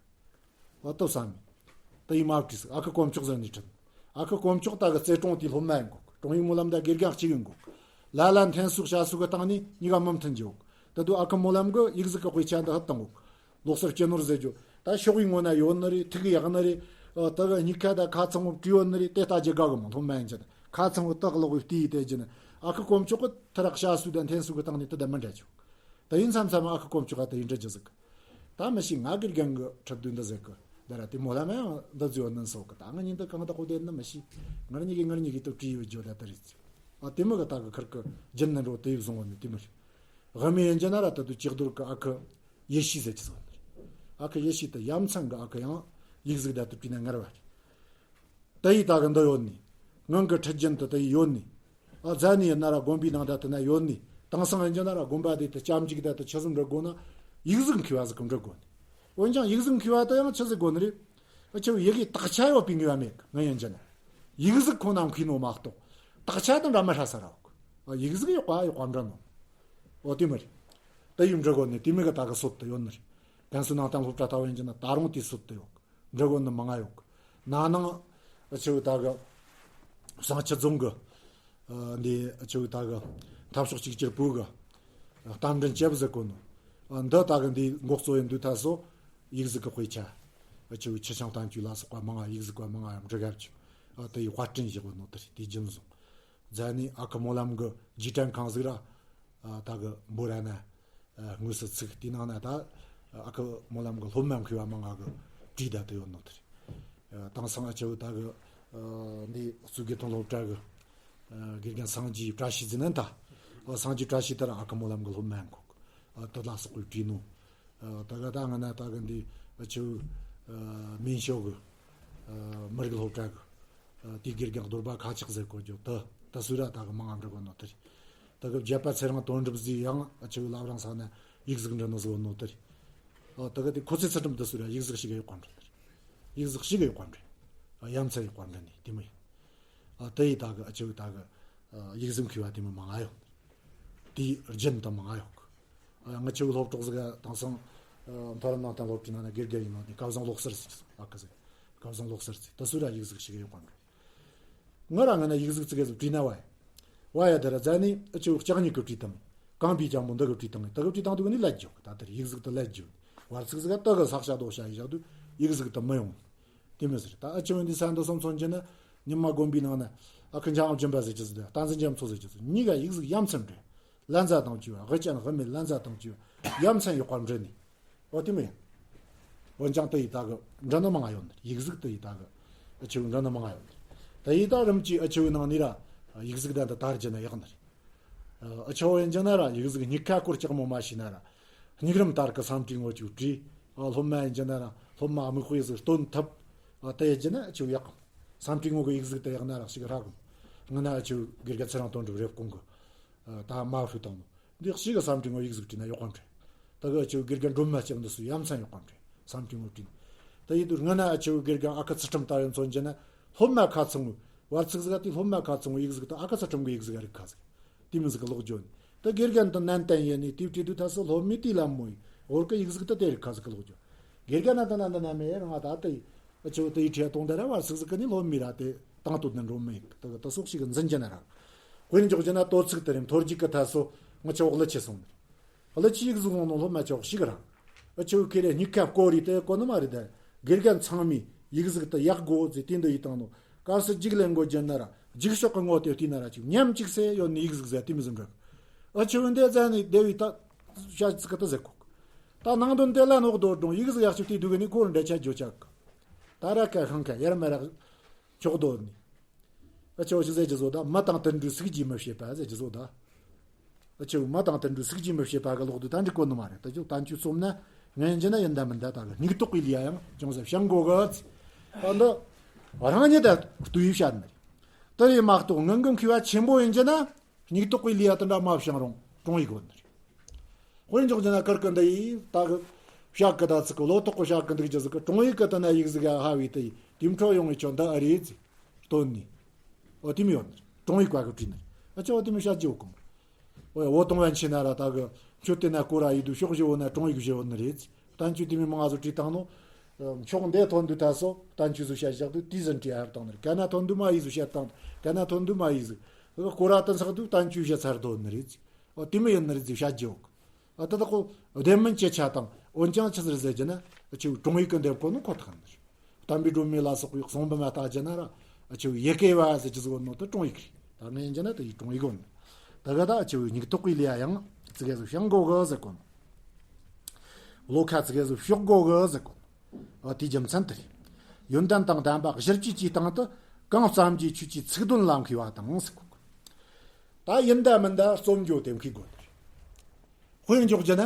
ཨོ་ཏོ་བསམ་མི། ད་ཡི་མ་བྲིས་ཟིག་ཨ་ཁུ་དཀོན་མཆོག་ཟེར་ནི་ཁྲིད། ཨ་ཁུ་དཀོན་མཆོག་ད་གི་རྩེ་གྲོང་དེའི་སློབ་མ་ཡིན་གོ། དྲུང་ཡིག་སྨོན་ལམ་ད་དགེ་རྒན་གཅིག་ཡིན་གོ། ལ་ལ་འཐེན་སུག་བྱ་སུག་གི་སྟེང་ནས་གཉིས་ཀ་མུ་མཐུན་འགྱོ། ད་དུ་ཨ་ཁུ་སྨོན་ལམ་གི་ཡིག་གཟུགས་གི་དཔེ་ཆ་འདི་ཧུད་བཏང་གོ། ལོག་སར་སྤྱི་ནོར་ཟེར་རྒྱུ། ད་ཤོག་བུའི་ངོ་ན་ཡོད་ནི་རེད། ཐིག་ཡག་ནི་རེད། ཨ་ད་གི་སྙིགས་ཁ་ད་ཁ་ཚང་བོ་བྲིས་ཡོད་ནི་རེད། དེ་ལྟ་རྒྱུ་དགའ་གི་མོ་སློབ་མ་ཡིན་ཅི་ད་ཁ་ཚང་བོ་ཏག་ལོག་བའི་བལྟས་ཡི་དེ་རྒྱུ་ནི། ཨ་ཁུ་དཀོན་མཆོག་གི་ཐ་རག་བྱ་སུག་དང་འཐེན་སུག་གི་སྟེང་ནས་དེ་ད་མི་འདྲ་ཆོག་ད་ཡིན་མཚམས་མཚམས་ཨ་ཁུ་དཀོན་མཆོག་ག་ད་ཡིན་འདྲ་རྒྱུ་ཟིག་ད་མི་ཤེས། ང་དགེ་རྒན་གི་ཁྲིད་དུས་འདི་ཟེར་གི། འདི་ར་དེ་མོ་ལ་མ་ཡང་འདི་ཚོ་ནན་སོག་གི། ད་ང་གཉིས་འདི་གང་དག་གོ་དེ་ནི་མི་ཤེས། ངར་གཉིས་ཀྱི་ངར་གཉིས་ཀྱི་དུ་བྲིས་ཡོད་རྒྱུ་ད་ད་རེད། ཨ་དེ་མོ་གི་ད་གི་ཁིར་གི་རྒྱུན་ནི་འགྲོ་དེ་ཡིག་བཟུང་བ་ནི་དེ་མོ་རེད། ཧ་མི་ཡན་ཅི་ན་ར་ད་དུ་ཅིག་རྡོར་གི་ཨ་ཁུ་ཡེ་ཤེས་ཟེར་གྱི་ཟོ་ནི་རེད། ཨ་ཁུ་ཡེ་ཤེས་དེ་ཡ་མཚན་གི་ཨ་ཁུ་ཡང་ཡིག་གཟུགས་ད་དུ་བྲིས་ན་ངར་བ་རེད། ད་ཡི་ད་གི་འདི་ཡོད་ནི། ངང་གི་ཁྲིད་རྒྱུན་དུ་ད་ཡི་ཡོད་ནི། ཨ་རྫ་ནི་ཡིན་ན་ར་དགོན་པའི་ནང་ད་དུ་ན་ཡོད་ནི། དེང་སང་ཡིན་རྒྱུ་ན་ར་དགོན་པ་དེ་དུ་སྐྱབས་འཇུག་ད་དུ་ཆི་ཟིག་འབྲི་དགོ་ན། ཡིག་གཟུགས་མཁས་པ་ཟིག་གི་འབྲི་དགོ་ནི། འོན་ཀྱང་ཡིག་གཟུགས་མཁས་པ་དེ་ཡང་ཆི་ཟིག་དགོ་ནི་རེད། ཨ་ཆེ་བོ་ཡི་གེ་དག་ཆ་ཡོད་པའི་ངེས་པ་མེད་གི། ང་ཡིན་རྒྱུ་ན། ཡིག་གཟུགས་ཁོ་ན་མཁས་ནོ་མ་གཏོགས། དག་ཆ་དང་འདྲ་མི་ཧྲ་ས་ར་འོག་ཨ་ཡིག་གཟུགས་ཡོད་པ་ཡོད་པ་འདྲ་ནོ། འོ་དེ་མི་རེད། ད་ཡིག་འབྲི་དགོ་ནི་དེ་མི་གི་ད་གི་སྲོལ་དུ་ཡོད་ནི་རེད། ཀན་སུའུ་ནང་བསྟན་སློབ་གྲྭ་ལྟ་བུ་ཡིན་རྒྱུ་ན་ད་རུང་དེ་སྲོལ་དུ་ཡོད་གི། འབྲི་དགོ་ནི་མང་ང་ཡོད་གི། ན་ནིང་ཨ་ཆེ་བོ་ད་གི་ཟངས་ཆུ་རྫོང་གི་ཨ་འདི་ཨ་ཆེ་བོ་ད་གི་འཐབ་ཕྱོགས་གཅིག་གྱུར་པུའུ་གི་ཨ་རྟ་མགྲིན་སྐྱབས་ཟེར་གོ་ནོ། ཨ་འདི་ད་གི་འདི་འགོ་གཙོ་ཡིན་དུས་ད་སོ་ཡིག་གཟུགས་གི་དཔེ་ཆ་ཨ་ཆེ་བོ་ཆུ་བྱང་བསྟན་བཅོས་ལ་སོགས་པ་མང་ང་ཡིག་གཟུགས་པ་མང་ང་ཡང་འབྲི་ག་བཅུག་ཨ་དེ་ཡི་དཔར་སྐྲུན་བཞག་གོ་ནོ་དེ་རེད། དེ་རྒྱུན་བཟུང་། རྫ་ནི་ཨ་ཁུ་སྨོན་ལམ་གི་རྗེས་དྲན་ཁང་ཟིག་ར། ཨ་ད་གི་འབོ་ར་ན། ཨ་དངོས་སུ་ཚུགས་དེའི་ནང་ན་ད་ཨ་ཁུ་སྨོན་ལམ་གི་སློབ་མ་མཁས་པ་མང་ང་གི་བྲིས་ད་དུ་ཡོད་ནོ་དེ་རེད། ཨ་དེང་སང་ཨ་ཆེ་བོ་ད་གི་ཨ་འདི་གཙུག་དགེ་མཐོང་སློབ་གྲྭ་གི་ཨ་དགེ་རྒན་སངས་རྒྱས་བཀྲ་ཤིས་ཟེར་ནན་ད། ཨ་སངས་རྒྱས་བཀྲ་ཤིས་དེ་ར་ཨ་ཁུ་སྨོན་ལམ་གི་སློབ་མ་ཡིན་གོ། ཨ་དེ་ལ་སོགས་པའི་བྲིས་ནོ། ཨ་ད་ག་ད་ང་ན་ད་གི་འདི་ཨ་ཆེ་བོ་ཨ་མིན་ཤོ་གི་ཨ་མི་རིགས་སློབ་གྲྭ་གི་ཨ་དེའི་དགེ་རྒན་རྡོར་པ་ཁ་ཆག་ཟེར་གོ་རྒྱུ་དེ་ད་སུ་ར་ད་གི་མང་ང་འབྲི་གོ་ནོ་དེ་རེད། ད་གི་བརྒྱད་པ་ཚེ་རིང་དོན་གྲུབ་ཟིག་ཡང་ཨ་ཆེ་བོ་བླ་བྲང་ས་ན་ཡིག་གཟུགས་འབྲི་ནོ་ཟིག་ཡོད་ནོ་དེ་རེད། ཨ་ད་གི་དེ་ཁོ་ཚེ་ཚེ་ཁྲིམས་དེ་སུ་ར་ཡིག་གཟུགས་ཤིག་གི་ཡོད་གོ་འདྲ་དེ་རེད། ཡིག་གཟུགས་ཤིག་གི་ཡོད་གོ་འདྲ། ཨ་ཡ་མཚན་ཡོད་གོ་འདྲ་ནི་དེ་མོ་ཡིན། དེ་ཡི་ད་གི་ཨ་ཆེ་བོ་ད་གི་ཡིག་གཟུགས་མཁས་པ་དེ་མོ་མང་ང་ཡོད། དེའི་རྒྱུན་དུ་མང་ང་ཡོད། ང་ཆེ་བོ་སློབ་གྲོགས་ཟིག་ག་དེང་སང་མཐོ་རིམ་ནང་བསྟན་སློབ་གྲྭའི་ནང་ན་དགེ་རྒན་ཡིན་ནོ་དེ་སྐལ་བཟང་བློ་གསལ་ཟེར་གི་སོང་། ཨ་ཁུ་ཟིག་སྐལ་བཟང་བློ་གསལ་ཟེར། དེ་སུ་ར་ཡིག་གཟུགས་ཤེས་གི་ཡོད་ག་འདྲ། ང་ར་ང་ན་ཡིག་གཟུགས་ཙི་གེ་ཟིག་བྲིས་ན་བ་ཡ། བ་ཡ་དེ་ར་རྫ་ནི་ཨ་ཆེ་བོ་ལྕགས་སྨྱུག་གི་བྲིས་དང་། རྐང་པའི་ལྗང་བུ་འདི་གི་བྲིས་དང་། དེ་གི་བྲིས་དང་དུ་གི་ནི་ལད་རྒྱུ། ད་དེར་ཡིག་གཟུགས་དེ་ལད་རྒྱུ། བར་ཚིགས་ཟིག་དེ་གི་ས་ཤ་དོ་ཤ་ཡི་བཞག་དུས་ཡིག་གཟུགས་དེ་མི་ཡོང་། དེ་མི་ཟེར། ད་ཨ་ཆེ་བོ་འདི་ས་འདི་སོང་ཚོན་གྱི་ན་ཉི་མ་དགོན་པའི་ནང་ན་ཨ་ཁུ་འཇམ་དབྱངས་སྦྱིན་པ་ཟེར་གྱི་ཟིག་དང་བསྟན་འཛིན་རྒྱ་མཚོ་ཟེར་གྱི་ཟིག་གཉིས་ཀ་ཡིག་གཟུགས་ཡ་མཚན་འདྲ། ལན་ཚ་དང་བཅས་པ་དབུ་ཅན་དབུ་མེད་ལན་ཚ་དང་བཅས་པ་ཡ་མཚན་ཡོད་པར་འདྲ་ནི། འོ་དེ་མོ་ཡིན། འོན་ཀྱང་དེ་ཡི་ད་གི་འདྲ་ནི་མང་ང་ཡོད་ནི། ཡིག་གཟུགས་དེ་ཡི་ད་གི་ཨ་ཆེ་བོ་འདྲ་ནི་མང་ང་ཡོད་ནི། དེ་ཡི་ད་རིམ་གྱིས་ཨ་ཆེ་བོའི་ནང་ནས་ར་ཡིག་གཟུགས་དེ་འདི་དར་རྒྱུ་ན་ཡག་ནི། ཨ་ཆེ་བོ་ཡིན་རྒྱུ་ན་ར་ཡིག་གཟུགས་སྨྱུག་ཁ་སྐོར་ལྕགས་མོ་མ་ཤེས་ན་ར་སྨྱུག་རམ་དར་གི་སམ་ཀྲི་ངོ་ཅིག་བྲིས། ཨ་སློབ་མ་ཡིན་རྒྱུ་ན་ར་སློབ་མ་མིག་དཔེ་ཟིག་སྟོན་ཐུབ། ཨ་དེ་ཡིན་རྒྱུ་ན་ཨ་ཆེ་བོ་ཡག་གམ། སམ་ཀྲི་ངོ་གི་ཡིག་གཟུགས་དེ་ཡག་ན་ར་ཞིག་རག་གམ། ང་ན་ཨ་ཆེ་བོ་དགེ་རྒན་ཚེ་རིང་དོན་གྲུབ་རེབ་གོང་གི་ད་མ་ཕུད་དང་ནོ། འདི་གཅིག་གི་སམ་ཀྲི་ངོ་ཡིག་གཟུགས་བྲིས་ན་ཡག་གམ་དྲན། ད་གི་ཨ་ཆེ་བོ་དགེ་རྒན་སྒྲོལ་མ་ལྕགས་འདི་སུ་ཡ་མཚན་ཡག་གམ་དྲན། སམ་ཀྲི་ངོ་བྲིས་ན། ད་ཡིན་དུས་ང་ན་ཨ་ཆེ་བོ་དགེ་རྒན་ཨ་ཁུ་ཚུལ་ཁྲིམས་ལྟ་བུ་མཚོན་རྒྱུ་ན་སློབ་མ་ཁ་ཚང་བར་ཚིགས་ཟིག་དེ་སློབ་མ་ཁ་ཚང་བའི་ཡིག་གཟུགས་དང་ཨ་ཁུ་ཚུལ་ཁྲིམས་གི་ཡིག་གཟུགས་རིག་ཁ་ཟིག་དེ་མི་ཟིག་གི་ལོག་འཇོན། ད་དགེ་རྒན་དང་ནན་ཏན་ཡིན་ནི་དེ་བྲིས་དུས་ད་སུ་སློབ་མའི་དེ་ལམ་མོ་ཡིན་འོར་གི་ཡིག་གཟུགས་དེ་དེ་རིག་ཁ་ཟིག་གི་ལོག་འཇོན། དགེ་རྒན་ན་ད་ན་ད་ན་མེད་རང་ད་དེ། ཨ་ཆེ་བོ་དེ་ཡི་ཁྲིད་གཏོང་དེ་ར་བར་ཚིགས་ཟིག་གི་ནི་སློབ་མའི་ར་དེ་དང་དོད་ནི་འགྲོ་མི་ཡིན་དེ་གི་དེ་སོགས་ཤིག་གི་འཛིན་རྒྱུ་ན་ར། དཔེར་འཇོག་རྒྱུ་ན་དོ་ཚིགས་དེ་རིང་ཐོར་རྒྱུག་གི་ཐད་སོ་ང་ཆེ་བོ་ལི་ཆེ་སོང་ནི། ལི་ཆེ་ཡིག་གཟུགས་ལོང་ནོ་སློབ་མ་ཆོག་ཞིག་ར། ཨ་ཆེ་བོ་ཁེ་རེ་སྨྱུག་ཁ་སྐོར་རི་དེ་གོ་ནི་མ་རེད་དེ། དགེ་རྒན་ཚང་མས་ཡིག་གཟུགས་དེ་ཡག་དགོ་ཟེར་དེ་འདི་ཡི་བཏང་ནོ། སྐབས་སུ་རྒྱུགས་ལེན་དགོ་རྒྱུ་ན་ར་རྒྱུགས་ཤོག་གི་ངོ་དེ་བལྟས་ན་ར་ཅིག་ཉམས་ཅིག་སེ་ཡོད་ནི་ཡིག་གཟུགས་ཟེར་དེ་མི་ཟིན་འགྲོ། ཨ་ཆེ་བོ་འདི་ཟ་ནི་དེ་བི་ད་ཤ་ཚིག་གི་ད་ཟེར་གོ། ད་ནང་དོན་དེ་ལ་ནོག་དོ་དྲུང་ཡིག་གཟུགས་ཡག་ཅིག་དེ་དུས་གི་ནི་ཁོར་འདྲ་ཆ་ཇོ་ཆག་གི། ད་ར་ཁ་ཤང་ཁ་ཡར་མ་ར་ཆོག་དོ་ནི། ཨ་ཆེ་བོ་ཞིག་ཟེར་གྱི་བཟོ་ད་མ་དང་དུད་འགྲོའི་སུག་རྗེས་མི་བྱེད་པ་ཟེར་གྱི་བཟོ་ད། ཨ་ཆེ་བོ་མ་དང་དུད་འགྲོའི་སུག་རྗེས་མི་བྱེད་པ་གི་ལོག་དུ་ད་འགྲིག་གོ་ནི་མ་རེད། ད་ཅོ་བསྟན་བཅོས་རྩོམ་ན་ངན་གྱི་ན་ཡིན་ད་མིན་ད་ད་གི་སྙིགས་དོགས་པའི་ལས་ཡང་ཅུང་ཟད་བྱང་དགོ་གི། ད་འདི་རང་ཉིད་ད་ལྟོས་ཡིས་བཤད་ནི་རེད། དེ་ཡིན་མ་གཏོགས་ངན་གི་མཁས་པ་ཆེན་པོ་ཡིན་གྱི་ན། སྙིགས་དོགས་པའི་ལས་ཡ་དེ་འདྲ་མ་བྱང་རུང་གྲོང་ཡིག་དགོས་ནི་རེད། དཔེར་འཇོག་རྒྱུ་ན་ཀིར་ཀི་འདི་ཡིས་ད་གི་བཤད་གི་ད་ཚིག་གི་ལོ་ཏོག་གི་བཤད་གི་འདུག་རྒྱུ་ཟིག་གི་གྲོང་ཡིག་གི་དེ་ན་ཡིག་ཟིག་ག་ཧ་བའི་དེ་ཡིས་དེ་འཕྲོ་ཡོང་བའི་ཆོ་འདི་ཨ་རེད་ཟིག་སྟོན་ནི། ཨོ་དེ་མི་ཡོད་ནི་རེད། གྲོང་ཡིག་བཀའ་གི་བྲིས་ནི་རེད། ཨ་ཅེ་ཨོ་དེ་མི་བཤད་རྒྱུ་གོང་། ཨོ་ཡ་འོ་དང་བན་ཆེ་ན་ར་ད་གི་མཆོད་དེ་ན་སྐོར་ར་ཡིད་དུ་ཤོག་བཞི་འོ་ན་གྲོང་ཡིག་བཞི་འོ་ནི་རེད་ཟིག་བསྟན་བཅོས་དེ་མི་མང་ང་ཚོ་བྲིས་བཏང་ནོ། ཕྱོགས་འདི་ཐོན་དུས་ད་སོ་བསྟན་བཅོས་སུ་བཤད་བཞག་དུས་དེའི་ཟིན་བྲིས་ཧར་བཏང་ནི་རེད། ག་ན་ཐོན་དུས་མ་ཡིས་སུ་བཤད་བཏང་། ག་ན་ཐོན་དུས་མ་ཡིས་སུ། སྐོར་ར་དུ་འཚག་དུས་བསྟན་བཅོས་བཤད་ཚར་དོ་ནི་རེད་ཟིག་ཨོ་དེ་མི་ཡིན་ནི་རེད་ཟིག་བཤད་རྒྱུ་ཡོད་གི། ཨ་དེ་དག་གོ་བདེན་མིན་ཅི་ཆ་དང་འོན་ཀྱང་ཆི་ཟིག་རེད་ཟེར་རྒྱུ་ན་ཨ་ཆེ་བོ་གྲོང་ཡིག་གི་འདེབས་གོ་ནི་ཁོ་ཐག་ནི་རེད། བསྟན་པའི་སྒྲོན་མེ་ལ་སོགས་པའི་གསུང་འབུམ་མ་བལྟ་རྒྱུ་ན་ར་ཨ་ཆེ་བོ་ཡི་གེ་བ་ཟེར་རྒྱུ་ཟིག་ཡོད་ནོ་དེ་གྲོང་ཡིག་རེད། ད་ངས་ཡིན་རྒྱུ་ན་དེ་ཡི་གྲོང་ཡིག་ཡོད་ནི། ད་ག་ད་ཨ་ཆེ་བོ་སྙིགས་དོགས་པའི་ལས་ཡ་ཡང་ཙི་གེ་ཟིག་བྱང་དགོ་གི་ཟེར་གོ་ནི། བློ་ཁ་ཙི་གེ་ཟིག་ཕྱོགས་དགོ་གི་ཟེར་གོ་ནི། ཨ་དེའི་རྒྱུ་མཚན་དེ་རེད། ཡོན་ཏན་དང་ལྡན་པ་གཞིར་བཅས་ཀྱི་སྟེང་དུ་གང་བརྩམས་རྗེས་ཆོས་ཀྱི་ཚིག་དོན་ལ་མཁས་པ་དང་ཟེར་གོ། ད་ཡིན་ད་མིན་ད་རྩོམ་རྒྱུ་དེ་མཁས་དགོས་ནི་རེད། དཔེར་འཇོག་རྒྱུ་ན།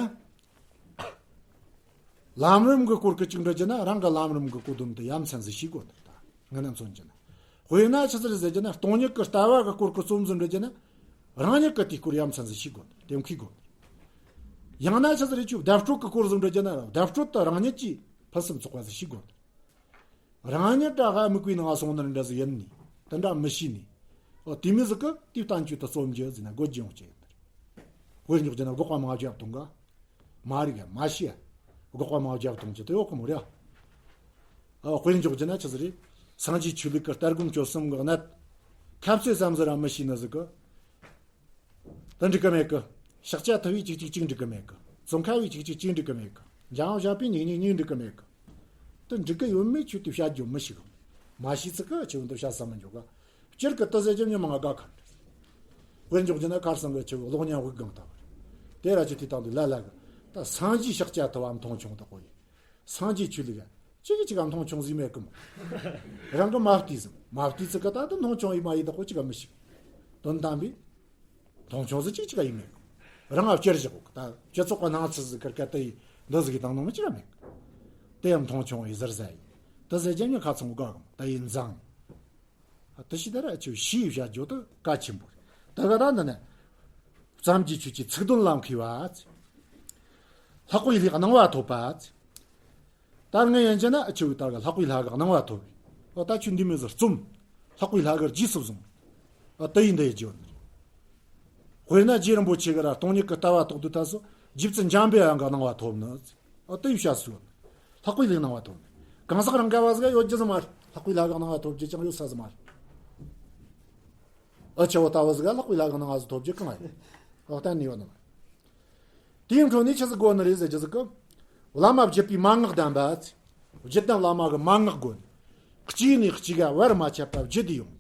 ལམ་རིམ་གྱི་སྐོར་གྱི་གཅིག་འདྲི་རྒྱུ་ན་རང་གི་ལམ་རིམ་གྱི་གོ་དོན་དེ་ཡ་མཚན་ཟིག་ཤེས་དགོས་ནི་རེད། ད་ངས་ན་མཚོན་རྒྱུ་ན། དཔེར་ན་ཆི་ཟིག་རེད་ཟེར་རྒྱུ་ན་སྟོང་ཉིད་ཀྱི་ལྟ་བ་གི་སྐོར་གྱི་རྩོམ་ཟིག་འདྲི་རྒྱུ་ན། རང་ཉིད་ཀྱི་དེའི་སྐོར་ཡ་མཚན་ཟིག་ཤེས་དགོས་ནི་རེད། དེ་མཁས་དགོས་ནི་རེད། ཡང་ན་ཆི་ཟིག་རེད་ཆུ་བརྡ་སྤྲོད་ཀྱི་སྐོར་ཟིག་འདྲི་རྒྱུ་ན་བརྡ་སྤྲོད་དེ་རང་ཉིད་ཀྱིས་ཕུན་སུམ་ཚོགས་པ་ཟིག་ཤེས་དགོས་ནི་རེད། རང་ཉིད་ད་ག་དམིགས་པའི་ནང་སོང་ནི་འདྲ་ཟིག་ཡིན་ནི། དེ་འདྲ་མི་ཤེས་ནི། ཨོ་དེ་མི་ཟིག་གི་དེའི་བསྟན་བཅོས་དེ་རྩོམ་རྒྱུ་ཟེར་ན་དགོད་རྒྱུ་ཡོང་རྒྱུ་ཡིན་ནི་རེད། དཔེར་འཇོག་རྒྱུ་ན་སྒོག་པ་མང་བརྒྱབ་གཏོང་ག་མ་རིག་ག་མ་ཤེས། སྒོག་པ་མང་བརྒྱབ་གཏོང་རྒྱུ་དེ་ཡོད་གི་མོ་རེད། ཨོ་དཔེར་འཇོག་རྒྱུ་ན་ཆི་ཟིག་རེད། སངས་རྒྱས་ཆོས་ལུགས་ཀྱི་ལྟ་སྒོམ་སྤྱོད་གསུམ་གི་གནད། ཁ་རྩོད་ཙམ་ཟིག་ར་མི་ཤེས་ནི་ཟིག་གི། དེ་འགྲིག་གི་མེད་གི། ཕྱག་རྒྱ་ཐུབ་པའི་ཅིག་ཅིག་ཅིག་འགྲིག་གི་མེད་གི། ཙོང་ཁ་བའི་ཅིག་ཅིག་ཅིག་འགྲིག་གི་མེད་གི། འཇམ་དབྱངས་བཞག་པའི་ཉིག་ཉིག་ཉིག་འགྲིག་གི་མེད་གི། དེ་འགྲིག་གི་ཡོད་མེད་ཆོས་དེ་བཤད་རྒྱུ་མི་ཤེས་གི། མ་ཤེས་ཚིག་གི་ཆེ་བོ་འདི་བཤད་ས་མི་འཇོག་ག་སྤྱིར་གི་དེ་ཟེར་རྒྱུ་མྱི་མང་ང་དགའ་ག་འདྲ། དཔེར་འཇོག་རྒྱུ་ན་ཁར་སང་གི་ཆེ་བོ་གློག་བརྙན་དབུགས་ལྒང་ལྟ་བུ་རེད། དེ་ར་ཅི་དེ་དང་དུ་ལ་ལ་གི། ད་སངས་རྒྱས་ཕྱག་རྒྱ་ཐུབ་བ་མཐོང་ཆུང་དག་གོ་ཡིན། སངས་རྒྱས་ཆོས་ལུགས་ཅིག་གིས་ཅིག་ག་མཐོང་ཆུང་ཟིག་མེད་གི་མོ། རང་གི་མ་བལྟས་ཟིག་མ་བལྟས་ཚིག་གི་ད་དུ་མཐོང་ཆུང་ཡིན་མ་ཡིན་དག་གོ་ཅིག་ག་མི་ཤེས། དོན་དམ་པའི་མཐོང་ཆུང་ཟིག་ཅིག་ཅིག་ག་ཡིན་མེད་གི། རང་ང་བཅར་བཞག་གི་ད་སྤྱི་ཚོགས་ཀྱི་སྣང་ཚུལ་ཟིག་གི་སྐད་དེ་ཡིས་འདི་ཟིག་གི་དང་ནང་མི་ཅིག་ག་མེད་གི། དེ་ཡང་མཐོང་ཆུང་ཡིན་ཟེར་ཟ་ཡིན། དེ་ཟེར་རྒྱུ་མྱི་ཁ་ཚང་དགའ་གི་མོ་ད་ཡིན་ཙང་། དེ་ཞིག་དེ་ར་ཆུ་ཤེས་བྱ་རྒྱུ་དེ་གལ་ཆེན་པོ་རེད། ད་ག་ད་འདི་ནི། བརྩམས་རྗེས་ཆོས་ཀྱི་ཚིག་དོན་ལ་མཁས་པ། ལྷག་པའི་ལྷའི་གནང་བ་ཐོབ་པ། ད་ངས་ཡིན་རྒྱུ་ན་ཨ་ཆེ་བོའི་ད་གི་ལྷག་པའི་ལྷ་གི་གནང་བ་ཐོབ་པའི། ཨོ་ད་ཆུ་འདི་མི་ཟེར་རྩོམ། ལྷག་པའི་ལྷ་གི་རྗེས་སུ་བཟུང་ ཨ་དེ་ཡིན་འདི་ཡི་རྒྱུ་ནི། དཔེར་ན་རྗེ་རིན་པོ་ཆེ་གི་ར་སྟོང་ཉིད་ཀྱི་ལྟ་བ་རྟོགས་དུས་ད་སོ་རྗེ་བཙུན་འཇམ་པའི་དབྱངས་ཀྱི་སྣང་བ་ཐོབ་ནི། ཨ་དེ་ཡི་བཤད་སྲོལ་ནི། ལྷག་པའི་ལུགས་སྣང་བ་ཐོབ་ནི། གང་ཟག་རང་ག་བ་ཟིག་ཡོད་རྒྱུ་ཟིག་མ་རེད། ལྷག་པའི་ལྷ་གི་སྣང་བ་ཐོབ་རྒྱུ་ཅང་ཡོད་ས་ཟིག་མ་རེད། ཨ་ཆེ་བོ་ལྟ་བུ་ཟིག་ལྷག་པའི་ལྷ་གི་སྣང་བ་ཟིག་ཐོབ་རྒྱུ་གང་ཡིན། ཨོ་གཏན་ནས་ཡོད་ནི་མ་རེད། དེའི་འཕྲོ་ནས་ཆི་ཟིག་དགོས་ནི་རེད་ཟེར་རྒྱུ་ཟིག་གི། བླ་མ་བརྒྱུད་པའི་མན་ངག་ལྡན་པ། བརྒྱུད་ལྡན་བླ་མ་གི་མན་ངག་དགོས་ནི། གཅིག་ནས་གཅིག་ག་བར་མ་ཆད་པར་བརྒྱུད་དེ་ཡོང་ནི།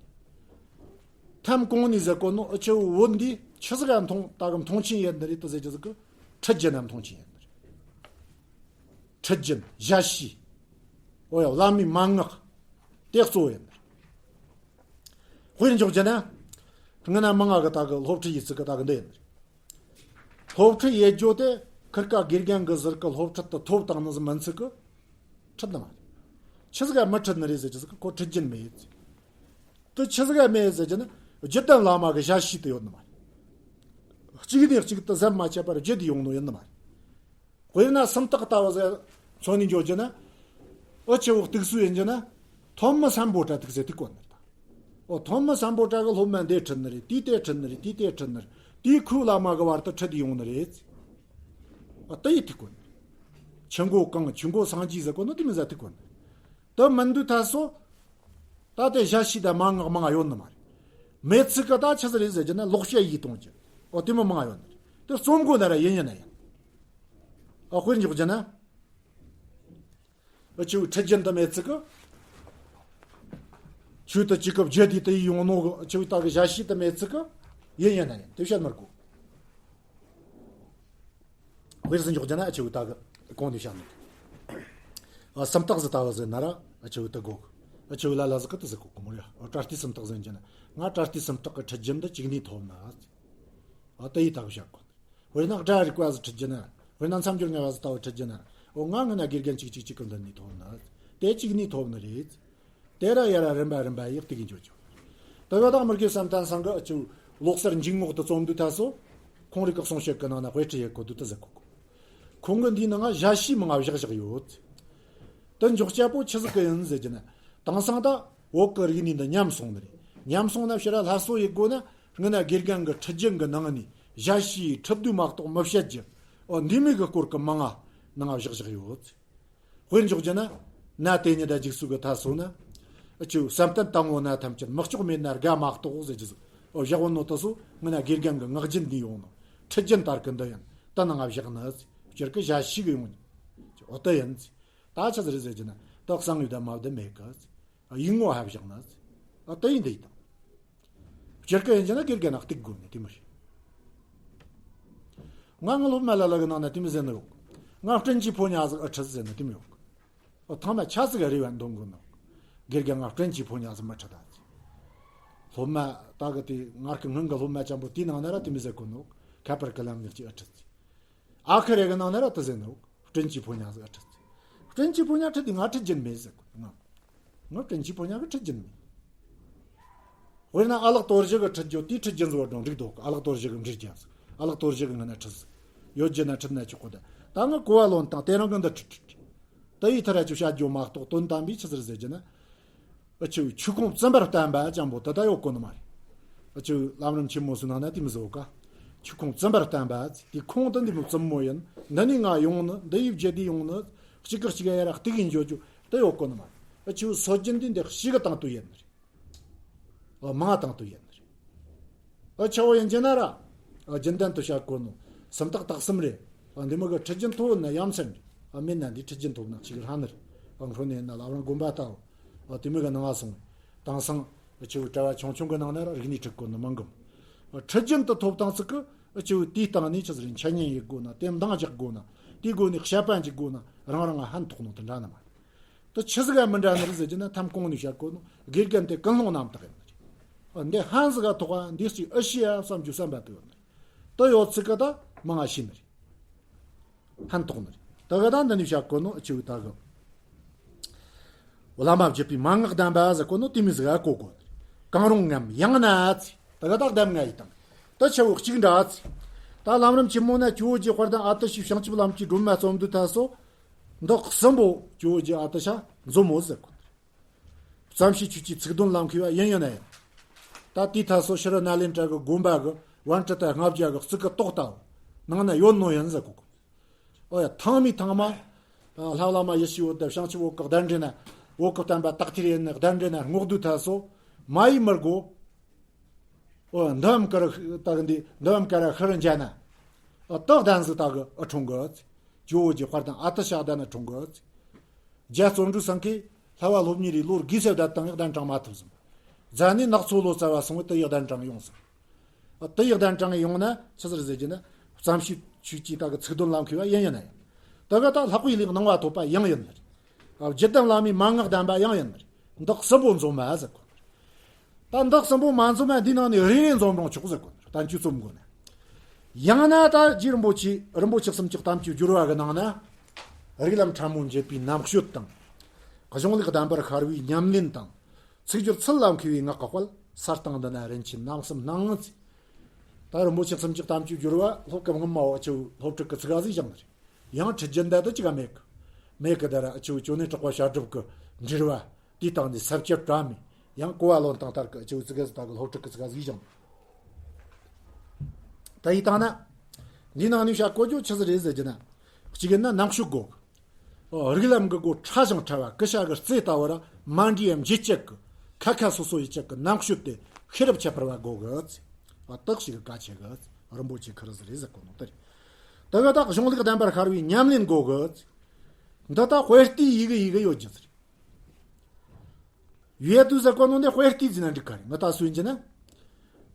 ཐམ་གོང་ནས་ཟེར་གོ་ནོ་ཨ་ཆེ་བོ་བོད་འདི་ཆི་ཟིག་ག་མཐོང་ད་གི་མཐོང་ཆེན་ཡོད་ནི་རེད་དུ་ཟེར་རྒྱུ་ཟིག་གི། ཁྲིད་རྒྱུན་ན་མཐོང་ཆེན་ཡོད་ནི་རེད། ཁྲིད་རྒྱུན་ཞལ་ཤེས། ཨོ་ཡ་བླ་མའི་མན་ངག་དེ་གཙོ་བོ་ཡོད་ནི་རེད། དཔེར་འཇོག་རྒྱུ་ན། སྔ་ན་མི་ང་གི་ད་གི་སློབ་ཁྲིད་ཡིད་ཚུལ་གི་ད་གི་འདི་ཡོད་ནི་རེད། སློབ་ཁྲིད་ཡེད་རྒྱུ་དེ་ཁིར་ཀ་དགེ་རྒན་གི་ཟུར་གི་སློབ་ཁྲིད་དུ་ཐོབ་བཏང་ནི་ཟིག་མིན་ཚུལ་གི་ཁྲིད་ནི་མ་རེད། ཆི་ཟིག་ག་མི་ཁྲིད་ནི་རེད་ཟེར་རྒྱུ་ཟིག་གི་ཁོ་ཁྲིད་རྒྱུན་མེད། དེ་ཆི་ཟིག་ག་མེད་ཟེར་རྒྱུ་ན་བརྒྱུད་ལྡན་བླ་མ་གི་ཞལ་ཤེས་དུ་ཡོད་ནི་མ་རེད། གཅིག་ནས་གཅིག་ཏུ་ཟམ་མ་ཆད་པར་བརྒྱུད་དེ་ཡོང་ནོ་ཡིན་ནི་མ་རེད། དཔེར་ན་སུམ་རྟགས་ལྟ་བུ་ཟེར་མཚོན་ནས་འཇོག་རྒྱུ་ན། ཨོ་ཆེ་བོ་གཏུགས་སྲོལ་ཡིན་རྒྱུ་ན། ཐོན་མི་སམ་བྷོ་ཊ་གཏུགས་ཟེར་གཏུགས་གོ་ནི་རེད་ད། ཨོ་ཐོན་མི་སམ་བྷོ་ཊ་གི་སློབ་མ་འདི་ཁྲིད་ནི་རེད། དེ་དེ་ཁྲིད་ནི་རེད། དེ་དེ་ཁྲིད་ནི་རེད། དེའི་ཁུ་བླ་མ་གི་བར་དུ་ཁྲིད་ཡོང་ནི་རེད། ཨོ་དེ་ཡི་གཏུགས་གོ་ནི། ཆུ་མགོ་གངས། ཆུ་མགོ་སངས་རྒྱས་ཟེར་གོ་ནི་དེ་མི་ཟ་གཏུགས་གོ་ནི། དེ་མིན་དུས་ད་སོ། ད་དེ་ཞལ་ཤེས་དང་མན་ངག་མང་ང་ཡོད་ནི་མ་རེད། མེད་ཚིག་གི་ད་ཆི་ཟིག་རེད་ཟེར་རྒྱུ་ན་ལོག་བཤད་ཡིས་གཏོང་རྒྱུ། ཨོ་དེ་མོ་མང་ང་ཡོད་ནི་རེད། དེ་རྩོམ་དགོས་ན་ར་ཡིན་ཡིན་ན་ཡིན། ཨོ་དཔེར་འཇོག་རྒྱུ་ན། ཨ་ཆེ་བོའི་ཁྲིད་རྒྱུན་དུ་མེད་ཚིག་གི། ཆོས་དུ་གཅིག་གི་བརྒྱུད་དེ་དེ་ཡིས་ཡོང་ནོ་གི་ཨ་ཆེ་བོའི་ད་གི་ཞལ་ཤེས་དུ་མེད་ཚིག་གི། ཡིན་ཡིན་ན་ཡིན་དེ་བཤད་མི་དགོས། དཔེར་ཟིན་འཇོག་རྒྱུ་ན་ཨ་ཆེ་བོའི་ད་གི་གོང་ནས་བཤད་ནོ། ཨ་སུམ་རྟགས་ཟིག་ལྟ་བུ་ཟེར་ན་ར་ཨ་ཆེ་བོའི་ད་གོ་གི། ཨ་ཆེ་བོའི་ལ་ལ་ཟིག་གི་དུ་ཟིག་གོ་གི་མོ་ར། ཨ་པྲ་ཏི་སུམ་རྟགས་ཟིན་རྒྱུ་ན་ང་པྲ་ཏི་སུམ་རྟགས་གི་ཁྲིད་རྒྱུན་འདི་གཅིག་ནས་ཐོབ་ན། ཨ་དེ་ཡི་ད་གི་བཤད་གོ། དཔེར་ན་སྒྲ་རིག་པ་ཟིག་ཁྲིད་རྒྱུ་ན། དཔེར་ན་མཚམས་སྦྱོར་ངེས་པ་ཟིག་ལྟ་བུ་ཁྲིད་རྒྱུ་ན། འོ་ང་སྔ་ན་དགེ་རྒན་གཅིག་གཅིག་གཅིག་གི་མདུན་ནས་ཐོབ་ན། དེ་གཅིག་ནས་ཐོབ་ནི་རེད། དེ་ར་ཡ་ར་རིམ་པ་རིམ་པ་ཡག་ཏིག་གི་འཇོག་ཆོག་དེ་ག་དང་མི་དགེ་བསམ་གཏན་སང་གི་ཨ་ཆུ་ལོག་སར་འཇུག་ངོགས་དུ་རྩོམ་དུས་ད་སོ། ཁོང་རིག་གི་གསུང་བཤད་གི་ནང་ན་དཔེ་ཁྲིད་ཡེད་གོ་དུས་ད་ཟེར་གོ་གོ། ཁོང་གི་འདིའི་ནང་ང་ཞལ་ཤེས་མང་ང་བཞག་བཞག་ཡོད། དེ་འཇོག་བྱ་པོ་ཆི་ཟིག་གི་ཡིན་ཟེར་རྒྱུ་ན། དེང་སང་ད་བོད་གི་རིག་གནས་འདི་ཉམས་སོང་ནི་རེད། ཉམས་སོང་ན་ཕྱིར་ར་སླར་གསོ་ཡེད་དགོས་ན་སྔོན་ན་དགེ་རྒན་གི་ཁྲིད་རྒྱུན་གི་ནང་ནས་ཞལ་ཤེས་ཁྲིད་དུས་མ་གཏོགས་མི་བཤད་རྒྱུ། འོ་འདི་མོ་གི་སྐོར་གི་མང་ང་ནང་ང་བཞག་བཞག་ཡོད། དཔེར་འཇོག་རྒྱུ་ན། ན་དེ་ཉིད་ད་འཇུག་སུ་གི་ཐ་སོ་ན། ཨ་ཆུ་བསམ་གཏན་དང་པོ་ན་ཐམས་ཅད་མི་ལྕོགས་མེད་ན་དགའ་མ་གཏོགས་ཟེར་རྒྱུ་ཟིག་ཨོ་བཞག་བོ་ནོ་ད་སོ་སྔོན་ན་དགེ་རྒན་གི་ངག་རྒྱུན་འདི་ཡོང་ནོ། ཁྲིད་རྒྱུན་ལྟར་གི་འདི་ཡིན་ད་ནང་ང་བཞག་ན། སྤྱིར་གི་ཞལ་ཤེས་གི་ཡོང་། ཨོ་དེ་ཡིན། ད་ཆི་ཟིག་རེད་ཟེར་རྒྱུ་ན་ད་གསང་བའི་ད་མ་བདེ་མེད་གི། ཡིག་ངོ་ཧ་བཞག་ན། ཨ་དེ་ཡིན་འདི་ཡིན་དང་། སྤྱིར་གི་ཡིན་རྒྱུ་ན་དགེ་རྒན་ན་གཏུག་དགོས་ནི་དེ་མི་རེད། ང་ང་སློབ་མ་ལ་ལ་གི་ནང་ན་དེ་མི་ཟེར་ནི་ཡོད། ང་སྤྲིན་གྱི་ཕོ་ཉ་ཟིག་ཨ་ཁྲིད་ཟེར་ནི་དེ་མི་ཡོད། ཨོ་ཐང་མ་ཆ་ཟིག་རེ་བ་འདོན་དགོས་ནོ། དགེ་རྒན་ང་སྤྲིན་གྱི་ཕོ་ཉ་ཟིག་མི་ཁྲིད་ད། སློབ་མ་ད་གི་དེ་ངར་གི་སྔོན་གི་སློབ་མ་ཅན་པོ་དེའི་ནང་ན་ར་དེ་མི་ཟེར་གོ་ནོ། ཁ་པར་གི་ལམ་ནས་ཅིག་ཨ་ཁྲིད། ཨ་ཁུ་རེ་གི་ནང་ན་ར་དེ་ཟེར་ནོ། སྤྲིན་གྱི་ཕོ་ཉ་ཟིག་ཨ་ཁྲིད། སྤྲིན་གྱི་ཕོ་ཉ་ཁྲིད་དེ་ང་ཁྲིད་རྒྱུན་མེད་ཟེར་གོ་ང་། ང་སྤྲིན་གྱི་ཕོ་ཉ་གི་ཁྲིད་རྒྱུན་མེད། དཔེར་ན་ཨ་ལགས་རྡོ་རྗེ་གི་ཁྲིད་རྒྱུ་དེའི་ཁྲིད་རྒྱུན་ཟིག་བ་འགྲོ་འགྲིག་འདུག་ཨ་ལགས་རྡོ་རྗེ་གི་འགྲིག་རྒྱུ་ཟིག་ཨ་ལགས་རྡོ་རྗེ་གི་ངི་ན་ཁྲིད་ཟིག་ཡོད་རྒྱུ་ན་ཁྲིད་ན་ཆོག་གོ་ད། ད་ང་གོ་བ་ལོན་དང་དེ་རང་གི་འདི་ཁྲིད་ཁྲིད། ད་ཡི་ཐ་ར་ཅུ་བྱ་རྒྱུ་མ་གཏོགས་དོན་དམ་པའི་ཆི་ཟིག་ཟེར་རྒྱུ་ན། ཨ་ཆུ་ཆུ་ཁུངས་བཙུན་པར་བསྟན་པ་ཅན་པོ་ད་ལྟ་ཡོད་གོ་ནི་མ་རེད། ཨ་ཆུ་ལམ་རིམ་ཆེན་མོ་སུ་ནང་ན་དེ་མི་བཟོ་ག་ཆུ་ཁུངས་བཙུན་པར་བསྟན་པ་དེ་ཁུངས་དེ་འདི་མོ་བཙུན་མོ་ཡིན། འདི་ནས་ང་ཡོང་ནི་འདི་ཡི་བརྒྱུད་དེ་ཡོང་ནི། གཅིག་གི་གཅིག་ཡ་ར་གཏུག་གིན་འཇོག་རྒྱུ་དེ་ཡོད་གོ་ནི་མ་རེད། ཨ་ཆུ་སྲོལ་རྒྱུན་འདི་འདི་ཞིག་གི་དང་དུ་ཡིན་ནི་རེད། ཨ་མ་དང་དུ་ཡིན་ནི་རེད། ཨ་ཆ་བོ་ཡིན་རྒྱུ་ན་ར། ཨ་རྒྱུན་ལྡན་དུ་བྱ་དགོས་ནོ། སུམ་རྟགས་རྟགས་གསུམ་རེད། ཨ་འདི་མོ་གི་ཁྲིད་རྒྱུན་ཐོབ་ན་ཡ་མཚན་རེད། ཨ་མེད་ན་འདི་ཁྲིད་རྒྱུན་ཐོབ་ན་གཅིག་ཧྲ་ནི་རེད། ཨ་འཁོར་ནས་ན་ལ་རང་དགོན་པ་ལྟ་བུ། ཨ་དེ་མོ་གི་ནང་ང་སོང་། དེང་སང་ཨ་ཆུ་བོ་གྲྭ་བ་ཆུང་ཆུང་གི་ནང་ན་ར་རིག་གནས་ཁྲིད་དགོས་ནོ་མང་གི། ཨ་ཁྲིད་རྒྱུན་དུ་ཐོབ་དང་ཚིག་གི་ཨ་ཆུ་བོ་དེའི་སྟེང་ནས་ཆི་ཟིག་རེད་འཆད་ཉན་ཡེད་དགོས་ན་དེ་འདང་རྒྱག་དགོས་ན་དེའི་སྒོ་ནས་བཤད་པ་འཇུག་དགོས་ན་རང་རང་ང་ཕན་ཐོགས་ནོ་དེ་འདྲ་ནི་མ་རེད། དེ་ཆི་ཟིག་ག་མི་འདྲ་ནི་རེད་ཟེར་རྒྱུ་ན་ཐམ་གོང་ནས་བཤད་དགོས་ནོ་དགེ་རྒན་དེ་ཀུན་སློང་རྣམ་དག་ཡིན་ནི་རེད། འདི་ཧན་ཟིག་ག་ཐོག་ག་འདི་ཅིག་ཨི་ཤི་ཡ་བསམ་རྒྱུ་བསམ་པ་དེ་ཡོད་ནི་རེད། དེ་ཡོད་ཚིག་ག་ད་མང་ང་ཤེས་ནི་རེད། ཕན་ཐོགས་ནི་རེད། དེ་ག་ད་འདི་ནས་བཤད་དགོས་ནོ་ཨ་ཆུ་བོ་ད་གི། བླ་མ་བརྒྱུད་པའི་མན་ངག་ལྡན་པ་ཟེར་གོ་ནོ་དེ་མོ་ཟིག་ག་གོ་དགོས་ནི་རེད། གང་རུང་ངམ་ཡང་ན་ཚེ། དེ་ག་ད་གདམས་ངག་ཡིན་དང་། དེ་ཆ་བོ་གཅིག་འདྲ་ཚེ། ད་ལམ་རིམ་ཆེན་མོ་ན་ཇོ་བོ་རྗེ་དཔལ་ལྡན་ཨ་ཏི་ཤའི་བྱང་ཆུབ་ལམ་གྱི་སྒྲོན་མ་རྩོམ་དུས་ད་སོ། འདི་གསུམ་པོ་ཇོ་བོ་རྗེ་ཨ་ཏི་ཤ་མཛོ་མོ་ཟེར་གོ་ནི་རེད། བརྩམས་ཤིང་ཆོས་ཀྱི་ཚིག་དོན་ལ་མཁས་པ་ཡིན་ཡིན་ན་ཡང་། ད་དེའི་ཐད་སོ་ཕྱི་རུ་ནཱ་ལེནྡྲ་གི་དགོན་པ་གི་པཎྜི་ཏ་ལྔ་བརྒྱ་གི་གཙུག་གི་ཏོག་ལྟ་བུ་ནང་ན་ཡོད་ནོ་ཡིན་ཟེར་གོ། ཨོ་ཡ། ཐེངས་མའི་ཐེངས་མ། ལྷ་བླ་མ་ཡེ་ཤེས་འོད་དང་བྱང་ཆུབ་འོད་གི་གདན་འདྲེན་ན། འོད་གི་བསྟན་པ་དག་ཐེར་ཡིན་ནི་གདན་འདྲེན་ན་སྔོག་དུས་ཐད་སོ། མ་ཡི་མི་དགོ། ཨོ་འདམ་ཀར་དག་འདི་འདམ་ཀར་ཤི་རུ་འཇལ་ན། ཨོ་སྟག་གདན་ཟིག་དག་གི་ཨ་འཁྲུངས་གི། ཇོ་བོ་རྗེ་དཔལ་ལྡན་ཨ་ཏི་ཤ་གདན་ན་འཁྲུངས་གི། རྒྱ་བརྩོན་འགྲུས་ཚང་གིས་ལྷ་བ་སློབ་གཉེར་རེ་ལོ་དགུའི་ཚེ་བསྡད་དང་གདན་དྲངས་མ་ཐུབ་ཟིན། རྫ་ནས་ནག་ཚོ་ལོ་ཙཱ་བ་སོང་བས་དེ་ཡི་གདན་དྲངས་ཡོང་ཟིན། དེ་ཡི་གདན་དྲངས་ཡོང་ན་ཆི་ཟེར་ཟེར་གྱི་ན། བརྩམས་ཆོས་ཆོས་ཀྱི་དག་གི་ཚིག་དོན་ལ་མཁས་པ་ཡིན་ཡིན་ན་ཡང་། དེ་ག་ད་ལྷག་པའི་ལུགས་གནང་བ་ཐོབ་པ་ཡང་ཡིན་ནི་རེད། རྒྱུད་དམ་བླ་མའི་མན་ངག་ལྡན་པ་ཡང་ཡིན་ནི་རེད། འདི་གསུམ་པོ་འཛོམས་མ་ཟེར་གོ། ད་འདི་གསུམ་པོ་མ་འཛོམས་ན་འདི་ནང་ནས་རེ་རེ་འཛོམས་རུང་ཆོག་ཟེར་གོ། བསྟན་བཅོས་རྩོམ་དགོས་ན། ཡང་ན་ད་རྗེ་རིན་པོ་ཆེ་རིན་པོ་ཆེ་གསུམ་གྱི་གཏམ་གྱི་སྦྱོར་བ་གི་ནང་ན། རིགས་ལམ་ཕྲ་མོ་འབྱེད་པའི་རྣམ་དཔྱོད་དང་། གཞུང་ལུགས་གདམས་པར་ཤར་བའི་ཉམས་ལེན་དང་། ཚིག་སྦྱོར་ཚུལ་ལ་མཁས་པའི་ངག་གི་དཔལ། ས་སྟེང་འདི་ན་རིན་ཆེན་རྣམ་གསུམ་སྣང་ངོ་། ད་རིན་པོ་ཆེ་གསུམ་གྱི་གཏམ་གྱི་སྦྱོར་བ་སློབ་སྐབས་སྔོན་མ་བ་ཆེ་བོ་སློབ་ཕྲུག་གི་ཚིག་ག་ཟིག་བཞག་ནི་རེད། ཡང་ཁྲིད་རྒྱུ་འདི་ད་ཅི་ག་མེད་གི། མེད་གི། ད་ར་ཨ་ཆེ་བོ་ཅོ་ནེ་གྲགས་པ་བཤད་སྒྲུབ་གི་འབྲེལ་བ། དེའི་སྟེང་ནས་ས་བཅད་བཀྲམ་མི། ཡང་གོ་བ་ལོན་སྟངས་ལྟར་གི་ཨ་ཆེ་བོ་ཚིག་ག་ཟིག་ད་གི་སློབ་ཕྲུག་གི་ཚིག་ག་ཟིག་བཞག་ནི། ད་ཡི་སྟེང་ན། འདི་ནང་ནས་བཤད་གོ་རྒྱུ་ཆི་ཟིག་རེད་ཟེར་གྱི་ན། གཅིག་ཡིན་ན་རྣམ་དཔྱོད་དགོ་གི། ཨོ། རིགས་ལམ་གྱི་སྒོ་ཕྲ་ཞིང་ཕྲ་བ་ཀུ་ཤ་གི་རྩེ་ལྟ་བུ་ར་མ་འདྲེས་པའི་འབྱེད་བྱེད་ཀྱི་ཁ་ཁ་སོ་སོ་ཡི་བྱེད་ཀྱི་རྣམ་དཔྱོད་དེ་ཤེས་རབ་ཁྱད་པར་བ་དགོ་གི། ཨ་དག་ཞིག་གི་གལ་ཆེ་གི། རིན་པོ་ཆེ་ཁུར་ཟིག་རེད་ཟེར་གོ་ནོ་དེ་རེད། དེ་ག་ད་གཞུང་ལུགས་གདམས་པར་ཤར་བའི་ཉམས་ལེན་དགོ་གི། འདི་ད་དཔེ་ལྟའི་ཡི་གེ་ཡི་གེ་ཡོད་རྒྱུ་ཟེར། ཡོད་དུས་ཟེར་གོ་ནོ་འདི་དཔེ་ལྟའི་ཟེར་ན་འགྲིག་ག་རེད། ང་ད་སུན་གྱི་ན།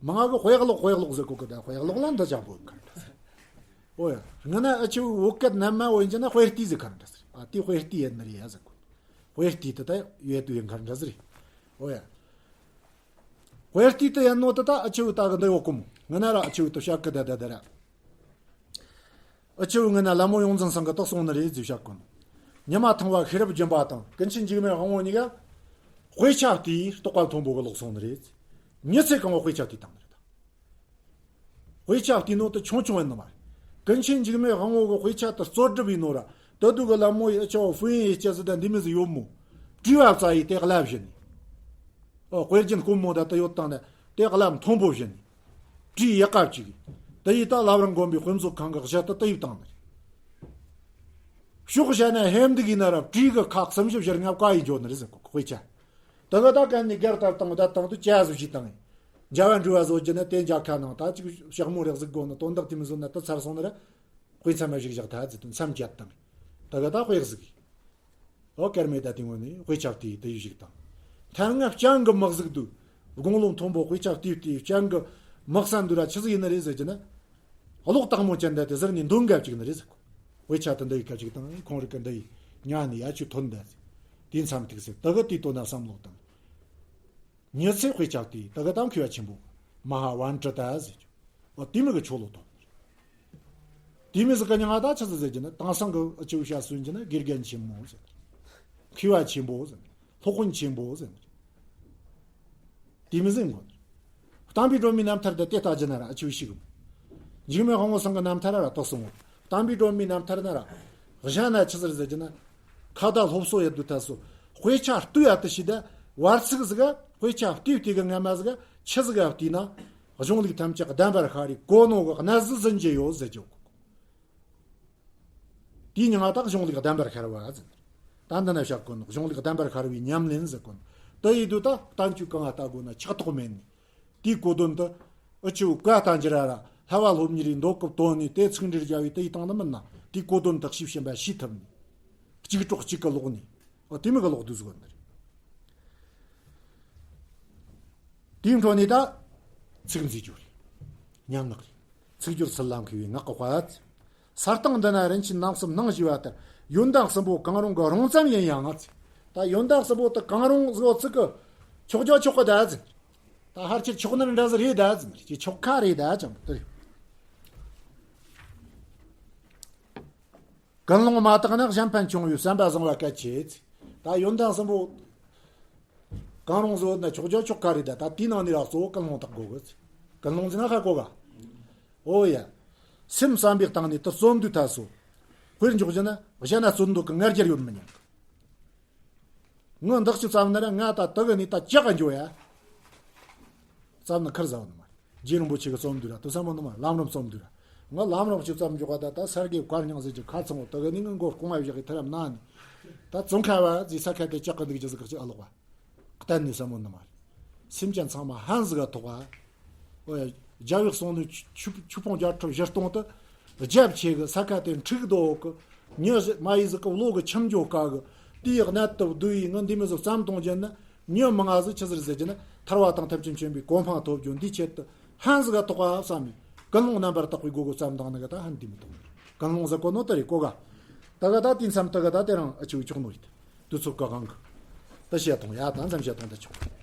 མང་ང་གི་དཔེ་ཀློག་དཔེ་ཀློག་ཟེར་གོ་གི། ད་དཔེ་ཀློག་ལ་འདི་ཅག་པོ་ག་རེ་འདྲ་ཟེར། ཨོ་ཡ། ང་ན་ཨ་ཆེ་བོ་བོད་སྐད་རྣལ་མ་བོ་ཡིན་གྱི་ན་དཔེ་ལྟའི་ཟེར་ག་རེ་འདྲ་ཟེར། ཨ་དེ་དཔེ་ལྟའི་ཡིན་ནི་རེད་ཡ་ཟེར་གོ། དཔེ་ལྟའི་དེ་ད་ཡོད་དུས་ཡིན་ག་རེ་འདྲ་ཟེར། ཨོ་ཡ། དཔེ་ལྟའི་དེ་ཡིན་ནོ་དེ་ད་ཨ་ཆེ་བོ་ད་གི་འདི་ཡོད་གོ་མོ། ང་ན་ར་ཨ་ཆེ་བོ་དེ་བཤད་གི་ད་ད་ད་ར། ཨ་ཆེ་བོ་ངི་ན་ལ་མོ་ཡོངས་འཛིན་ཚང་གི་རྟགས་སོང་ནི་རེད་ཟེར་བཤད་གོ་ནོ། ཉི་མ་ཐང་བ་ཤེས་རབ་སྦྱིན་པ་དང་ཀུན་མཁྱེན་འཇིགས་མེད་དབང་པོ་གཉིས་ཀ་དཔེ་ཆ་བལྟས་རྟོགས་པ་མཐོན་པོ་གི་ལོག་སོང་ནི་རེད། མི་ཚེ་གང་བོ་དཔེ་ཆ་བལྟས་བཏང་ནི་རེད། དཔེ་ཆ་བལྟས་ནོ་དེ་ཆུང་ཆུང་ཡིན་ནི་མ་རེད། ཀུན་མཁྱེན་འཇིགས་མེད་དབང་པོ་གི་དཔེ་ཆ་དེ་རྩོད་སྒྲུབ་ཡིན་ནོ་ར། དེ་དུས་གི་ལ་མོ་ཡི་ཨ་ཆེ་བོ་ཧྥུ་ཡིན་ཡི་སྐྱེ་ཟི་དང་འདི་མི་ཟི་ཡོད་མོ། བྲིས་པ་བཙལ་ཡི་དེ་གླ་བཞིན། ཨོ་དཔེ་རྒྱན་དཀོན་མོ་ད་དེ་ཡོད་དང་ན་དེ་གླ་མཐོན་པོ་བཞིན། བྲིས་ཡག་ག་ཅིག་དེ་ཡི་ད་ལབ་རང་དགོན་པའི་དཔེ་མཛོད་ཁང་གི་གཞི་ད་དེ་ཡི་བཏང་ནི་རེད། ཕྱོགས་བཞི་ན་ཧེམ་འདི་གི་ན་ར་བྲིས་གི་ཁག་གསུམ་བཞི་བཞི་ལྔ་བཀའ་ཡི་འཇོག་ནི་རེད་ཟེར་གོ་དཔེ་ཆ། དེ་ག་ད་གན་ནི་སྒར་ལྟར་བཏང་ད་བཏང་དུ་ཅ་ཟུ་ཞིག་བཏང་། འཇའ་བ་འབྲུ་བ་བཟོ་རྒྱུ་ན་དེ་འཇའ་ཁ་ནང་ད་ཅིག་ཞག་མོ་རེག་ཟིག་དགོ་ན་དོན་དག་དེ་མི་བཟོ་ན་དེ་ཚར་སོང་ནི་ར། དཔེ་མཚམས་མ་ཞིག་བཞག་ད་ཟེར་དུ་མཚམས་བཅད་བཏང་། དེ་ག་ད་དཔེ་ཟིག་ཨོ་སྐར་མེད་ད་དེ་ངོ་ནས་དཔེ་ཆ་བལྟས་དེ་ཡུལ་ཞིག་དང་། ཐལ་ངབ་སྤྱང་གི་མག་ཟིག་ཏུ། དགུང་ལོ་མཐོན་པོ་དཔེ་ཆ་བལྟས་བལྟས་སྤྱང་གི་མག་ས་འདུ་ར་ཆི་ཟིག་ཡིན་ནི་རེད་ཟེར་གྱི་ན། གློག་དྭངས་མོ་ཅན་འདི་དེ་ཟེར་ནས་འདོན་ག་བཅུག་ནི་རེད་ཟེར་གོ། དཔེ་ཆ་དེ་འདི་ཡི་ག་བཅུག་དང་ཁོང་རིག་གི་འདི་ཡི་ཉ་ནི་ཡ་ཆུ་ཐོན་འདི་ཟེར། དེ་མཚམས་ཐིག་ཟེར་དེ་གི་དེ་དོན་ན་བསམ་བློ་བཏང་། ཉི་ཚེ་དཔེ་ཆ་དེ་དེ་གི་དང་མཁས་པ་ཆེན་པོ་མ་ཧཱ་པཎྜི་ཏ་ཟེར་གྱི། ཨོ་དེ་མི་གི་ཆོ་ལོ་དོ། དེ་མི་ཟིག་གི་མྱིང་ང་ད་ཆི་ཟིག་ཟེར་གྱི་ན་དེང་སང་གི་ཨ་ཆེ་བོ་ཤ་སུན་གྱི་ན་དགེ་རྒན་ཆེན་མོ་ཟེར། མཁས་པ་ཆེན་པོ་ཟེར། སློབ་དཔོན་ཆེན་པོ་ཟེར། དེ་མི་ཟིག་གོ། བསྟན་པའི་སྒྲོན་མེའི་རྣམ་ཐར་དེ་དེ་ལྟ་རྒྱུ་ན་ར་ཨ་ཆེ་བོ་ཞིག་གི། འཇིགས་མེད་དབང་པོ་ཚང་གི་རྣམ་ཐར་ར་དག་སོང་ངོ་། བསྟན་པའི་སྒྲོན་མེའི་རྣམ་ཐར་ན་ར། གཞན་ན་ཆི་ཟིག་ཟེར་གྱི་ན། ཁ་བརྡ་སློབ་གསོ་ཡེད་དུས་ད་སོ། དཔེ་ཆ་ལྟོས་ཡ་དུ་ཞིག་ད། བར་ཚིག་ཟིག་ག་དཔེ་ཆ་ལྟོས་ལྟོས་གི་སྔ་མ་ཟིག་ག་ཆི་ཟིག་ག་བལྟས་ན། གཞུང་ལུགས་ཐམས་ཅད་གདམས་པར་ཤར་རི་གོ་ནོ་གི་གནས་ཟིག་ཟིན་གྱི་ཡོད་ཟེར་གྱི། དེའི་མྱིང་ང་ད་གཞུང་ལུགས་གདམས་པར་ཤར་བ་ཟེར། ད་འདི་ན་བཤད་གོ་ནོ་གཞུང་ལུགས་གདམས་པར་ཤར་བའི་ཉམས་ལེན་ཟེར་གོ་ནོ། དེ་ཡིན་དུས་ད་བསྟན་བཅོས་གང་ང་ལྟ་དགོས་ན་ཆགས་ཐོགས་མེད་ནི། དེའི་གོ་དོན་དུ། ཨུ་ཆུ་བཀའ་བསྟན་འགྱུར་ར་ར་ལྷ་བ་སློབ་གཉེར་རེ་འདོད་སྐབས་དོན་ནི་དེ་ཚིག་འགྲེལ་རྒྱབ་པའི་དེ་ཡི་སྟེང་དུ་མིན་ན་དེའི་གོ་དོན་དག་ཤེས་བྱིན་པ་ཤེས་ཐུབ་ནི། གཅིག་གྲོགས་གཅིག་གི་ལོག་ནི། ཨོ་དེ་མི་གི་ལོག་དུས་ཟིག་གོ་ནི་རེད། དེའི་འཕྲོ་ནས་ད་ཚིག་མཛེས་སྦྱོར་རེད། ཉམས་ངག་རེད། ཚིག་སྦྱོར་ཚུལ་ལ་མཁས་པའི་ངག་གི་དཔལ། ས་སྟེང་འདི་ན་རིན་ཆེན་རྣམ་གསུམ་སྣང་ཞེས་པ་ལྟར་ཡོན་ཏན་གསུམ་པོ་གང་རུང་གི་རུང་ཙམ་ཡིན་ཡང་ང་ཚོས། ད་ཡོན་ཏན་གསུམ་པོ་དེ་གང་རུང་ཟིག་ཚིག་གི་ཆོག་རྒྱུ་ཆོག་གི་ད་ཟེར། ད་ཕལ་ཆེར་ཆོག་ནི་འདྲ་ཟིག་རེད་ད་ཟེར། ཆོག་ཁ་རེད་ད་ཅང་དེ་རེད། ཀུན་སློང་མ་དག་ན་གཞན་ཕན་ཆུང་བའི་བསམ་པ་བཟང་བ་གལ་ཆེ། ད་ཡོན་ཏན་གསུམ་པོ་གང་རུང་བཟོ་ན་ཆོག་རྒྱུ་ཆོག་ཁ་རེད་ད། ད་དེའི་ནང་ནས་ར་གཙོ་བོ་ཀུན་སློང་དག་དགོས་གི། ཀུན་སློང་ཟེར་ན་ཧ་གོ་ག། ཨོ་ཡ། སེམས་བསམ་པའི་སྟེང་ནས་དེ་རྩོམ་དུས་ཐ་སོ། དཔེར་འཇོག་རྒྱུ་ན་གཞན་ན་རྩོད་འདོད་ཀྱི་ང་རྒྱལ་ཡོད་མི་ཉན་གི། ངོ་འདག་ཅི་ཙམ་ན་ར་ང་ད་དེ་གི་ནི་ད་ཅག་ག་འགྱོ་ཡ། བརྩམས་ན་ཁར་ཟ་བ་ནི་མ་རེད། རྗེ་རིན་པོ་ཆེ་གི་རྩོམ་འདུག་ར་དུ་བསམ་བློ་ནི་མ་རེད། ལམ་རིམ་རྩོམ་འདུག་ར། ང་ལམ་རིམ་ཞིག་བརྩམས་འཇོག་པ་ད་ད་སར་གི་བཀའ་རྙིང་ཟེར་གྱི་ཁ་ཚང་བོ་དེ་ག་ནི་ང་མགོ་སྐོང་བ་བཞག་གི་ཐར་རམ་ན་ནི། ད་ཙོང་ཁ་བ་ཟི་ས་ཁ་དེ་ལྕགས་གི་འདུག་ཅི་ཟིག་གི་ཅི་ཨ་ལོག་བ། གཏན་ནས་བསམ་བློ་ནི་མ་རེད། སེམས་ཅན་ཚང་མ་ཧན་ཟིག་ག་ཐོག་བ། ཨོ་ཡ། རྒྱལ་བའི་གསུང་ནི་ཆུ་ཆུ་ཆུ་ཕུང་བརྒྱ་ཁྲི་བཞི་སྟོང་དུ། རྒྱབ་ཆེ་གི་ས་ཁ་དེ་འཁྲིག་རྡོ་གི། མྱི་མ་ཡི་ཟིག་གི་བློ་གི་ཁྱིམ་འཇོག་དཀའ་གི། དེའི་གནད་དུ་བསྡུ་ཡི་ང་འདི་མི་ཟིག་བརྩམས་གཏོང་རྒྱུ་ནི། མྱི་མང་ང་ཟིག་ཆི་ཟིག་ཟེར་རྒྱུ་ནི་ཐར་བ་དང་ཐེག་ཆེན་ཆེན་པོའི་གོ་འཕང་ཐོབ་རྒྱུ་འདི་ཆེད་དུ་ཧན་ཟིག་ག་ཐོག་བ་བསམ་མི། ཀུན་སློང་རྣམ་པར་དག་པའི་སྒོ་གི་བརྩམས་དང་ནི་གི་ད་ཧན་འདི་མི་གཏོང་། ཀུན་སློང་ཟེར་གོ་ནོ་ད་རེ་གོ་ག་ད་ག་ད་དེ་མཚམས་ད་ག་ད་དེ་རང་ཨ་ཆུ་ཆོག་ནོ་ཡིན། དུས་ཚོད་ག་གང་གི། ད་བཤད་གཏོང་ཡ་ད་མཚམས་བཤད་གཏོང་ད་ཆོག